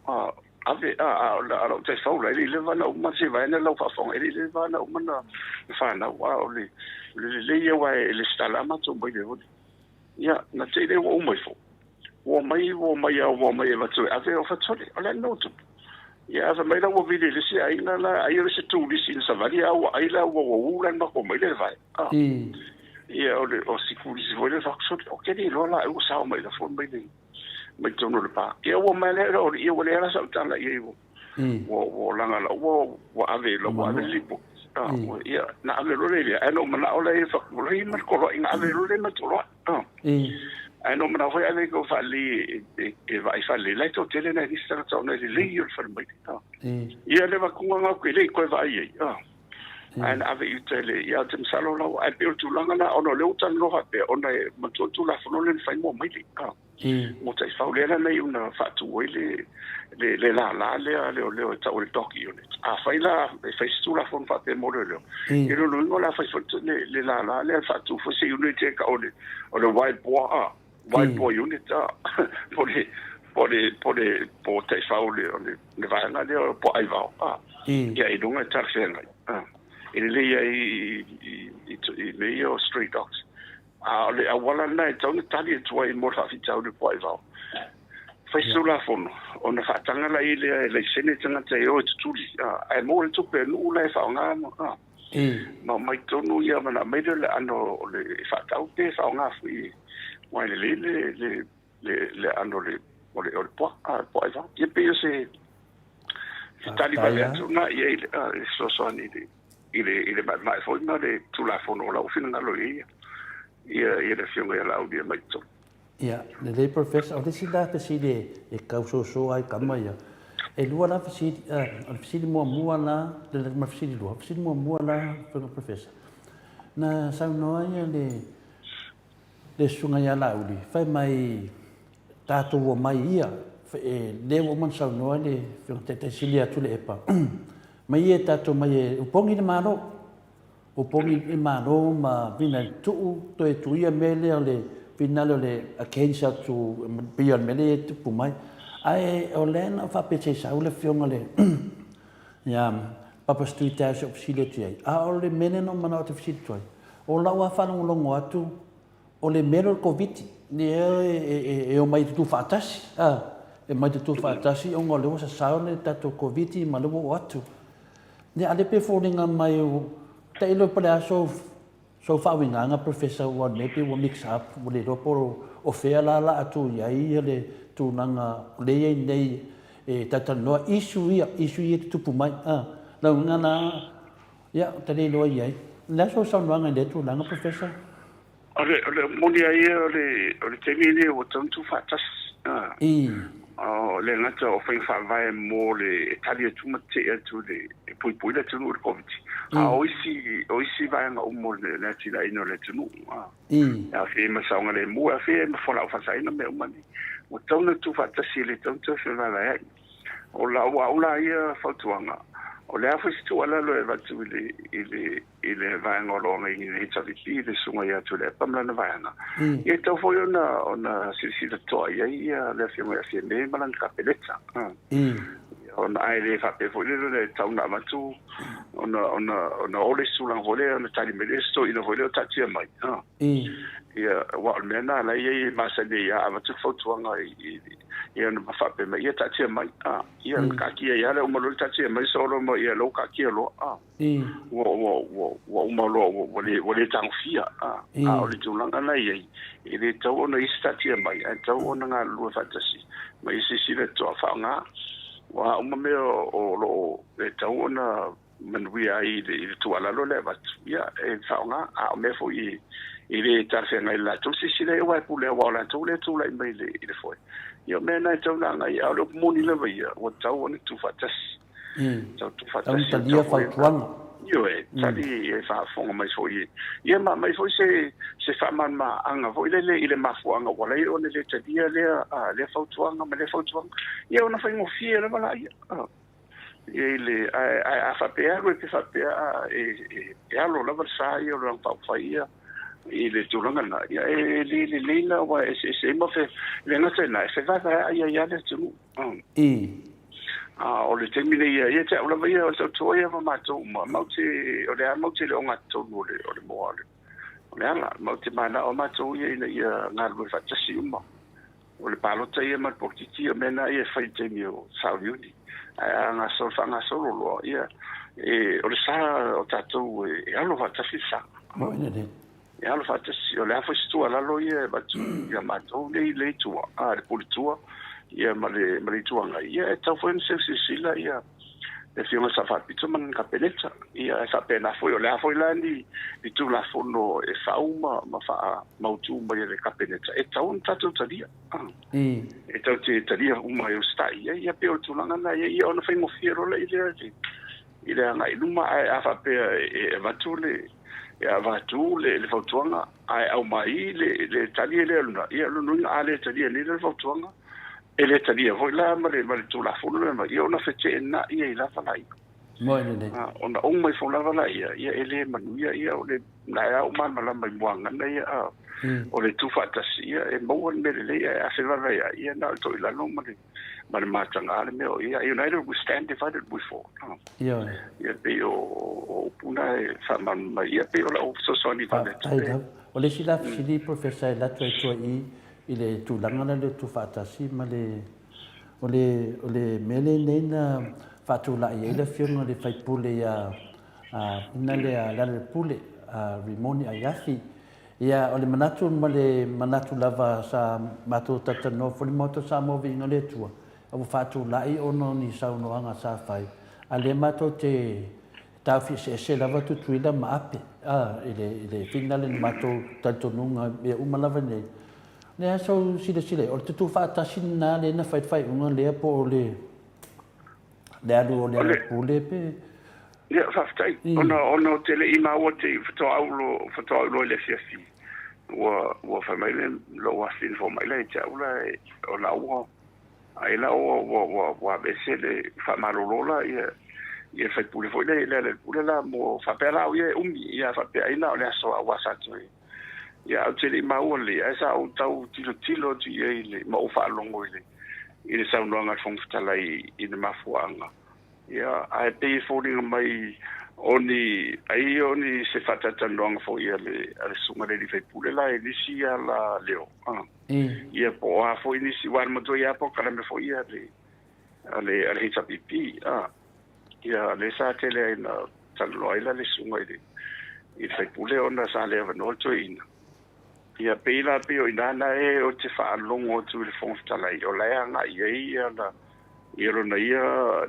a ave a a o lau taifau la e le i leva ona uma se vaega lau faafofoga e le i leva ona uma na fanau a o le o le lelei ia aua e lesitala lava matou mai le oli ia na te i lea ua uma ifo ua omai ua omai lava ua omai e avatu e ave o fatuli o le a le mea ua tupu ia ae fai mai la ua vili i le isi aiga la ai o le isi turisi na savali a ua ai la ua ua ū la le matou mai le vae a ia o le o si turisi foi le fatuli o ke le iloa la ai ua sao mai la foi mai le mai totonu o le pa. Ia ua mai lea o ia ua leai la sau tala i ai ua ua ua laga la ua ua ave la ua ave le lipoti. Ah, ia na ave loa lea ae na ou manao lea e fa ua lei ma le toloai na ave loa lea ma le toloai. Ah. Ae na ou manao foi ave i faalelei e e vaai faalelei la e toatele nai nisi tagata ona e lelei o le fale maile. Ah. Ia le avatuga na ou te le i toe vaai ai. Ah. Ae na ave i uta i le, ia ou te masalo la, ae pei o le tulaga lena, ona o lea ua talanoa faapea, ona e manatua le Tulafono lea na fai mo maile, a, mo taifau, lea la na iu na faatu ai le, le, le lala lea a leoleo e tau o le Dog Unit. Afai la e fai se Tulafono faapea mo leoleo, i lona uiga o le a fai foi le, le lala lea e faatu foi se unit e tau o le, o le Wild Boar, a, Wild Boar Unit, a, po o le, po o le, po o le, po o taifau o le, o le, le vaega lea o puaa aivao, a, ia i luga e talafeagai, a, e lelei ai i, i, i, i mea ia o stray dogs. A o le auala lena e tatau ona tali atu ai mo le faafitauli o puaa aivao. Fai se Tulafono, ona faataga laia lea e laisene tagata e o e tutuli, a, ae maua le tupe a nuu la e faaaoga ma, a, ma omai tonu ia ma na aumai lea o le aano o le e faatau pe faaaoga foi aua e lelei le, le, le, le aano o le, o le, o le puaa, a, puaa aivao. Ia pei o se, se tali vave atu lena i ai e fesoasoani i le, i le, i le maemae foi ma le Tulafono o la ua finagalo i ai ia, ia, ia le Afioga ia Laauli e aumai i totonu. Ia, lelei Professor, o le isi la fesili e tausoso ai tama ia, e lua la fesili, o le fesili muamua la, ma le fesili lua, fesili muamua la Professor, na saunoa ia le, le susuga ia Laauli, fai mai tatou omai ia, e, lea ua uma ona saunoa le Afioga Taitai sili atu le epa, mai ia tatou mai e opogi le Malo, Opogi i Malo ma vina i tuu toe tuia mea lea o le finale o le against atu pei o le mea lea e tupu mai. Ae o lea na faapea sau le afioga le ia Papa Street tau se fesili atu ai. A o le mea lea na ou manao te fesili atu ai, o lau lava faalogologo atu o le mea lea o le Koviti lea e omai e tutu faatasi. e mai te tuufaatasi ona o lea ua sasao le tatou Koviti ma lea ua oo atu. Ia a lea pe foliga mai tailo po o le a sou sou faauigaga Professor aua o le mea pei ua mix up ua le iloa po o fea la la a tuu i ai le tulaga o lea e i ai nei e talatalanoa issue ia, issue ia e tutupu mai. Lau uiga la, ia, ou te le iloa i ai. O le a sou saunoaga i lea tulaga Professor? O le, o le moni a ia o le, o le taimi lenei ua tatau ona tuufaatasi. O le gata o faiga faavae mo le e tali atu ma tetee atu i le e puipui le atunuu i le Koviti, a o isi, o isi vaega uma o le atinaeina o le atunuu, e aafia ai ma saogalemu, e aafia ai ma fualaau faasaina, mea uma nei. Ua tatau ona tuufaatasi, e le tatau ona toe fevaevaeai. O lau au la ia fautuaga, o le a foi se tuualalo e avatu i le, i le, i le vaega o lo o againa i le HRPP, le Susuga ia Tuilaepa ma lana vaega, ia e tatau foi ona, ona silasila totoa i ai ia le Afioga ia Fiame ma lana Kapeneta. Ona ae le faapea foi lea e tatau ona avatu ona, ona, ona o le isi tulaga foi lea ona tali mai lea se toeaina foi lea o taatia mai. Ia, aua o le mea lena la e i ai e masani ai a avatu le fautuaga i, i, ia ona faapea mai, ia taatia mai. Ia ona taatia ai lava lea uma loa le taatia mai solo ma ia lou taatia loa. Ua, ua, ua, ua uma loa ua, ua le, ua le tagofia. A, a o le tulaga la e i ai, e le tatau ona i ai se taatia mai, ae tatau ona galulue faatasi ma ia silasila totoa faaaoga. Ua a uma mea o lo o e tatau ona manuia ai i le, i le tuualalo lea e avatu, ia, e faaaoga. A o mea foi e, e le talafeagai i le latou silasila i ai, aua e pule, aua o latou lea e tulai mai i le, i le foe. Ia, o mea na e tatau ona agai, a o le upu moni lava ia, ua tatau ona tuufaatasi. Tau tuufaatasi. Talia fautuaga. Ioe, tali e faafofoga mai foi. Ia ma aumai foi se se faamalamalamaga foi lele i le mafuaaga ua ala ai ona le talia lea lea fautuaga ma lea fautuaga. Ia ona faigofie lava laia. Ia i le ae ae a faapea alu e pe faapea e e alo lava le sa ia o le Lagi Faaupufai ia i le tulaga lena, ia e le lelei la aua e eseese ai ma fe le gata i lena e fevaevaeai ai lava le atunuu. A o le taimi nei ia, ia te au lava ia, o le tautua ia ma matou uma, matou te, o lea matou te le ogatotonu o le, o le moa o le, o le ala. Matou te manao matou ia ina ia galulue faatasi uma. O le palota ia ma le polokiki, o mea na ia e fai i le taimi o sauniuni. Ae a gasolo, faagasolo loa, ia, e, o le sa o tatou e, e alo faatasi le sa. E alo faatasi, o le a foi se tuualalo ia e avatu ia matou nei le itu, a le puletua ia ma le ma le Itu Agai, ia e tatau foi ona seu silasila ia le Afioga i le Sao Faapito ma lana Kapeneta. Ia e faapena foi, o le a foi la ni ni Tulafono e fau ma ma faamautu mai e le Kapeneta, e tatau ona tatou talia. E tatou te talia uma e usitai i ai, ia pei o le tulaga lena ia, ia ona faigofie loa lea i le agai i luma, ae a faapea e avatu le e avatu le, le fautuaga ae aumai le, le tali e lea luna, ia lona uiga a le talia nei le fautuaga, e le talia foi la ma le, ma le Tulafono lea mai, ia ona feteenai ai lava laia. Moi lelei. Ona uma ifo lava laia, ia e le manuia, ia o le na e au malamalama i muagana ia, o le tuufaatasi, ia e maua le mea lelei, ae a fevaevaeai, ia na o le toilalo ma le ma le mataga le mea o ia, united we stand, divided we fall. Ioe. Ia pei o upu na e faamalamalama mai, ia pei o lau fesoasoani vave atu. Faafetai lava. O le isi la fesili Professor e alu atu ai tua i i i le tulaga lea o le tuufaatasi ma le o le o le mea lenei na faatulai ai le afioga i le sui usufono ia ina lea Lealailepule Rimoni Aiafi. Ia, o le manatu ma le manatu lava sa matou talatalanoa foi le Maota o Samoa Viiga o le Atua, ua faatulai ona o ni saunoaga sa fai, a lea matou te taofi eseese lava Tutuila ma Ape, a, i le, i le finale na matou talitonuga mea uma lava nei. O le a sou silasila i ai? O le tutufaatasi lena lea na fai le faaiuga lea po o le Le alu o Lealailepule pe. Ia, faafetai. Ona, ona ou te le i maua te i faatoa au loa, faatoa au loa i le afiafi. Ua, ua fai mai le, lou afafine fomai la ia te au la, o la ua, ai la ua, ua, ua, ua aveese le faamalolo la ia, ia le faipule foi lea i Lealailepule la mo, faapea la au ia e umi, ia faapea ai na o le aso a ua sa toe. Ia, ae ou te le i maua lelei, ae sa ou tau tilotilo atu i ai i le, ma ou faalogo i le, i le saunoaga a le Fofoga Fetalai i le mafuaaga. Ia, ae pei e foliga mai O ni ai o ni se faatalatalanoaga foi a le a le susuga i le alii faipule la i nisi ala leo a. Ia po o a foi nisi aua na matua ia polokalame foi a le a le a le HRPP a. Ia lea sa tele ai na talanoa ai la le susuga i le i le faipule ona sa le avanoa le toeaina. Ia pei la pei o i ina na e ou te faalogo atu i le Fofoga Fetalai o la e agai i ai ia la ia lona ia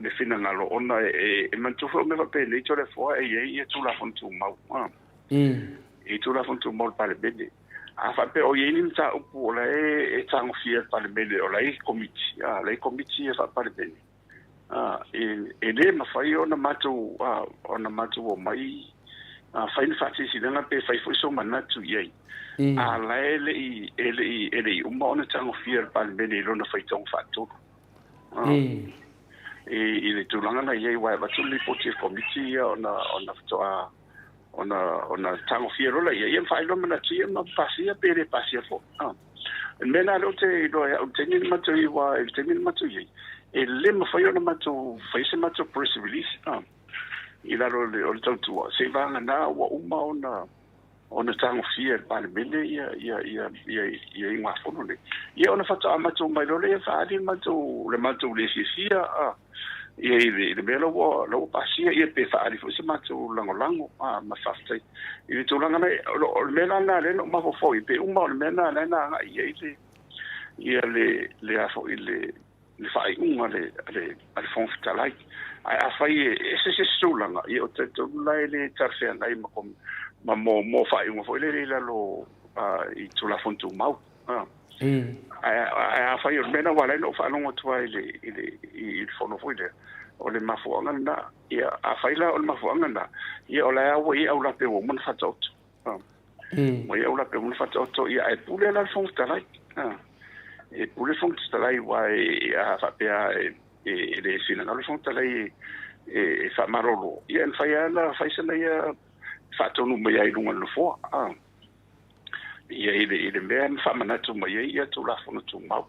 le finagalo ona e e manatua foi o mea faapenei Toleafoa e i ai ia Tulafono Tumau a. I Tulafono Tumau o le Palemene. A faapea o i ai ni mataupu o la e e tagofia e le Palemene o la e i ai Komiti a, la e i ai Komiti ia faa-Palemene a, e e le mafai ona matou a, ona matou omai a fai ni faasilasilaga pe fai foi sou manatu i ai. A la e le i e le i e le i uma ona tagofia e le Palemene i lona faitauga faatolu. I le tulaga na i ai, aua e avatu le lipoti a le Komiti ia ona ona faatoa ona ona tagofia loa lea ia ma faailoa manatu ia ma pasia pe le pasia foi. O le mea lena lea ou te iloa ai au i le taimi na matou i ai, aua i le taimi na matou i ai, e le mafai ona matou fai se matou press release i lalo o le tautua, seiavagana ua uma ona ona tagofia e le Palemene ia ia ia ia ia iugafono nei. Ia ona faatoa matou mai loa lea faaali le matou le matou le fiafia a ia i le, i le mea la ua la ua pasia ia pe faaali foi se matou lagolago a ma faafetai i le tulaga nei. O le mea la lena lea na ou mafaufau i pe uma o le mea lena lea na agai i ai le ia le le a foi le le faaiuga a le, a le, a le Fofoga Fetalai. Ae afai e ese se isi tulaga, ia ou te talitonu la e le talafeagai ma, ma mo, mo faaiuga foi lele i lalo i Tulafono Tumau. Ae, ae afai o le mea lena ua ala ai ona ou faalogo atu lava i le, i le, i le fono foi lea, o le mafuaaga lena. Ia, afai la o le mafuaaga lena, ia o la e ua i ai aulape ua uma ona faataoto. Ua i ai aulape ua uma ona faataoto, ia ae pule la le Fofoga Fetalai. E pule le Fofoga Fetalai aua e a faapea e le finagalo le Fofoga Fetalai e faamalolo, ia e mafai lava ona fai sana ia faatonu mai ai i luga o le Nofoa. Ia i le, i le mea na faamanatu mai ai ia Tulafono Tumau.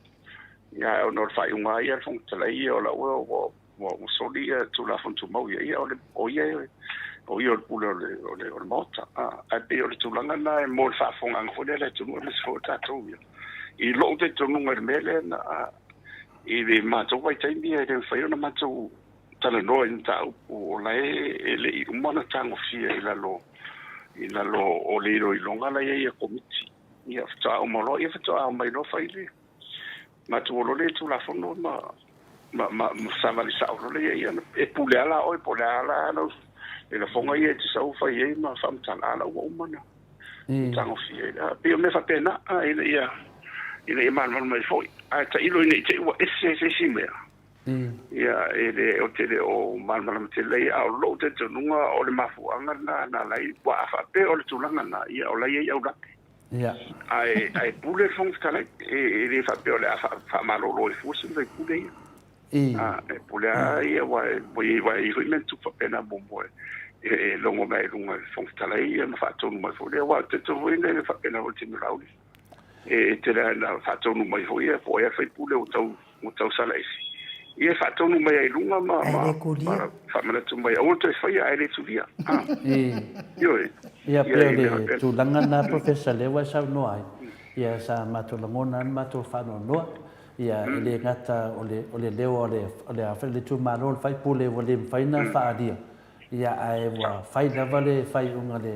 Ia ona o le faaiuga lava ia a le Fofoga Fetalai ia o lau ua ua soli ia Tulafono Tumau ia, ia o le o ia o ia o le pule o le o le o le Maota. Ae pei o le tulaga lena e mo le faafofogaaga foi lea a le atunuu aemaise foi o tatou ia. I lou talitonuga i le mea lea na i le matou vaitaimi e le mafai ona matou talanoa i mataupu o la e le i uma ona tagofia i lalo i lalo o le iloiloga la e i ai a Komiti. Ia faatoa uma loa, ia faatoa omai loa fai le matou o loa le Tulafono ma ma ma ma savali sao loa lea ia e pule lava la oe po o le a la lau le lafoga ia e te sau fai ai ma faamatala a la ua uma ona tagofia ai. E pei o mea faapena ina ia ina ia malamalama mai foi. Ae tailo ina i te i ua ese se isi mea. Ia e le ou te le o malamalama tele ai, a o lou talitonuga o le mafuaaga lena na ala ai, aua a faapea o le tulaga lena, ia o la e i ai aulape. Ae ae pule le Fofoga Fetalai, e le faapea o le a faamalolo ai fua sina faipule ia. A, e pule lava ia aua e ua i ai foi mea na tupu faapena muamua e logo mai ai i luga e le Fofoga Fetalai ia ma faatonu mai foi lea, aua ou te talitonu foi e faapena foi i le taimi o Laauli. E tele lava ina faatonu mai foi ia po o ai lava le faipule ua tau ua tau sala ese. Ia e faatonu mai ai i luga ma Ae le tulia. ma faamanatu mai aua le toe faia ae le tulia. Ioe. Ia pei o le tulaga lena Professor lea ua e saunoa ai, ia sa matou lagona lava le matou faanoanoa, ia e le gata o le o le leo o le o le a foi le itumalo o le faipule ua le mafai ona faaalia, ia ae ua fai lava le faaiuga a le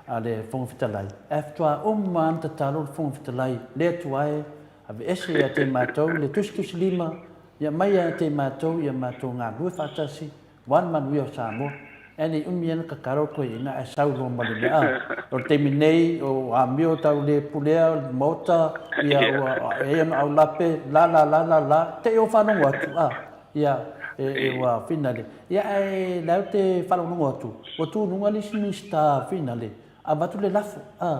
a le Fofoga Fetalai, ae faatoa uma lava ona tatalo le Fofoga Fetalai, le Atua e, Aveese ia te matou le tusitusilima, ia mai ia te matou ia matou galulue faatasi, aua le manuia o Samoa. Ae nei umi ana tatalo le toeaina ae sau loa ma le mea, a, o le taimi nei o amio tau le pulea le maota, ia ua e ai ona aulape, la la la la la, te i ou faalogo atu, a, ia, e, ua finale. Ia ae la ou te faalogologo atu, ua tu i luga le isi Minisita finale, avatu le lafo, a,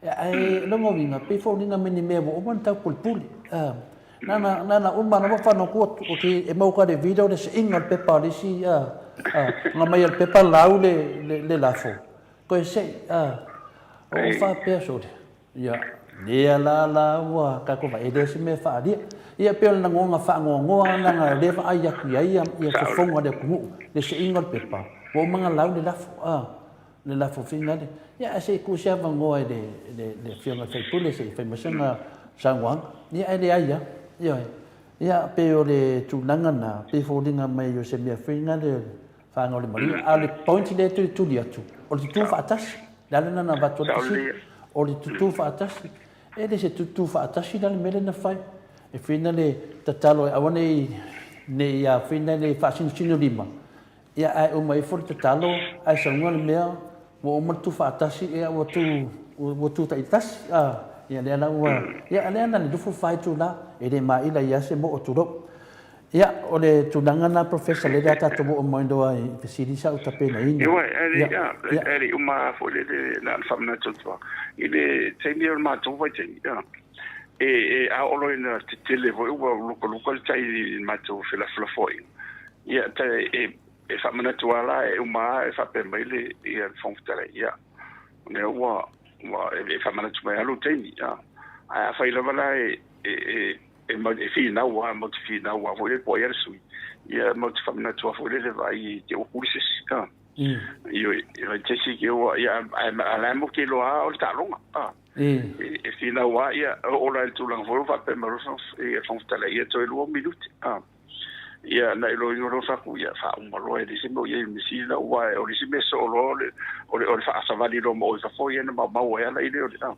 Ae lona uiga, pei foliga mai ni mea ua uma ona tau pulepule. Na ona, na ona uma lava whanau atu, o te, e mau ka le video le seiga o le pepa o le isi, a, a, nga mai o le pepa lau le, le, le lafo. Koe sei, a, o whapea sore. Ia, lea la la ua tatou vaai, e le o se mea faaalia. Ia pei o le lagoga faanoanoa lena na lea vaai atu i ai ia fofoga o le atunuu, le seiga o le pepa. Ua uma ona lau le lafo, a, le lafo finale. Ia, ae se i tuu se avanoa i le, le, le Afioga i le sui usufono se i fai mai sana saunoaga. Ia, ae leai lava. Ioe. Ia, pei o le tulaga lena, pei e foliga mai o se mea foi lena le faagaolimaliga. A o le point lea e toe tuli atu, o le tutu faatasi. O le ala lena na avatu ai le fesili, o le tutu faatasi. E le se tutu faatasi la le mea lea na fai. E fai na le tatalo e aua nei nei a fai na le faasinosino lima. Ia ae uma ifo le tatalo ae saunoa le mea ua uma le tu faatasi ia ua tu ua tu taitasi a ia lea la ua ia lea na le 24 itula e le maila ia se moo tulou. Ia o le tulaga na Professor lea a tatou oo mai loa i fesili sa ou tapenaina. Ioe, e le i uma foi le na ona faamanatu atu lava i le taimi o le matou vaitaimi, e a oo loa ina tetele foi ua lukaluka le tai i le matou felafolafoaiga, ia e faamanatu lava la e uma lava e faapea mai le ia le Fofoga Fetalai, ia o lea ua e faamanatu mai lava lou taimi, ae afai lava la e e finau lava, matou te finau lava foi lele po o ai lava le sui, ia matou te faamanatu lava foi lele vaai i te ua kuli se isi, a. Ioe, e te isi ke ua, ia, a la e matou te iloa lava o le taaloga, a. E finau lava, ia, oo la i le tulaga foi lea ua faapea mai loa le Fofoga Fetalai, ia toe 2 minute, a. Ia, na iloa loa faatu, ia, faauma loa, e leai se mea o i ai i le measili la, aua o le isi mea soo loa o le faasavali loa ma oe i fafo, ia na maumau ai lava la i le, a.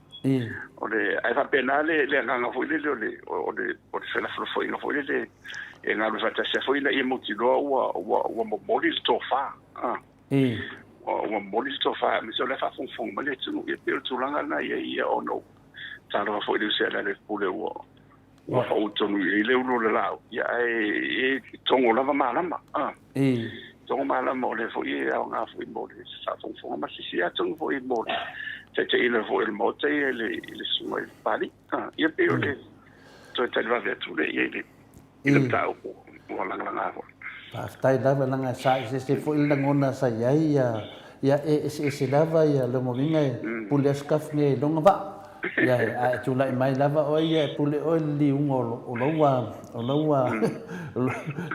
O le, ae faapena le, le agaga foi lele o le, o le, o le felafolafoaiga foi lele e galulue faatasi ai foi ina ia mautinoa ua, ua, ua momoli le tofa. A. Ua, ua momoli le tofa, aemaise o la e faafogafoga mai le atunuu. Ia pei o le tulaga lena ia, ia ona ou talofa foi i le usi a Lealailepule ua, ua pau tonu i ai le ulu o le laau, ia ae e togo lava malama. A. Togo malama o lea foi e aoga foi mo le faafogafoga ma sisi atonu foi mo le taitaiina foi o le Maota ia i le, i le susuga i le Papalii. A. Ia pei o le toe tali vave atu lea i ai le, i le mataupu ua lagalaga foi. Faafetai lava leaga sa eseese foi le lagona sa i ai ia, ia e eseese lava ia lona uiga e pule Ascaf nei i lona vaa. Ia a e tulai mai lava oe ia e pule oe le liuga o lou a, o lou a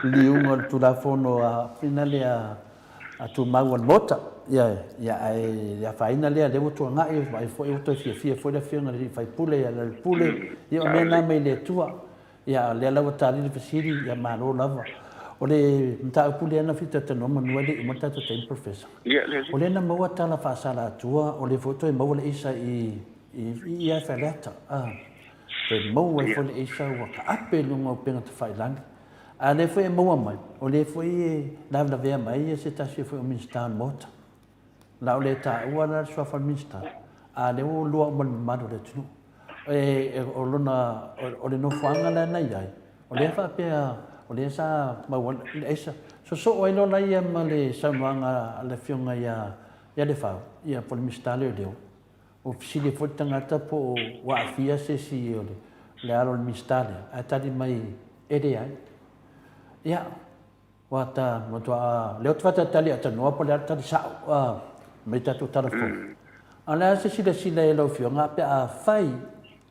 liuga o le Tulafono a finale a a tumau a le Maota. Ia, ia ae le afaina lea, lea ua tuanai, vaai foi ua toe fiafia foi le Afioga i le sui usufono ia Lealailepule. Ia o mea na mai le Atua. Ia, o lea la ua tali le fesili, ia malo lava. O le mataupu lea na fia talatalanoa manu e le i uma le tatou taimi Professor. O lea na maua tala faasala atua, o lea foi toe maua le aisa i i ia Faleata. Ah, toe maua ai foi le aisa ua taape i luga o upega tafailagi. A o lea foi e maua mai, o lea foi e lavelavea mai se tasi foi o Minisita o le Maota. La o le taua la le suafa o le Minisita, a o lea ua lua uma le mamalu o le atunuu. E, o lona, o le nofoaga la na i ai, o lea faapea, o lea sa maua le aisa. Sosoo ai loa la ia ma le saunoaga a le Afioga ia, ia Lefau, ia po o le Minisita Leoleo, ua fesili ai foi le tagata po o ua aafia se isi o le, le alo o le Minisita lea, ae tali mai e leai. Ia, Ua ta matua lea ou te faatalitali atanoa po o le a le tali sao mai tatou tala fou. A o le a se silasila i lau Afioga pe a fai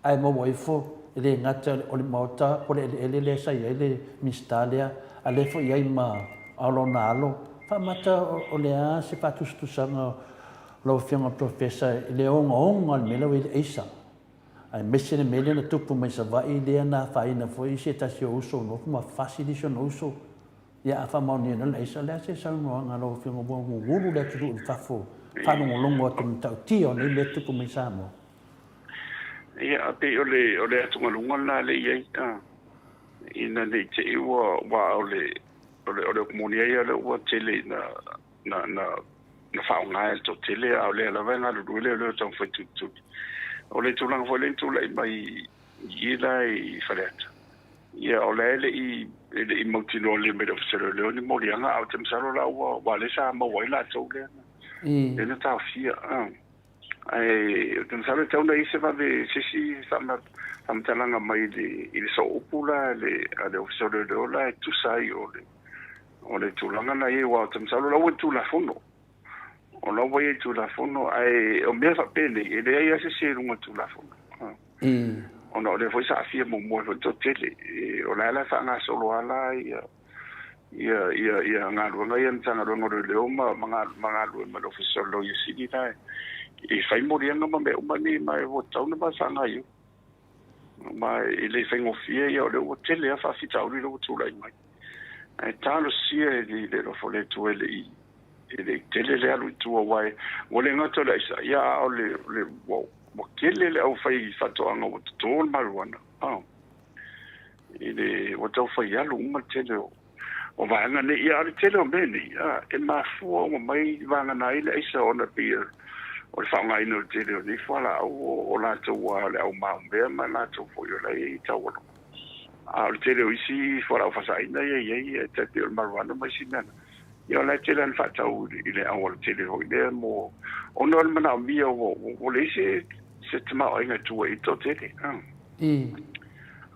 ae maua ifo e le gata o le Maota po o le eleele lea sa i ai le Minisita lea, a lea foi i ai ma lona alo, faamata o le a se faatusatusaga o lau Afioga Professor i le ogaoga o le mea lea ua i ai le aisa, aemaise le mea lea na tupu mai Savaii lea na afaina foi se tasi o uso nofo ma fasi nisi ona uso, ia a faamaonia loa le aisa, o le a se saunoaga a lau Afioga ua gugulu le atunuu i fafo faalogologo atu i le matautia o nei mea tupu mai Samoa? Ia, pei o le, o le atugaluga lena lea i ai, ina ne i te i ua, aua o le, o le, o le upu moni lava ia o lea ua tele ina na, na, na faaaoga e le toatele, a o lea lava e galulue le leoleo taumafai tulituli. O le tulaga foi lea na tulai mai i i la i Faleata, ia o la e le i, e le i mautinoa lelei mai le Ofisa o Leoleo ni moliaga, ae ou te masalo la ua, aua o lea sa maua ai latou lea na, lea na taofia. Ae ou te masalo e tatau ona i ai se vave, se isi faamatalaga mai i le sooupu la a le Ofisa o Leoleo la e tusa ai o le O le tulaga na i ai, aua ou te masalo o la ua i Tulafono. O la ua i ai Tulafono, ae o mea faapenei, e leai lava se isi e i luga o le Tulafono. Ona o lea foi sa aafia muamua ai foi le toatele. O la e la e faagasolo lava la ia, Ia ia ia galuega ia Matagaluega o Leoleo ma galue ma le Ofisa o le Loia Sili la e fai moliaga ma mea uma nei, ma ua tatau ona faafagaio. Ma e le faigofie ia, o lea ua tele lava faafitauli lea ua tulai mai. Ae talosia e le alofa o le Atua e le i tele le alu i tua, aua ua le gata o le aisa, ia a o le ua tele le aufai faatoaga ua toto le marijuana. I le ua tau fai alu uma le tele o vaega nei. Ia, a o le tele o mea nei, e mafua uma mai vagana ai le aisa, ona pei o le faaaogaina o le tele o nei fualaau o latou o le au maumea ma latou foi o la e i taualo. A o le tele o isi fualaau faasaina ia i ai, e tai pei o le marijuana ma isi mea. Ia o la e tele ana faatau i le auala tele foi lea mo ona o le manaomia ua leai se tamaoaiga e tua i toatele.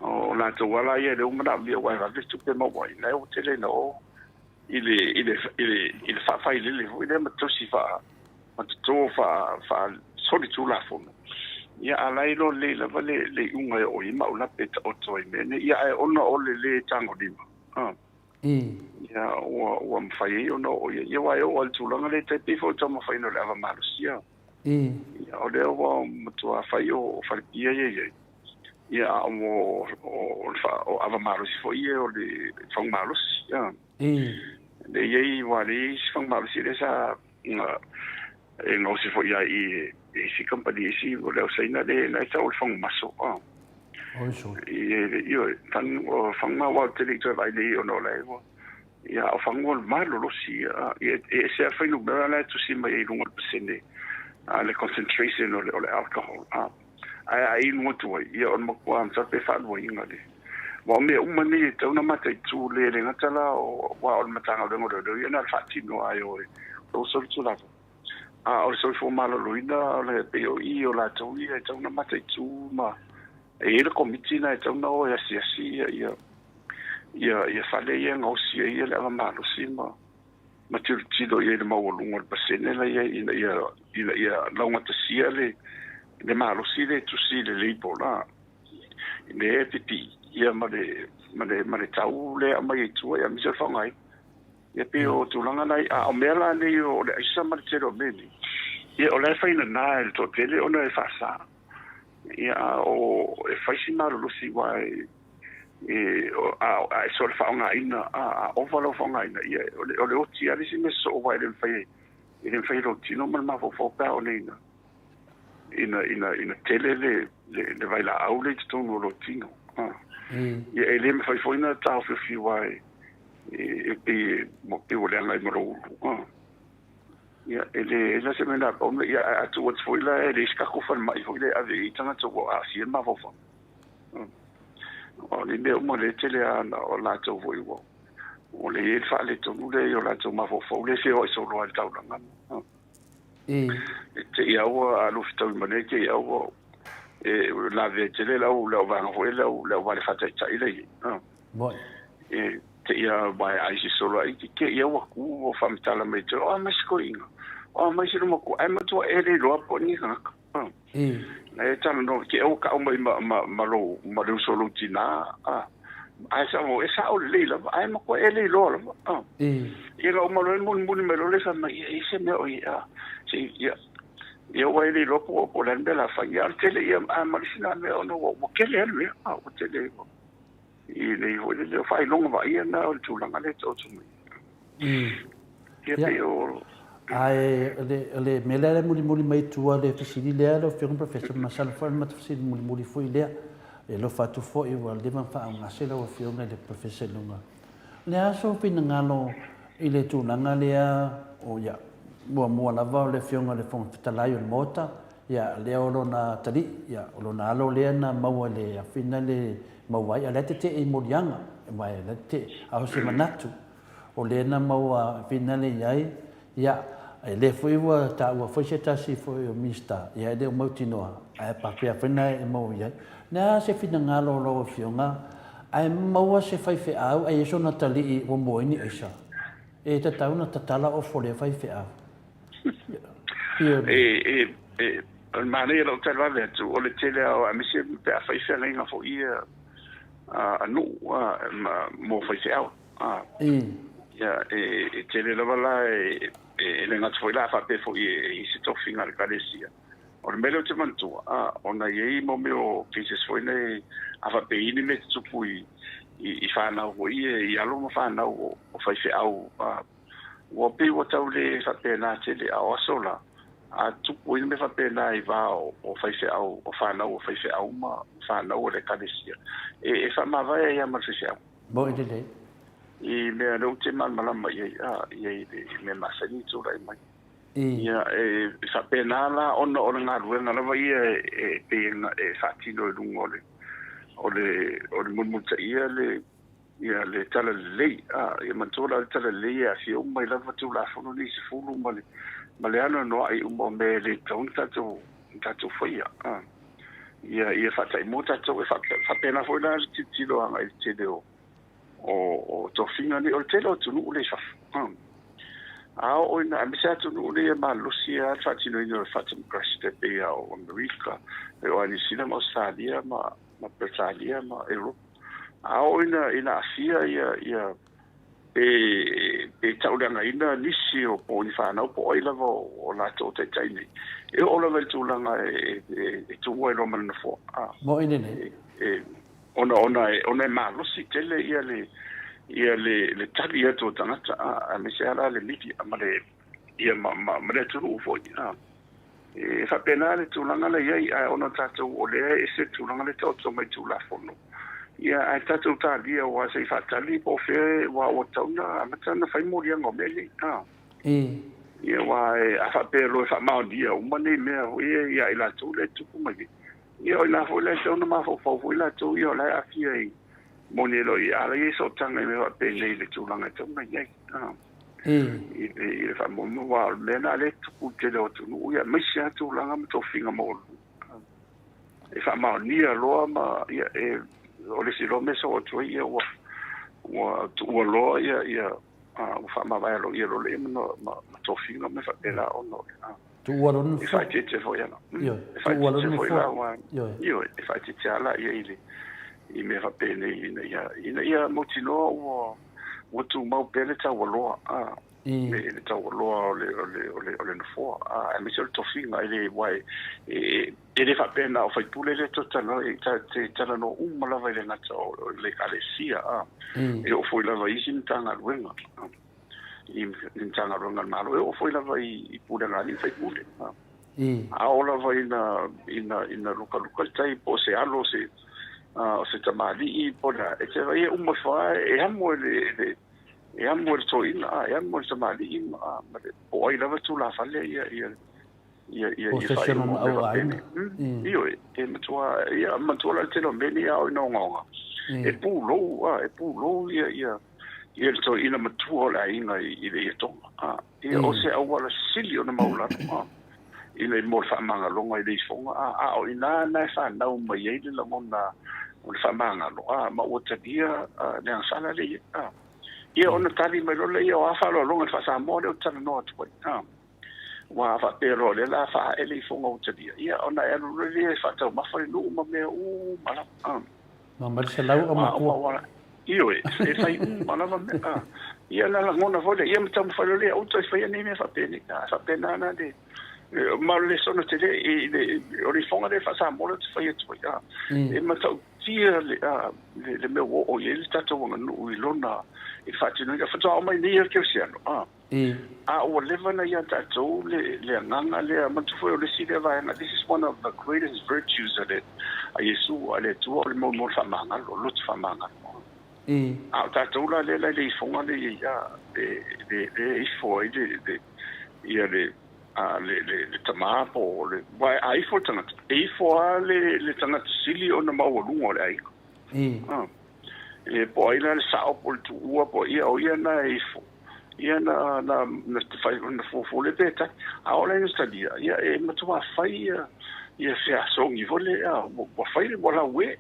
O latou ala ia lea ua manaomia ua e vave tupe maua ai, la ua tele ina o i le faafailele foi lea ma tosi faa ma toto faa soli tulafono. Ia a la e iloa lelei lava le iuga e oo i ai maulape e taoto ai mea nei. Ia ae ona o le lē tagolima ia ua mafai ai ona oo i ai. Ia aua e oo lava i le tulaga lea e tai pei foi o le taumafaiga o le ava malosia. Ia o lea ua matua fai o falepia ia i ai. Ia a o ava malosi foi ia o le fagu malosi. Le i ai ua leai isi fagu malosi lea sa e gaosi foi ia i isi kamupani isi o le au Saina le na e tau o le fagu maso. Ia fagu ma ua tele i toe vaai nei ona o la e ua. Ia o fagu o le malolosi ia e ese a fuainumera la e tusi mai ai i luga o le pasene le concentration o le alcohol. Ae a inu atu ai, ia o le matua masalo pe faaluaina le. Aua o mea uma nei e tatau ona mataitu le le gata la aua o le Matagaluega o Leoleo ia na o le faatino lava e o e oso le Tulafono. A o le soifua maloloina o le pei o i o latou ia e tatau ona mataitu ma e i ai le komiti lena e tatau ona o e asiasi ia fale ia e gaosi ai le ava malosi ma tilotilo i ai i le maualuga o le pasene la i ai ina ia laugatasia le malosi le tusi i le label la le e pipii ia ma le tau le aumai ai tua ia aemaise o le faaaogaina. Ia pei o tulaga la a o mea la nei o le aisa ma le tele o mea nei, ia o la e faigata e le toatele ona e faasa. Ia o e fai si malolosi aua e a e sola faaaogaina a ova lau faaaogaina, ia o le oti lava le isi mea sosoo aua e le mafai e lou tino ma le mafaufau pe a oo nei ina tele le vailaau le i totonu o lou tino. Ia e le mafai foi ona taofiofi aua e pei ua leaga ai ma lou ulu. Ia e le la se mea na ia a tuu atu foi la e leai se tatou falemai foi lea e ave i ai tagata ua aafia le mafaufau. O le mea uma lea e tele lava o latou foi ua o le i ai le faaletonu lea i o latou mafaufau lea e feoai solo ai i le taulaga. E te i a ua alu fetaui ma nei te i a ua e lavea tele le au vaega foi le au vale faataitai le i ai. E te ia wae ai se solo ai te ia ua ku ua faamatala mai te o mai se koiga o mai se luma ku ai matua e le iloa po o ni tagata. Na e talanoa ke au ka'u mai ma lou ma le uso o lou tinā ae sa e sa'o lelei lava ae matua e le iloa lava. Ia na uma loa mulimuli mai loa le fai mai ia e se mea o i se ia ia ua e le iloa po o le a le mea la fai. Ia o le tele ia a ma le isi na mea ona ua tele lava le mea ua tele i le foi le faailoga vaaia na o le tulaga lea e taoto mai. Ia pei o Ae o le mea lea mulimuli mai tua le fesili lea lau Afioga Professor, masalo foi o le matou fesili mulimuli foi lea. E alofa atu foi ua leva ona faaaaogase lau Afioga i le Professor i luga. O le a sou finagalo i le tulaga lea o ia muamua lava o le Afioga i le Fofoga Fetalai o le Maota, ia lea o lona atalii, ia o lona alo lea na maua i le afina le maua ai, a o lea e tetee i moliaga, aua o lea e tetee. A o se manatu o lea na maua afina le i ai, ia, e lea foi ua taua foi se tasi foi o Minisita, ia e le o mautinoa, ae faapea foi na e maua i ai. O le a se finagalo o lau Afioga, ae maua se faifeau ae i ai sona atalii ua mua ai ni aisa, e tatau ona tatala ofo o lea faifeau. E o le manaia o lau talivave atu o le tele lava o aemaise pe a fai feagaiga foi ia a nuu mo faifeau. Ia, e tele lava la e le gata foi la a faapea foi e i se tofiga a le Ekalesia. O le mea lea ou te manatua, ona e i ai mo mea o cases foi nei, a faapea e i ai ni mea e tutupu i fanau foi ia, i alo ma fanau o faifeau, ua pei ua tau le faapena tele, a o aso la, a tupu ai ni mea faapena i va o faifeau, o fanau o faifeau ma fanau o le Ekalesia, e faamavae ai lava ma le faifeau. Mo'i lelei. I mea lea ou te malamalama i ai, i ai i mea masani e tulai mai. Ia, e faapena la ona o le galuega lava ia e pei e faatino i luga o le o le o le mulimulitaia le ia le talalelei. Ia manatua la o le talalelei e aafia uma ai lava Tulafono nei 10 ma le anoanoai uma o mea e le tatau ona tatou faia. Ia faataimua tatou e faapena foi la le tilotilo agai i le tele o tofiga nei, o le tele o atunuu le i fafo. A oo ina aemaise atunuu nei e malolosi lava le faatinoina o le faatemokrasi, e pei o Amerika, o Niu Sila ma Ausetalia ma Peretania ma Europa. A oo ina aafia ia pe tauleagaina nisi o po o ni fanau po o ai lava o latou taitai nei, e oo lava i le tulaga e tuua ai loa ma le nofoa. Mo'i lelei. Ona e malosi tele ia le tali atu o tagata, aemaise lava la le media ma le ia ma le atunuu foi. E faapena le tulaga la i ai, ae ona tatou o lea e ese le tulaga le taoto mai Tulafono. Ia, ae tatou talia aua se i faatali po o fea ua tatau ona amata ona fai moliaga o mea nei. Ia, aua a faapea loa e faamaonia uma nei mea foi ia i latou lea e tupu mai nei. Ia, o ina foi la e tatau ona mafaufau foi latou ia o la e aafia i moni loa i ala i sootaga i mea faapenei i le tulaga e tatau ona i ai. I le faamuamua, aua o le mea lena lea e tupu i le tele o atunuu, ia aemaise lava tulaga ma tofiga maualuluga. E faamaonia loa ma ia e o le isi loa mea soo atu ai, ia ua tuua loa ia ua faamavae loa ia loa le ma tofiga ma faapena ona o le Tuua loa e faaeteete foi ana. Ioe, E tuua loa faaeteete foi la ua ioe, e faaeteete ala ia i mea faapenei ina ia mautinoa ua tumau pea le taualoa le taualoa o le nofoa, aemaise o le tofiga e le ua e le faapea na o faipule le talanoa e te talanoa uma lava i le gata o le Ekalesia e oo foi lava i isi Matagaluega i Matagaluega a le Malo, e oo foi lava i pulega a alii ma faipule. A oo lava ina lukaluka le tai po o se alo o se tamalii po o le a, e te vaai e uma ifo lava e amo e le e amo e le toeaina, e amo e le tamalii ma le po o ai lava tulafale ia Po ia se isi o faaiuga lona o mea au aiga. faapenei. Ioe, e matua ia matua la le tele o mea nei a o ina ogaoga. E pulou e pulou ia le toeaina matua o le aiga i le ietoga. Ia o se auala sili ona maulalo ina mo le faamagaloga i le ifoga a o ina na e fanau mai ai le lagona o le faamagalo ma ua talia le agasala le ia. Ia ona tali mai loa lea o a faaaloaloga i le faa-Samoa lea ou te talanoa atu ai. Ua faapea loa lea la faaee le ifoga ua talia. Ia ona e alu loa lea e faataumafa le nuu ma mea uma lava. Ma mai le 100 o matua. Ioe, e fai uma lava mea. Ia na lagona foi lea, ia ma taumafai loa lea, aua toe faia nei mea faapenei. Faapena la le ma o le lesona tele i le o le ifoga lea faa-Samoa lea ou te fai atu ai. E matautia le mea ua oo i ai le tatou aganuu i lona i le faatinoina. Faatoa oo mai nei le kerisiano. A ua leva na ia tatou le agaga lea, manatua foi o le isi lea vaega. This is one of the greatest virtues a Iesu, a le Atua, o le mo le faamagalo, loto faamagalo. A o tatou la lea la i le ifoga le ia le ifo ai le ia le a le le le tamā po o le wa a ifo le tagata e ifo lava le tagata sili ona maualuga o le aiga. E po o ai la le sao po o le tuua po ia o ia na e ifo ia na fai na fuafua le pe tali a o la ina talia ia e matua fai ia feasogi foi le ua fai le ua laue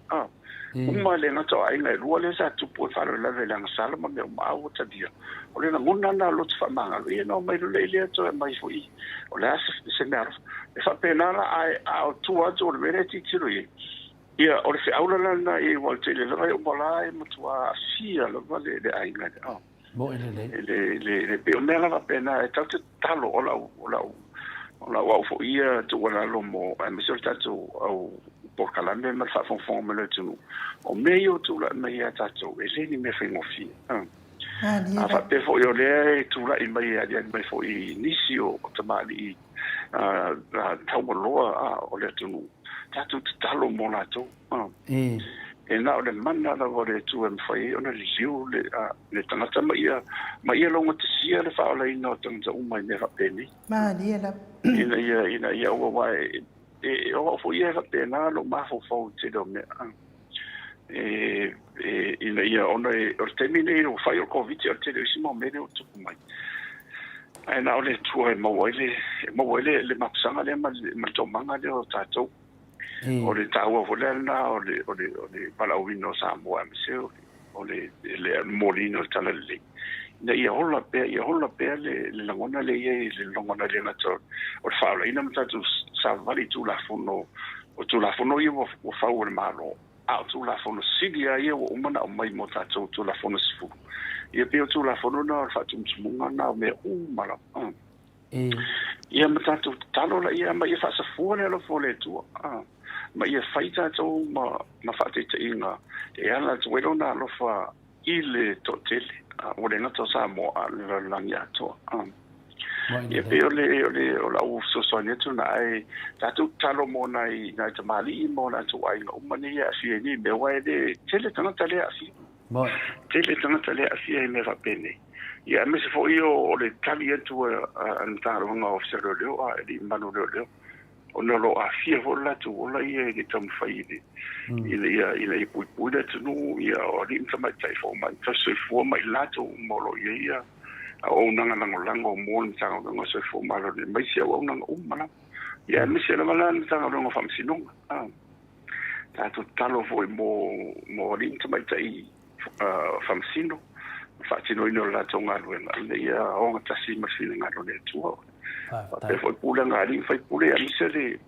uma le gata o aiga e lua lea sa tupu e faalavelave i le agasala ma mea uma a ua talia o le lagona na loto faamagalo ia na omai loa lea toe mai foi o le a se mea alofa e faapena la ae a o tua atu o le mea lea e tilotilo i ai. Ia, o le feau la lena i aua o le tele lava e uma la e matua aafia lava le le aiga lea. Oh. Moe lelei. Le le le pei o mea lava faapena e tatou te tatalo o lau o lau o lau au foi ia tuualalo mo aemaise o le tatou au polokalame ma le faafogafoga mai o le atunuu. O mea ia ua tulai mai ia tatou e le ni mea faigofie. A faapea foi o lea e tulai mai e aliali mai foi i nisi o tamalii taualoa o le atunuu, tatou tatalo mo latou. E na o le mana lava o le Atua e mafai ai ona liliu le tagata ma ia ma ia laugatasia le faaolaina o tagata uma i mea faapenei. Malie lava. Ina ia ina ia aua aua e e o au foi ia e faapena lou mafaufau i le tele o mea. E e ina ia ona e o le taimi lenei ua fai o le Koviti o le tele o isi mau mea lea ua tupu mai. Ae na o le Atua e maua ai le e maua ai le le mapusaga lea ma le ma le toomaga lea o tatou. O le taua foi lea lena o le o le o le valaauina o Samoa aemaise o le o le le momoliina o le talalelei ina ia ola pea ia ola pea le le lagona lea e i ai le lagona le gata o le faaolaina ma tatou savavali i Tulafono o Tulafono ia ua ua fau e le Malo a o Tulafono sili lava ia ua uma ona aumai mo tatou Tulafono 10 ia pei o Tulafono na o le faatumutumuga na o mea uma lava. Ia ma tatou tatalo laia ma ia faasafua le alofa o le Atua, ma ia fai tatou ma ma faataitaiga e ala atu ai lona alofa i le toatele, ua le gata o Samoa a o le lalolagi atoa. Ia pei o le o le o lau fesoasoani atu lena, ae tatou tatalo mo nai nai tamalii ma o latou aiga uma nei e aafia i nei mea, aua e le tele tagata lea e aafia. Tele tagata lea e aafia i mea faapenei. Ia aemaise foi o le tali atu a le Matagaluega o Ofisa o Leoleo a e le i malu leoleo ona o lo o aafia foi le latou ola ia i le taumafai i le ina ia ina ia puipui le atunuu ia o alii ma tamaitai fomai tausisoifua ma i latou uma o lo o i ai ia auaunaga lagolago mo le Matagaluega o Soifua Maloloina ma isi auaunaga uma lava. Ia aemaise lava la le Matagaluega o Faamasinoga. Tatou tatalo foi mo mo alii ma tamaitai faamasino ma faatinoina o le latou galuega ina ia ogatasi ma le finagalo o le Atua. Faapea foi pulega a alii ma faipule aemaise le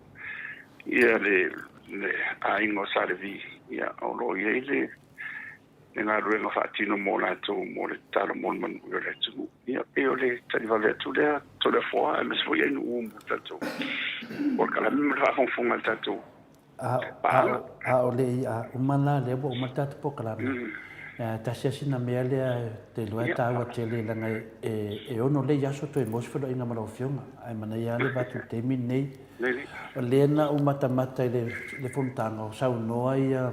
ia le le aiga o Sa Levi ia o lo o i ai le le galuega faatino mo latou mo le tatalo mo le manuia o le atunuu. Ia pei o le tali vave atu lea Toleafoa aemaise foi atunuu mo tatou polokalame ma le faafogafoga a le tatou paaga. A o le i uma la lea ua uma le tatou polokalame, tasi lava sina mea lea te iloa e taua tele leaga e ono lei aso toe maua se feiloaiga ma lau Afioga, ae manaia lava le avatu i le taimi lenei. O lea na ou matamata i le fonotaga o saunoa ia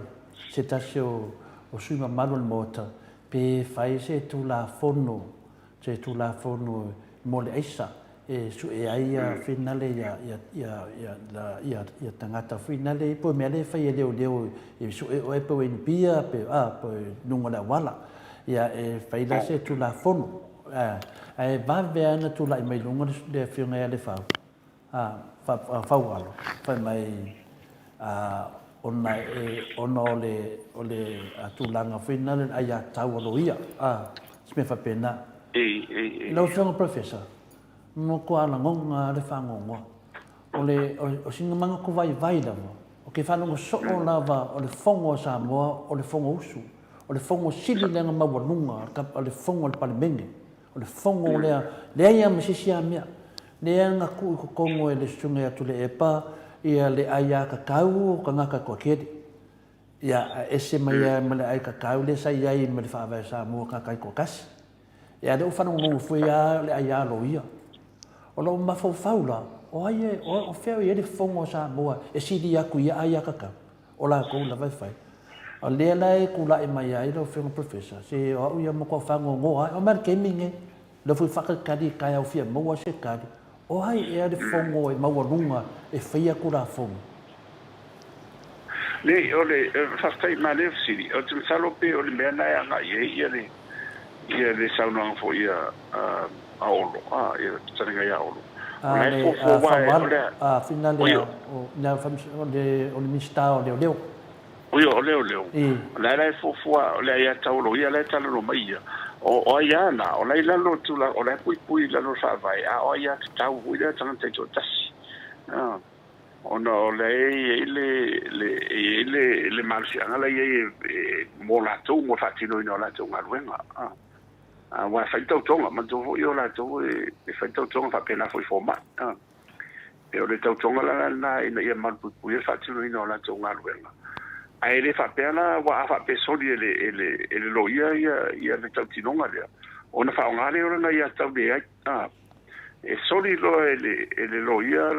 se tasi o sui usufono mamalu o le Maota, pe fai se Tulafono, se Tulafono mo le aisa e sue ai ia finale ia ia ia ia tagata foi nale po o mea lea e fai e leoleo e sue oe pe ua inu pia pe a pe luga o le auala. Ia e fai la se Tulafono ae vave lava ona tulai mai luga le Afioga ia Lefau. Faualo, fai mai, ona e, ona o le, o le tulaga foi lena le aiatatau a loia, se mea faapena. Lau Afioga Professor, matua lagona lava le faanoanoa. O le, o sina manatu vaivai lava, ou te faalogo soo lava o le Fono a Samoa o le Fonousu, o le Fono sili lea ona maualuga, o le Fono a le Palemene. O le fono lea, leai lava ma se isi lava mea. Lea na tuu i totonu e le Susuga ia Tuilaepa ia le aiatatau o tagata toatele. Ia, ae ese mai lava ma le aiatatau lea sa i ai ma le Faavae o Samoa tagata taitoatasi. Ia, lea ua faalogologo foi lava o le aia loia. O lou mafaufau la, o ai e, o fea o i ai le fono a Samoa e sili atu i ia aiatatau? O latou lava e fai. O lea la e tulai mai ai lau Afioga Professor, se o au ia matua faanoanoa ai. Omai le taimi lenei, lea foi faatalitali i taeao fia maua se tali, o ai ea le fono e maualuga e faia Tulafono? Leai, o le, faafetai manaia fesili. Ou te masalo pe o le mea lena e agai i ai ia le, ia le saunoaga foi a, a Olo, a, ia le fetalaiga ia Olo. O la e fuafua aua o le a? Finale a, o le, o le Minisita o Leoleo. Oi, o Leoleo. O la e fuafua, o le aiatatau a loia la e talanoa mai ia. O aia na, o la e i lalo o tulaga, o la e puipui i lalo o le Faavae, a o aiatatau foi lea a tagata taitoatasi. Ona o lea e i ai le, le, e i ai le, le malosiaga la e i ai e, e, mo latou, mo le faatinoina o latou galuega. A, aua e fai tautoga, manatua foi o latou e, e fai tautoga faapena foi i fomai. A, e o le tautoga la lena ina ia malupuipuia le faatinoina o latou galuega. Ae le faapea la, aua a faapea e soli e le, e le, e le loia ia, ia le tautinoga lea, ona faaaoga lea o lana aiatatau leai. A, e soli loa e le, e le loia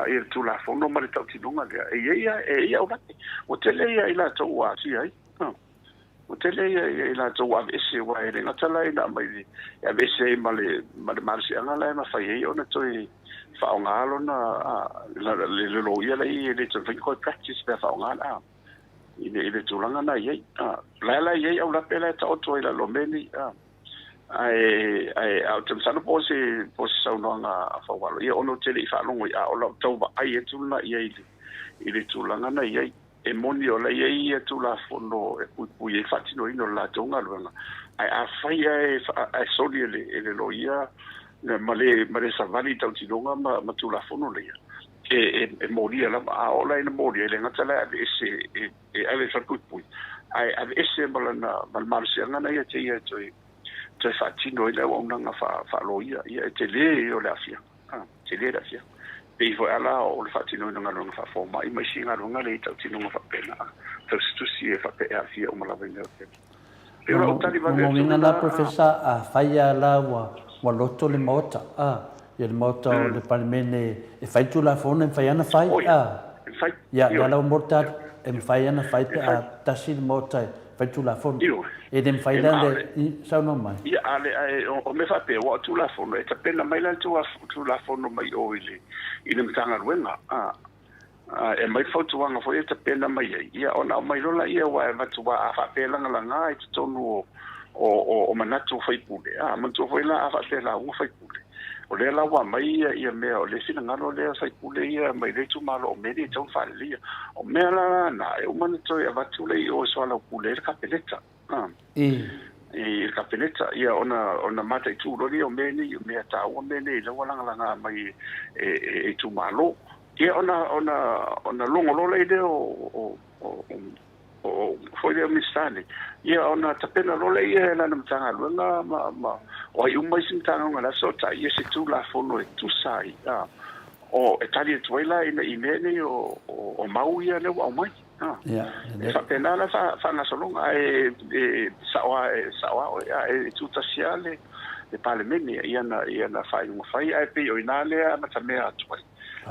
ia le Tulafono ma le tautinoga lea, e i ai a, e i ai aulape. Ua tele ia i latou ua aafia ai. Ua tele ia, ia i latou ua aveese, aua e le gata la ina aumai le, e aveese ai ma le, ma le malosiaga la e mafai ai ona toe faaaoga lona, a, le, le loia la e i ai e le toe mafai ona toe practice pe a faaaoga la, i le, i le tulaga na i ai. A, la la e i ai aulape la e taoto ai i lalo o mea nei. A. Ae, ae, ae ou te masalo po o se, po o se saunoaga a Faualo, ia ona ou te le i faalogo i, a o lau tau vaai atu lena i ai i le, i le tulaga na i ai. E moni o la e i ai ia Tulafono e puipui ai le faatinoina o le latou galuega, ae afai ae, ae soli e le, e le loia ma le, ma le savali i tautinoga ma, ma Tulafono ia, e, e, e molia lava. A oo la ina molia, e le gata la e aveese e, e ave i le falepuipui, ae aveese ma lana, ma le malosiaga na ia te ia e toe, toe faatino ai le auaunaga faaloia. Ia, e tele ia o le aafiaga, a, tele le aafiaga. Pei foi a la o le faatinoina o galuega faafomai ma isi galuega le i tautinoga faapena, a, tausitusi e faapea e aafia uma lava i mea faapena. Pei o lau tali vave atu Lona uiga la Professor, afai lava la ua, ua loto le Maota, a, ia le Maota o le Palemene e fai le Tulafono e mafai lava ona fai, a. Ia, lea la ua maua le tali, e mafai lava ona fai pe a tasi le Maota e fai le Tulafono. E le mafai la le, i, saunoa mai. Ia, a le, ae o mea faapea, aua o Tulafono, e tapena mai la le Tulafono mai o i le, i le Matagaluega, a, a, e aumai le fautuaga foi e tapena mai ai, ia, ona aumai loa laia, aua e avatu, aua a faapea e lagalaga i totonu o, o, o, o manatu o sui usufono, a, manatua foi la a faapea e lauga sui usufono, o lea la ua aumai ia, ia mea, o le finagalo lea o sui usufono ia mai le itumalo o mea nei e tatau ona faaleleia. O mea la na, e uma ona toe avatu lea i o e soalaupule ai le Kapeneta, a, i le Kapeneta, ia ona, ona mataitu loa lea o mea nei, o mea taua mea nei lea ua lagalaga mai e, e, e itumalo. Ia ona, ona, ona logo loa lea o, o, o, o o foi lea o Minisita nei, ia ona tapena loa lea e lana Matagaluega ma, ma o ai uma isi Matagaluega o le a fesootai ia se Tulafono e tusa ai, a, o, e tali atu ai la ina i mea nei o, o, o mau ia lea ua aumai. A, Ia, e lelei. faapena la faagasologa, ae e sao lava, e sao lava oe, a e tutasi lava le, le Palemene i ana, i ana faaiuga fai, ae pei o i ina lea e amatamea atu ai.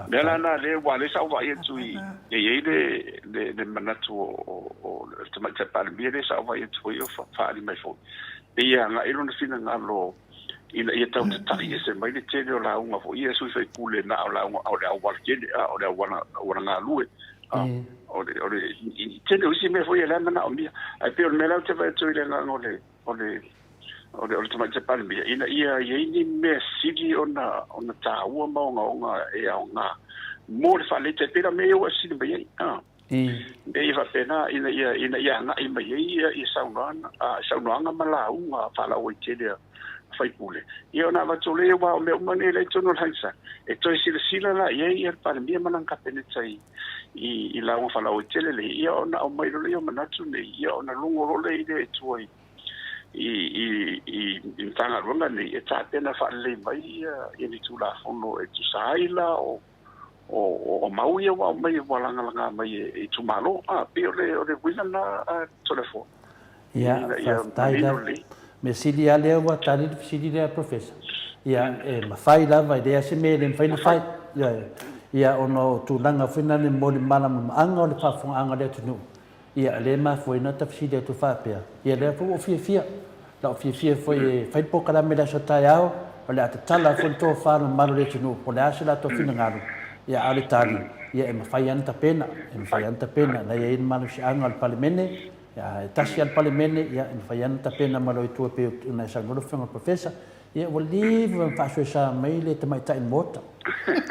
Mea la na lea ua lea sa ou vaai atu i e i ai le le le manatu o o o le Tamaitai Palemia lea sa ou vaai atu foi o faaali mai foi. Pei e agai lona finagalo ina ia tau tata'i ese mai le tele o lauga foi ia sui usufono na o lauga o le auala tele a o le auala auala galue a o le o le i tele o isi mea foi e le manaomia. Ae pei o le mea la ou te vaai atu i le agaga o le o le o le, o le Tamaitai Palemia, ina ia i ai ni mea sili ona, ona taua ma ogaoga e aoga mo le faaleleita, e pei la mea ia ua e fesili mai ai, a, mea ia faapena, ina ia, ina ia agai mai ai ia, ia saunoaga, a, saunoaga ma lauga faalauaitele a sui usufono, ia ona avatu lea, aua o mea uma nei la i totonu o le Hansard, e toe silasila la i ai ia le Palemia ma lana Kapeneta i, i, i lauga faalauaitele nei, ia ona aumai loa lea o manatu nei, ia ona logo loa lea i lea i tua i, i, i, i, i Matagaluega nei e tapena faalelei mai ia, ia ni Tulafono e tusa ai la o, o, o, o mau ia ua aumai ua lagalaga mai e, e itumalo. A, pei o le, o le uiga lena a Toleafoa. Ia, Ina ia faafetai manino lava. lelei. Mea sili lava lea ua tali le fesili lea Professor. Ia, e mafai lava, e leai lava se mea e le mafai ona fai. Ioe. Ia, ona o tulaga foi na le mo le malamalamaaga o le faafofogaaga a le atunuu, ia, lea e mafua ai ona ta fesili atu faapea, ia lea foi ua ou fiafia. La ou fiafia foi e fai le polokalame i le aso taeao, o le a tatala foi le tofa le mamalu o le atunuu po o le a se latou finagalo, ia, a o le tali, ia, e mafai lava ona tapena, e mafai lava ona tapena. O la e i ai le malosiaga o le Palemene, ia, e tasi lava le Palemene, ia, e mafai lava ona tapena mai loa i tua e pei ona e saunoa lau Afioga i le Professor. Ia, ua leva ona faasoesa mai le tamaitai Maota.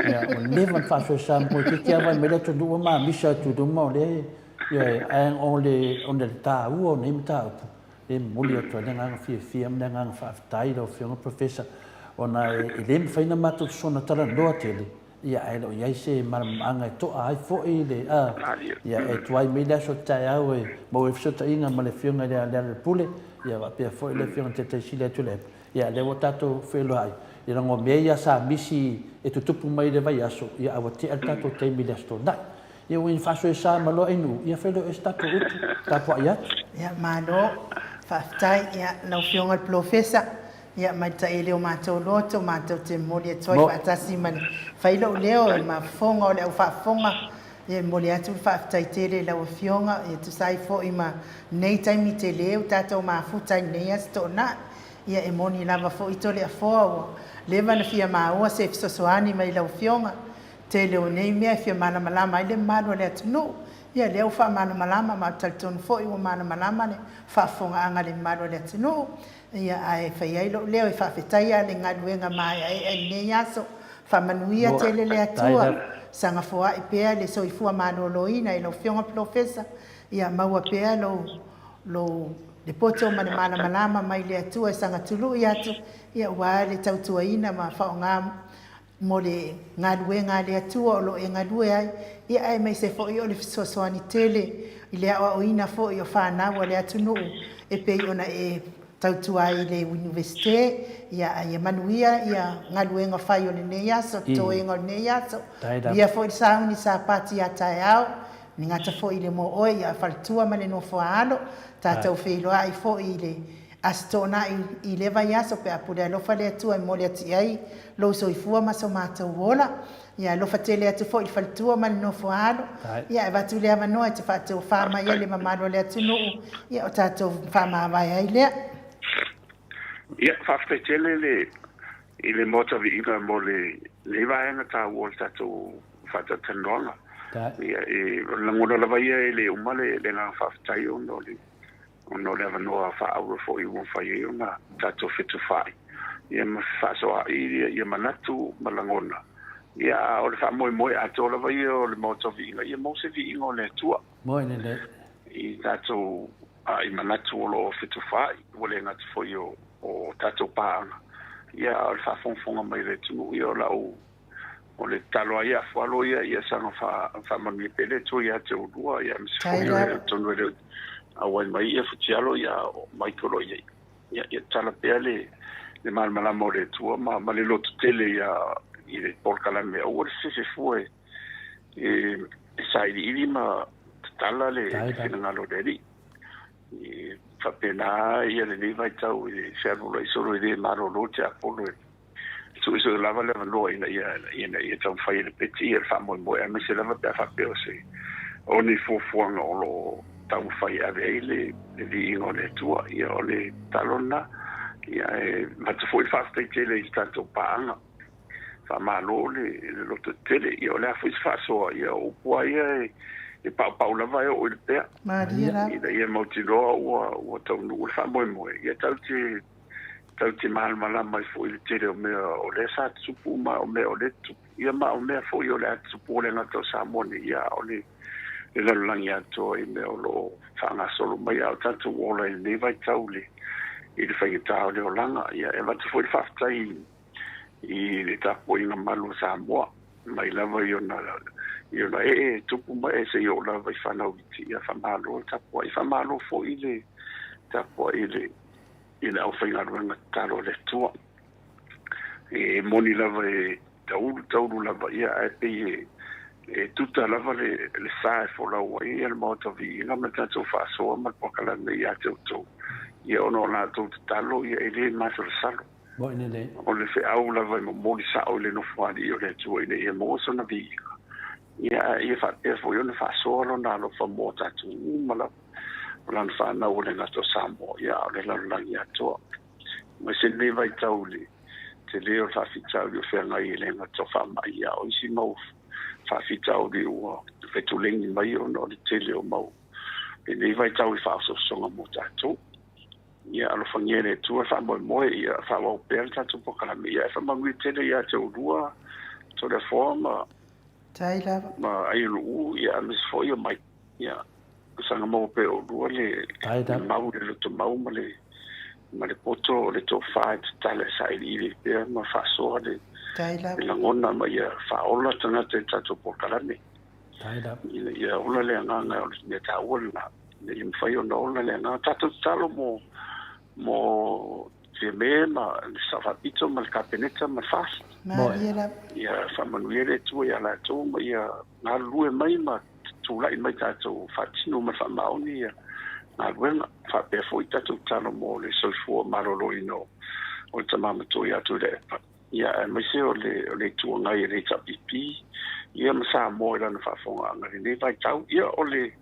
Ia, ua leva ona faasoesa mai, toeitiiti lava vaai mai le atunuu ua mamisa atu i luma o lea, ioe, ae o le, ona o le taua o nei mataupu, e momoli atu ai le agaga fiafia ma le agaga faafetai i lau Afioga Professor, ona e le mafai ona matou soona talanoa tele. Ia, ae le o i ai se malamalamaaga e to'a ai foi le, a, ia, e tuai mai le aso taeao e maua ai fesootaiga ma le Afioga i le Lealailepule, ia faapea foi le Afioga i le Taitaisili a Tuilaepa. Ia, lea ua tatou feiloai, ia leaga o mea ia sa misi e tutupu mai i le vaiaso, ia a ua tea le tatou taimi i le Aso Toonai. Ia ua faasoesa ma loa Ainuu, ia fai loa e se tatou upu, tapuai atu. Ia, malo, faafetai, ia, lau Afioga i le Polofesa. Ia, mai le taele o matou loto, matou te momoli atu ai faatasi ma le fai lou leo i mafofoga o le au faafofoga. Ia, e momoli atu le faafetai tele i lau Afioga, e tusa ai foi ma lenei taimi tele ua tatou mafuta ai i lenei Aso Toonai. Ia, e moni lava foi Toleafoa ua leva ona fia maua se fesoasoani mai lau Afioga. Tele o nei mea e fia malamalama ai le mamalu o le atunuu. Ia, lea ua faamalamalama ma ou te talitonu foi ua malamalama le faafofogaaga a le mamalu o le atunuu. Ia, ae fai ai lou leo e faafetaia le galuega maeaea i lenei aso. Faamanuia tele le Atua, saga foai pea le soifua maloloina i lau Afioga Polofesa, ia maua pea lou, lou, le poto ma le malamalama mai le Atua e saga tului atu, ia aua le tautuaina ma faaaoga mo le galuega a le Atua o lo o e galue ai, ia aemaise foi o le fesoasoani tele i le aoaoina foi o fanau a le atunuu e pei ona e tautua ai i le Iunivesite. Ia, a ia manuia ia galuega fai o lenei aso, totoega o lenei aso. Manuia foi le sauni Sapati a taeao, le gata foi i le moa oe, ia faletua ma le nofoa alo, tatou feiloai foi i le Aso Toonai i lea vaiaso pe a pule alofa le Atua e momoli atu i ai lou soifua ma so matou ola. Ia alofa tele atu foi i le faletua ma le nofo a alo. Ia e avatu le avanoa e te faatofa mai ai le mamalu o le atunuu, ia o tatou faamavae ai lea. Ia, faafetai tele le i le Maota Viiga mo lenei vaega taua o le tatou faatalatalanoaga. Ia, e lagona lava ia e le uma le agaga faafetai ona o le ona o le avanoa faaauro foi ua mafai ai ona tatou fetufaai ia ma fefaasoaai ia manatu ma lagona. Ia, a o le faamoemoe atoa lava ia o le Maota o Viiga, ia maua se viiga o le Atua i tatou i manatu o lo o fetufaai, ua le gata foi o tatou paaga, ia a o le faafogafoga mai a le atunuu. Ia o lau O le tatalo lava ia a Fualo ia, ia saga faamanuia pea le Atua ia te oulua, ia aemaise foi o le tonu e le auai mai ia Futialo ia o Mike o lo o i ai. Ia, ia tatala pea le malamalama o le Atua ma le lototele ia i le polokalame. Aua le fefe fua e sailiili ma tatala le finagalo o le Alii. E faapena ia lenei vaitau i le fealualuai solo e le malolo tiapolo e suesue lava le avanoa ina ia ina ia taumafai e lepeti ia le faamoemoe, aemaise lava pe a faapea o se o ni fuafuaga o lo o taumafai e ave ai le le viiga o le Atua. Ia o le tatalo lena. Ia e avatu foi le faafetai tele i le tatou paaga. Faamalo le le lototetele. Ia o le a foi se faasoa, ia o upu lava ia e e paupau lava e oo i le pea. Malie lava. Ina ia mautinoa ua ua taunuu le faamoemoe. Ia tatou te tatou te malamalama ai foi i le tele o mea o lea sa tutupu ma o mea o lea tutupu, ia ma o mea foi o le a tutupu o le gata o Samoa nei, ia o le le lalolagi atoa i mea o lo o faagasolo mai a o tatou ola i lenei vaitau i le i le faigata o le olaga. Ia e avatu foi le faafetai i le tapuaiga malu a Samoa mai lava i ona i ona ee tupu ma ee seia oo lava i fanau iti. Ia faamalo le tapuai, faamalo foi le tapuai i le i le aufaigaluega tatalo a le Atua. E moni lava e taulu taulu lava, ia ae pei e, e tuta lava le, le sa e folau ai ia le Maota Viiga ma le tatou faasoa ma le polokalame ia te outou. Ia ona o latou tatalo ia e le masalosalo. O le feau lava e momoli sao i le Nofoalii o le Atua ina ia maua sona viiga. Ia ae ia faapea foi ona faasoa lona alofa mo tatou uma lava. O lana fanau o le gata o Samoa, ia a o le lalolagi atoa. Aemaise lenei vaitau i le tele o le faafitauli o feagai e le gata o faamai, ia a o isi mau faafitauli ua fetulegi mai ona o le tele o mau lenei vaitau i faaosoosoga mo tatou. Ia alofagia e le Atua le faamoemoe, ia faaauau pea le tatou polokalame, ia e faamanuia tele ia te oulua Toleafoa ma Tai lava. Ma Aioluu, ia aemaise foi o Mike. Ia, saga maua pea e oulua le mau, le lotomau ma le ma le poto o le tofa e tatala e sailiili pea ma faasoa le Le lagona ma ia faaola tagata i tatou polokalame. Ina ia ola le agaga o le mea taua lena. Ina ia mafai ona ola le agaga. Tatou tatalo mo mo Fiame ma le Sao Faapito ma le Kapeneta ma le FAST. Ia faamanuia le Atua ia latou ma ia galulue mai ma tulai mai tatou faatino ma le faamaoni ia galuega. Faapea foi tatou tatalo mo le soifua maloloina o le tama matua ia Tuilaepa, ia aemaise o le o le Itu Agai e le HRPP, ia ma Samoa i lana faafofogaaga i lenei vaitau. Ia o le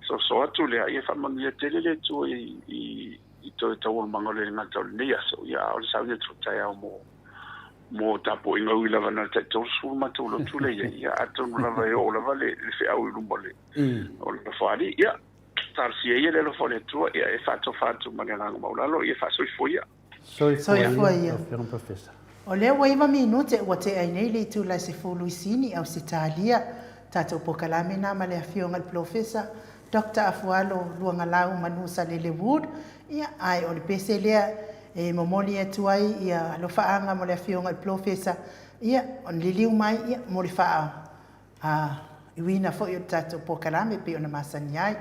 soso atu lea, ia faamanuia tele le Atua i i i toe taualumaga o le gata o lenei aso, ia a o le sauni atu taeao mo mo tapuaiga ui lava na o le tai 30 matou lotu lea i ai, ia atonu lava e oo lava le le feau i luma o le o le Nofoalii. Ia talosia ia le alofa o le Atua, ia e faatofa atu ma le agaga maualalo, ia faasoifua ia. Soifua ia. Afioga Professor. O lea ua iva minute ua tea ai nei le itula e 10 i Sini, Ausetalia. Tatou polokalame na ma le Afioga i le Polofesa Doctor Afualo Luagalau Manusalele Wood, ia, ae o le pese lea e momoli atu ai ia alofaaga mo le Afioga i le Polofesa, ia, ona liliu mai, ia, mo le faa, a, iuina foi o le tatou polokalame e pei ona masani ai.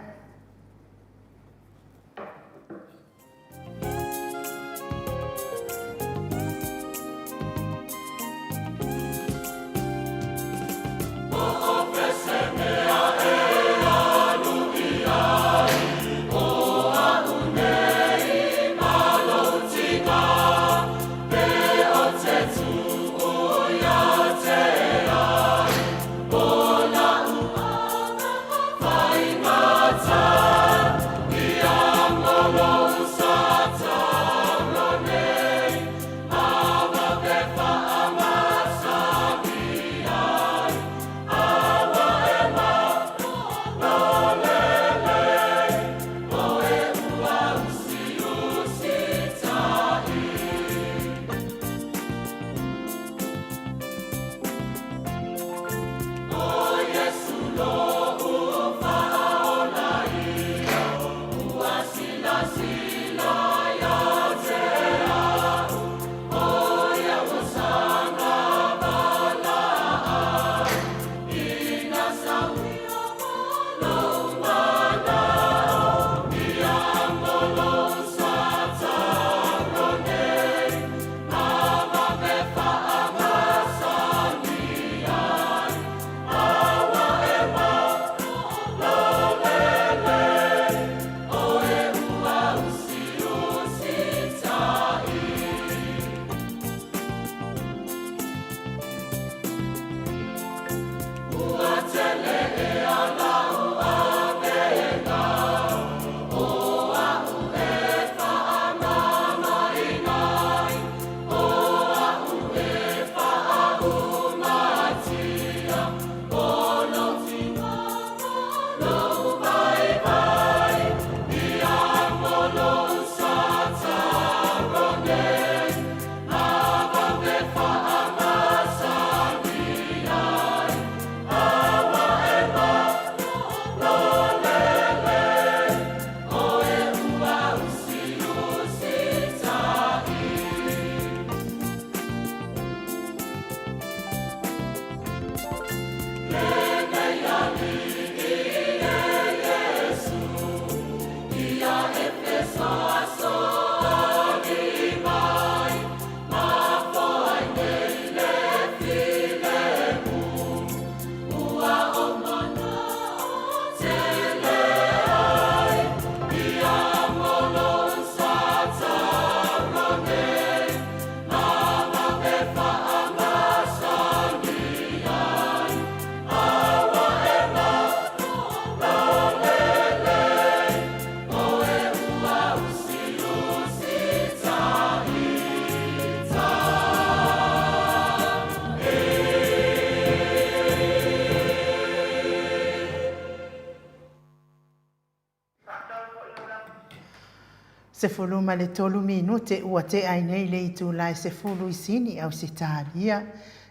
13 minute ua tea ai nei le itula e 10 i Sini, Ausetalia.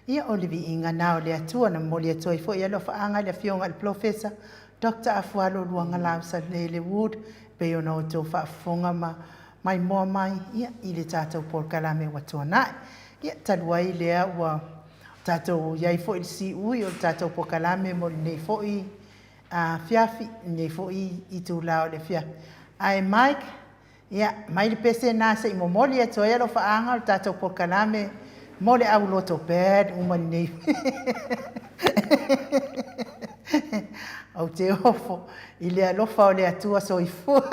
Ia o le viiga na o le Atua na momoli atu ai foi alofaaga i le Afioga i le Polofesa Doctor Afualo Luagalau Salele Wood e pei ona outou faafofoga ma maimoa mai ia i le tatou polokalame ua tuanai. Ia talu ai lea ua Tatou i ai foi i le siui o le tatou polokalame mo lenei foi afiafi, lenei foi itula o le afiafi. Ae Mike, ia, mai le pese lena se i momoli atu ai alofaaga o le tatou polokalame mo le au loto bad uma lenei. Ou te ofo i le alofa o le Atua soifua.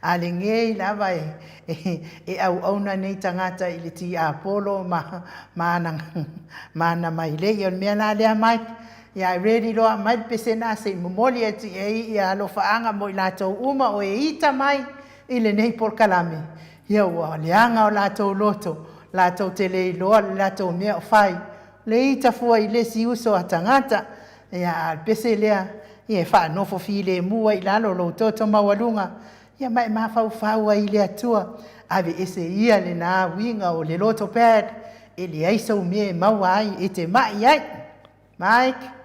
A lenei lava e, e, e auauna nei tagata i le tiapolo ma, ma ana, ma ana mailei. O le mea la lea Mike, ia ready loa aumai le pese lena se i momoli atu i ai ia alofaaga mo i latou uma o e ita mai i lenei polokalame. Ia ua leaga o latou loto, latou te le iloa le latou mea o fai. Le ita fua i le isi uso a tagata. Ia, a o le pese lea, ia e faanofo filemu ai i lalo lou toto maualuga, ia ma e mafaufau ai i le Atua. Aveese ia lena uiga o le loto bad, e leai sou mea e maua ai, e te mai ai. Mike.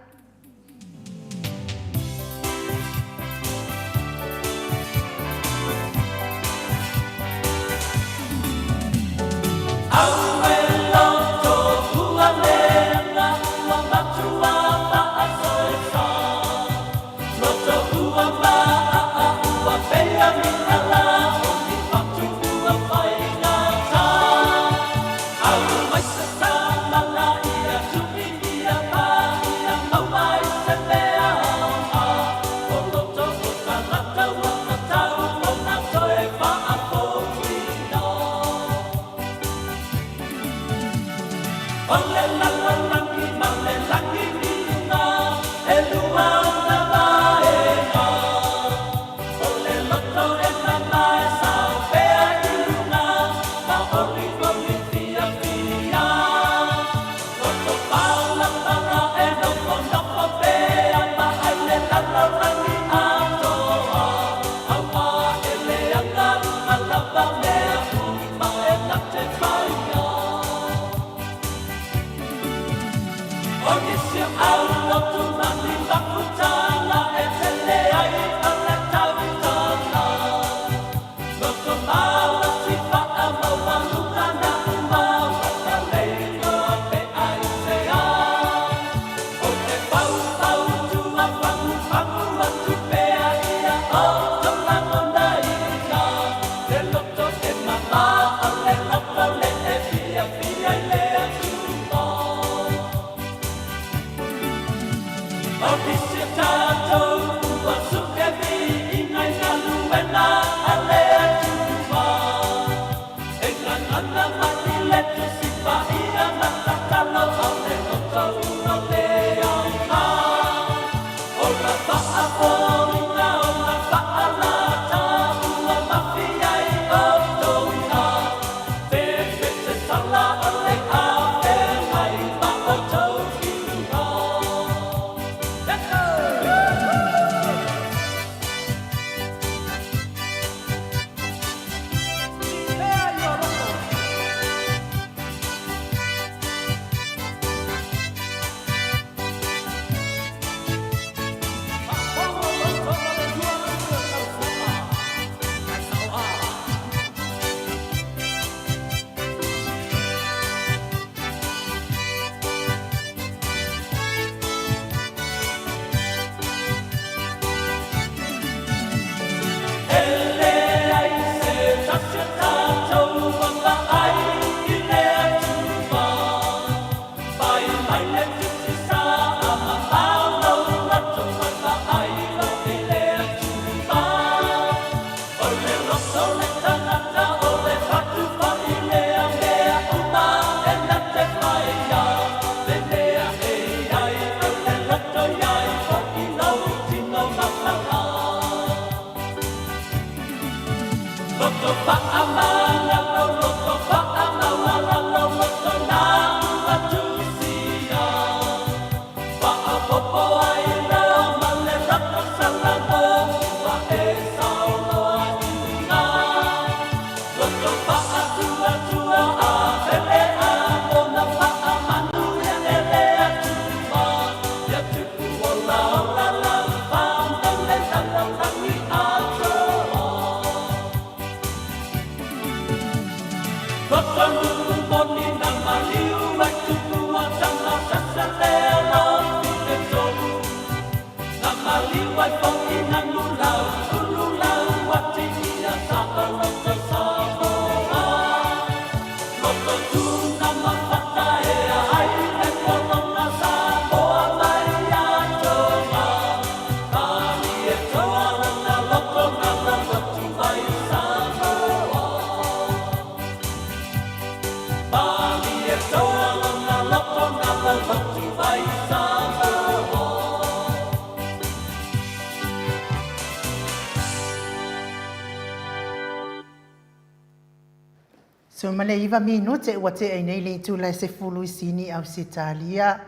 19 minute ua tea ai nei le itula e 10 i Sini, Ausetalia.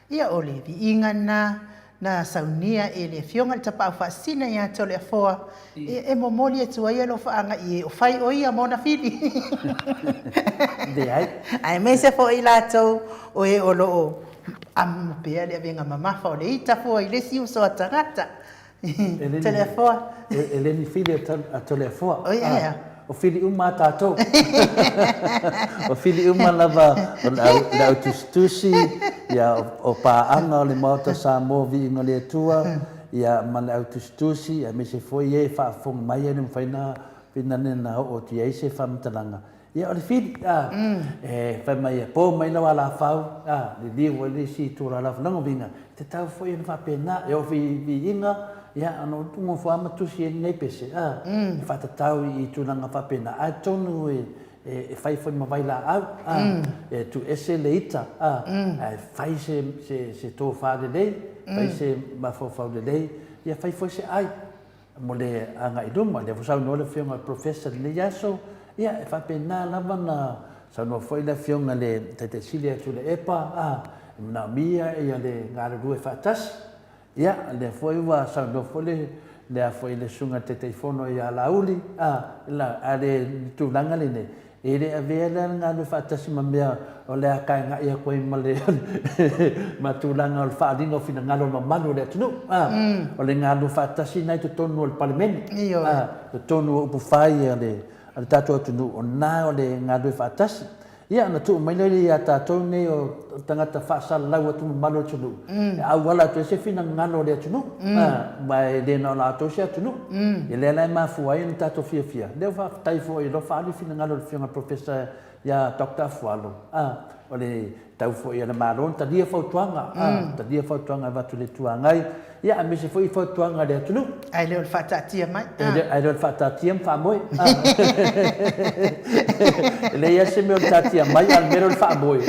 Ia o le viiga lena na saunia e le Afioga i le Tapaau Faasisina ia Toleafoa e momoli atu ai alofaaga i e o fai o ia ma ona fili. Leai. Aemaise foi i latou o e o lo o amo pea le avega mamafa o le ita fua i le isi uso a tagata. Toleafoa. E le ni fili a Toleafoa. Oi aea. O fili uma a tatou. O fili uma lava o le au tusitusi, ia, o paaga o le Maota Samoa Viiga o le Atua, ia, ma le au tusitusi, aemaise foi e faafofoga mai e le mafai ona oo atu i ai se faamatalaga. Ia, o le fili, a, e fai mai e po mai lau alafau, a, liliu ai le isi itu o le alafau. Lona uiga, e tatau foi ona faapena, e oo foi i viiga, ia, ona nofo lava ma tusi ai lenei pese, a, e faatatau i tulaga faapena. Atonu e fai foi ma vailaau, a, e tuuese le ita, a, ae fai se tofa lelei, fai se mafaufau lelei, ia fai foi se ai mo le agai i luma. O lea foi saunoa le Afioga i le Professor i lenei aso, ia, e faapena lava ona saunoa foi le Afioga i le Taitai Sili ia Tuilaepa, a, e manaomia le galulue faatasi. Ia, o lea foi ua saunoa foi le le a foi le Susuga i le Taitaifono ia Laauli, a, la, a le tulaga lenei, e le avea lea le galulue faatasi ma mea o le a kaegai atu ai ma le ma tulaga o le faaaliga o finagalo o le mamalu o le atunuu, a, o le galulue faatasi lena i totonu o le Palemene, a, totonu o upufai a le a le tatou atunuu, o lena o le galulue faatasi. Ia, ona tuu mai lea ia tatou nei o tagata faasalalau atu mamalu o le atunuu, e auala atu ai se finagalo o le atunuu, aua e le na o latou se atunuu. Ia lea la e mafua ai ona tatou fiafia. Lea ua faafetai foi loa faaali finagalo o le Afioga i le Professor ia Doctor Afualo, o le tau foi a le Malo ona talia fautuaga, talia fautuaga e avatu i le Itu Agai, ia aemaise foi fautuaga a le atunuu. Ae le o le faataatia mai. Ae le o le faataatia ma faamoe. E leai lava se mea o le taatia mai, a o le mea lea o le faamoe.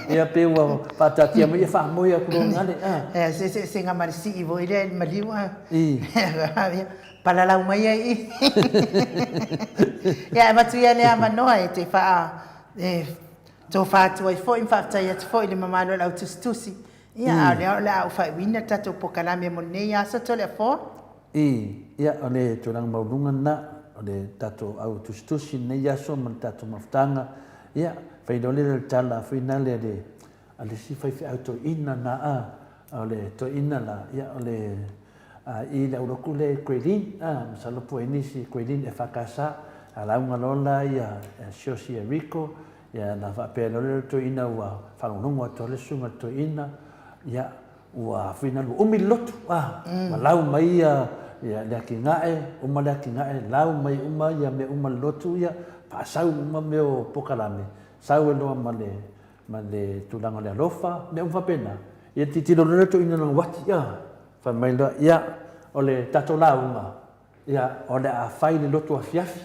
Ia pei ua faataatia mai, ia faamoe atu loa gale. Ia, se ga ma le sii foi lea i le maliu. Palalau mai ai i. Ia, e avatu ia le avanoa e te faa, e tofa atu ai foi ma faafetai atu foi i le mamalu o le au tusitusi. Ia, a o lea o le a ou faaiuina le tatou polokalame mo lenei aso Toleafoa. I, ia, o le tulaga maualuga lena, o le tatou au tusitusi i lenei aso ma le tatou mafutaga. Ia, fai loa lea o le tala foi lena a le, a le isi faifeau toeaina na, a, o le toeaina la, ia, o le, a, i le aulotu lea i Kuelin, a, masalo po o i ai nisi i Kuelin EFKS, a lauga loa la ia Siaosi Rico, Ia, na faapea loa le toeaina ua faalogologo atu le susuga i le toeaina, ia, ua fuina ua umi le lotu, a, ua lau mai ia, ia le atinae, uma le atinae, lau mai uma ia mea uma le lotu, ia, faasau uma mea o polokalame, sau ai loa ma le, ma le tulaga o le alofa, mea uma faapena. Ia, tilotilo loa le toeaina i lona uati, a, fai mai loa, ia, o le tatou lauga, Ia, o le a fai le lotu afiafi.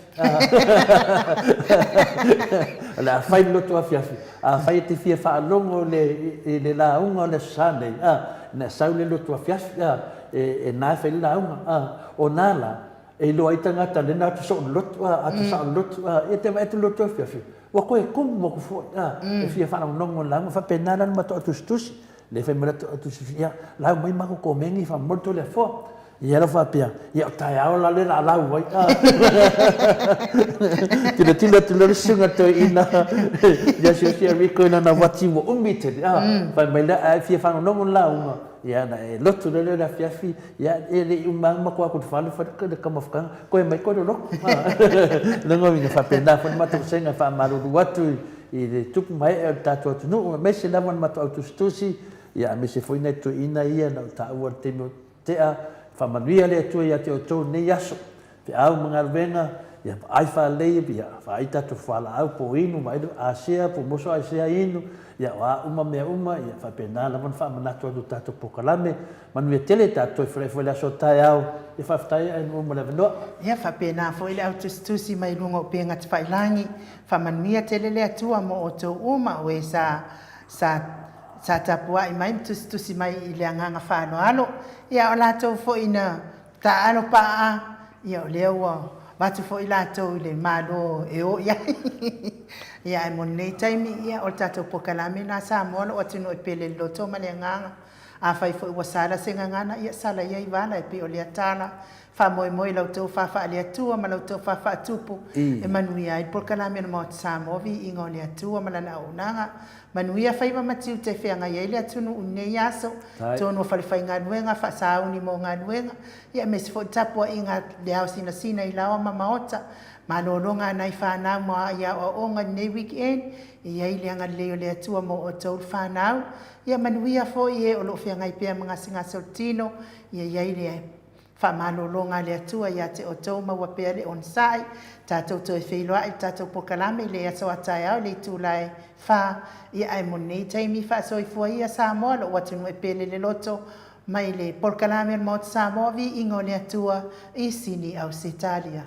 O le a fai le lotu afiafi. Afai e te fia faalogo i le lauga o le Aso Sa nei, a, ina sau le lotu afiafi, a, e na e fai le lauga, a. O na la, e iloa ai tagata lea na atu soo le lotu, a, atu sao le lotu, a, ia te vaai atu le lotu afiafi, ua toe tumu atu foi, a, e fia faalogologo i le lauga. Faapena la le matou tusitusi. Lea fai mai le tusitusi, ia, lau mai matou komeni faamolemole Toleafoa. Ia lau faapea, ia o taeao la lea o le a lau ai. Tilotilo atu loa le susuga toeaina ia Siosi Rico i lana uati ua umi tele. Fai mai lea, a e fia faalogologo i le lauga, ia ona e lotu loa lea i le afiafi, ia e le i uma lava matou o atu i le fale fai le tamafuataga, toe mai koe loloto. Lona uiga faapena foi le matou vasega e faamalulu atu i le tupu ma ee o le tatou atunuu, aemaise lava le matou au tusitusi, ia aemaise foi nai toeaina ia na ou taua i le taimi o Tea, faamanuia le Atua ia te outou i lenei aso, feau ma galuega, ia vaai faalelei, ia vaai tatou fualaau po inu, vaai le asea po moso aisea inu, ia o a uma mea uma, ia faapena lava ona faamanatu atu i tatou polokalame. Manuia tele tatou toe feiloai foi i le aso o taeao, ia faafetai ae maua mo le avanoa. Ia faapena foi le au tusitusi mai luga o upega tafailagi, faamanuia tele le Atua mo outou uma o e sa sa Sa tapuai mai ma tusitusi mai i le agaga faaaloalo, ia o latou foi na taaalo paa, ia o lea ua avatu foi latou i le Malo e o i ai. Ia, ae mo lenei taimi, ia, o le tatou polokalame lena Samoa, lou atunuu e pele i le loto ma le agaga. Afai foi ua sala se gagana, ia sala ia i vala e pei o lea tala. Faamoemoe i la outou fa faale-Atua ma la outou fa faatupu e manuia ai le polokalame o le Maota Samoa, viiga o le Atua ma Lana auaunaga. Manuia faiva ma tiute e feagai ai le atunuu i lenei aso, totonu o falefaigaluega, faasauni mo galuega, ia aemaise foi le tapuaiga a le ao sinasina i laoa ma maota. Malologa a nai fanau ma i aoaoga i lenei weekend, e i ai le agalelei o le Atua mo outou le fanau. Ia manuia foi e o lo o feagai pea ma gasegase o le tino, ia i ai le faamalologa a le Atua ia te outou, maua pea le onosai. Tatou toe feiloai i le tatou polokalame i le aso a taeao i le itula e 4. Ia ae mo lenei taimi, faasoifua ia Samoa, lou atunuu e pele le loto, mai le polokalame o le Maota Samoa, viiga o le Atua i Sini Ausetalia.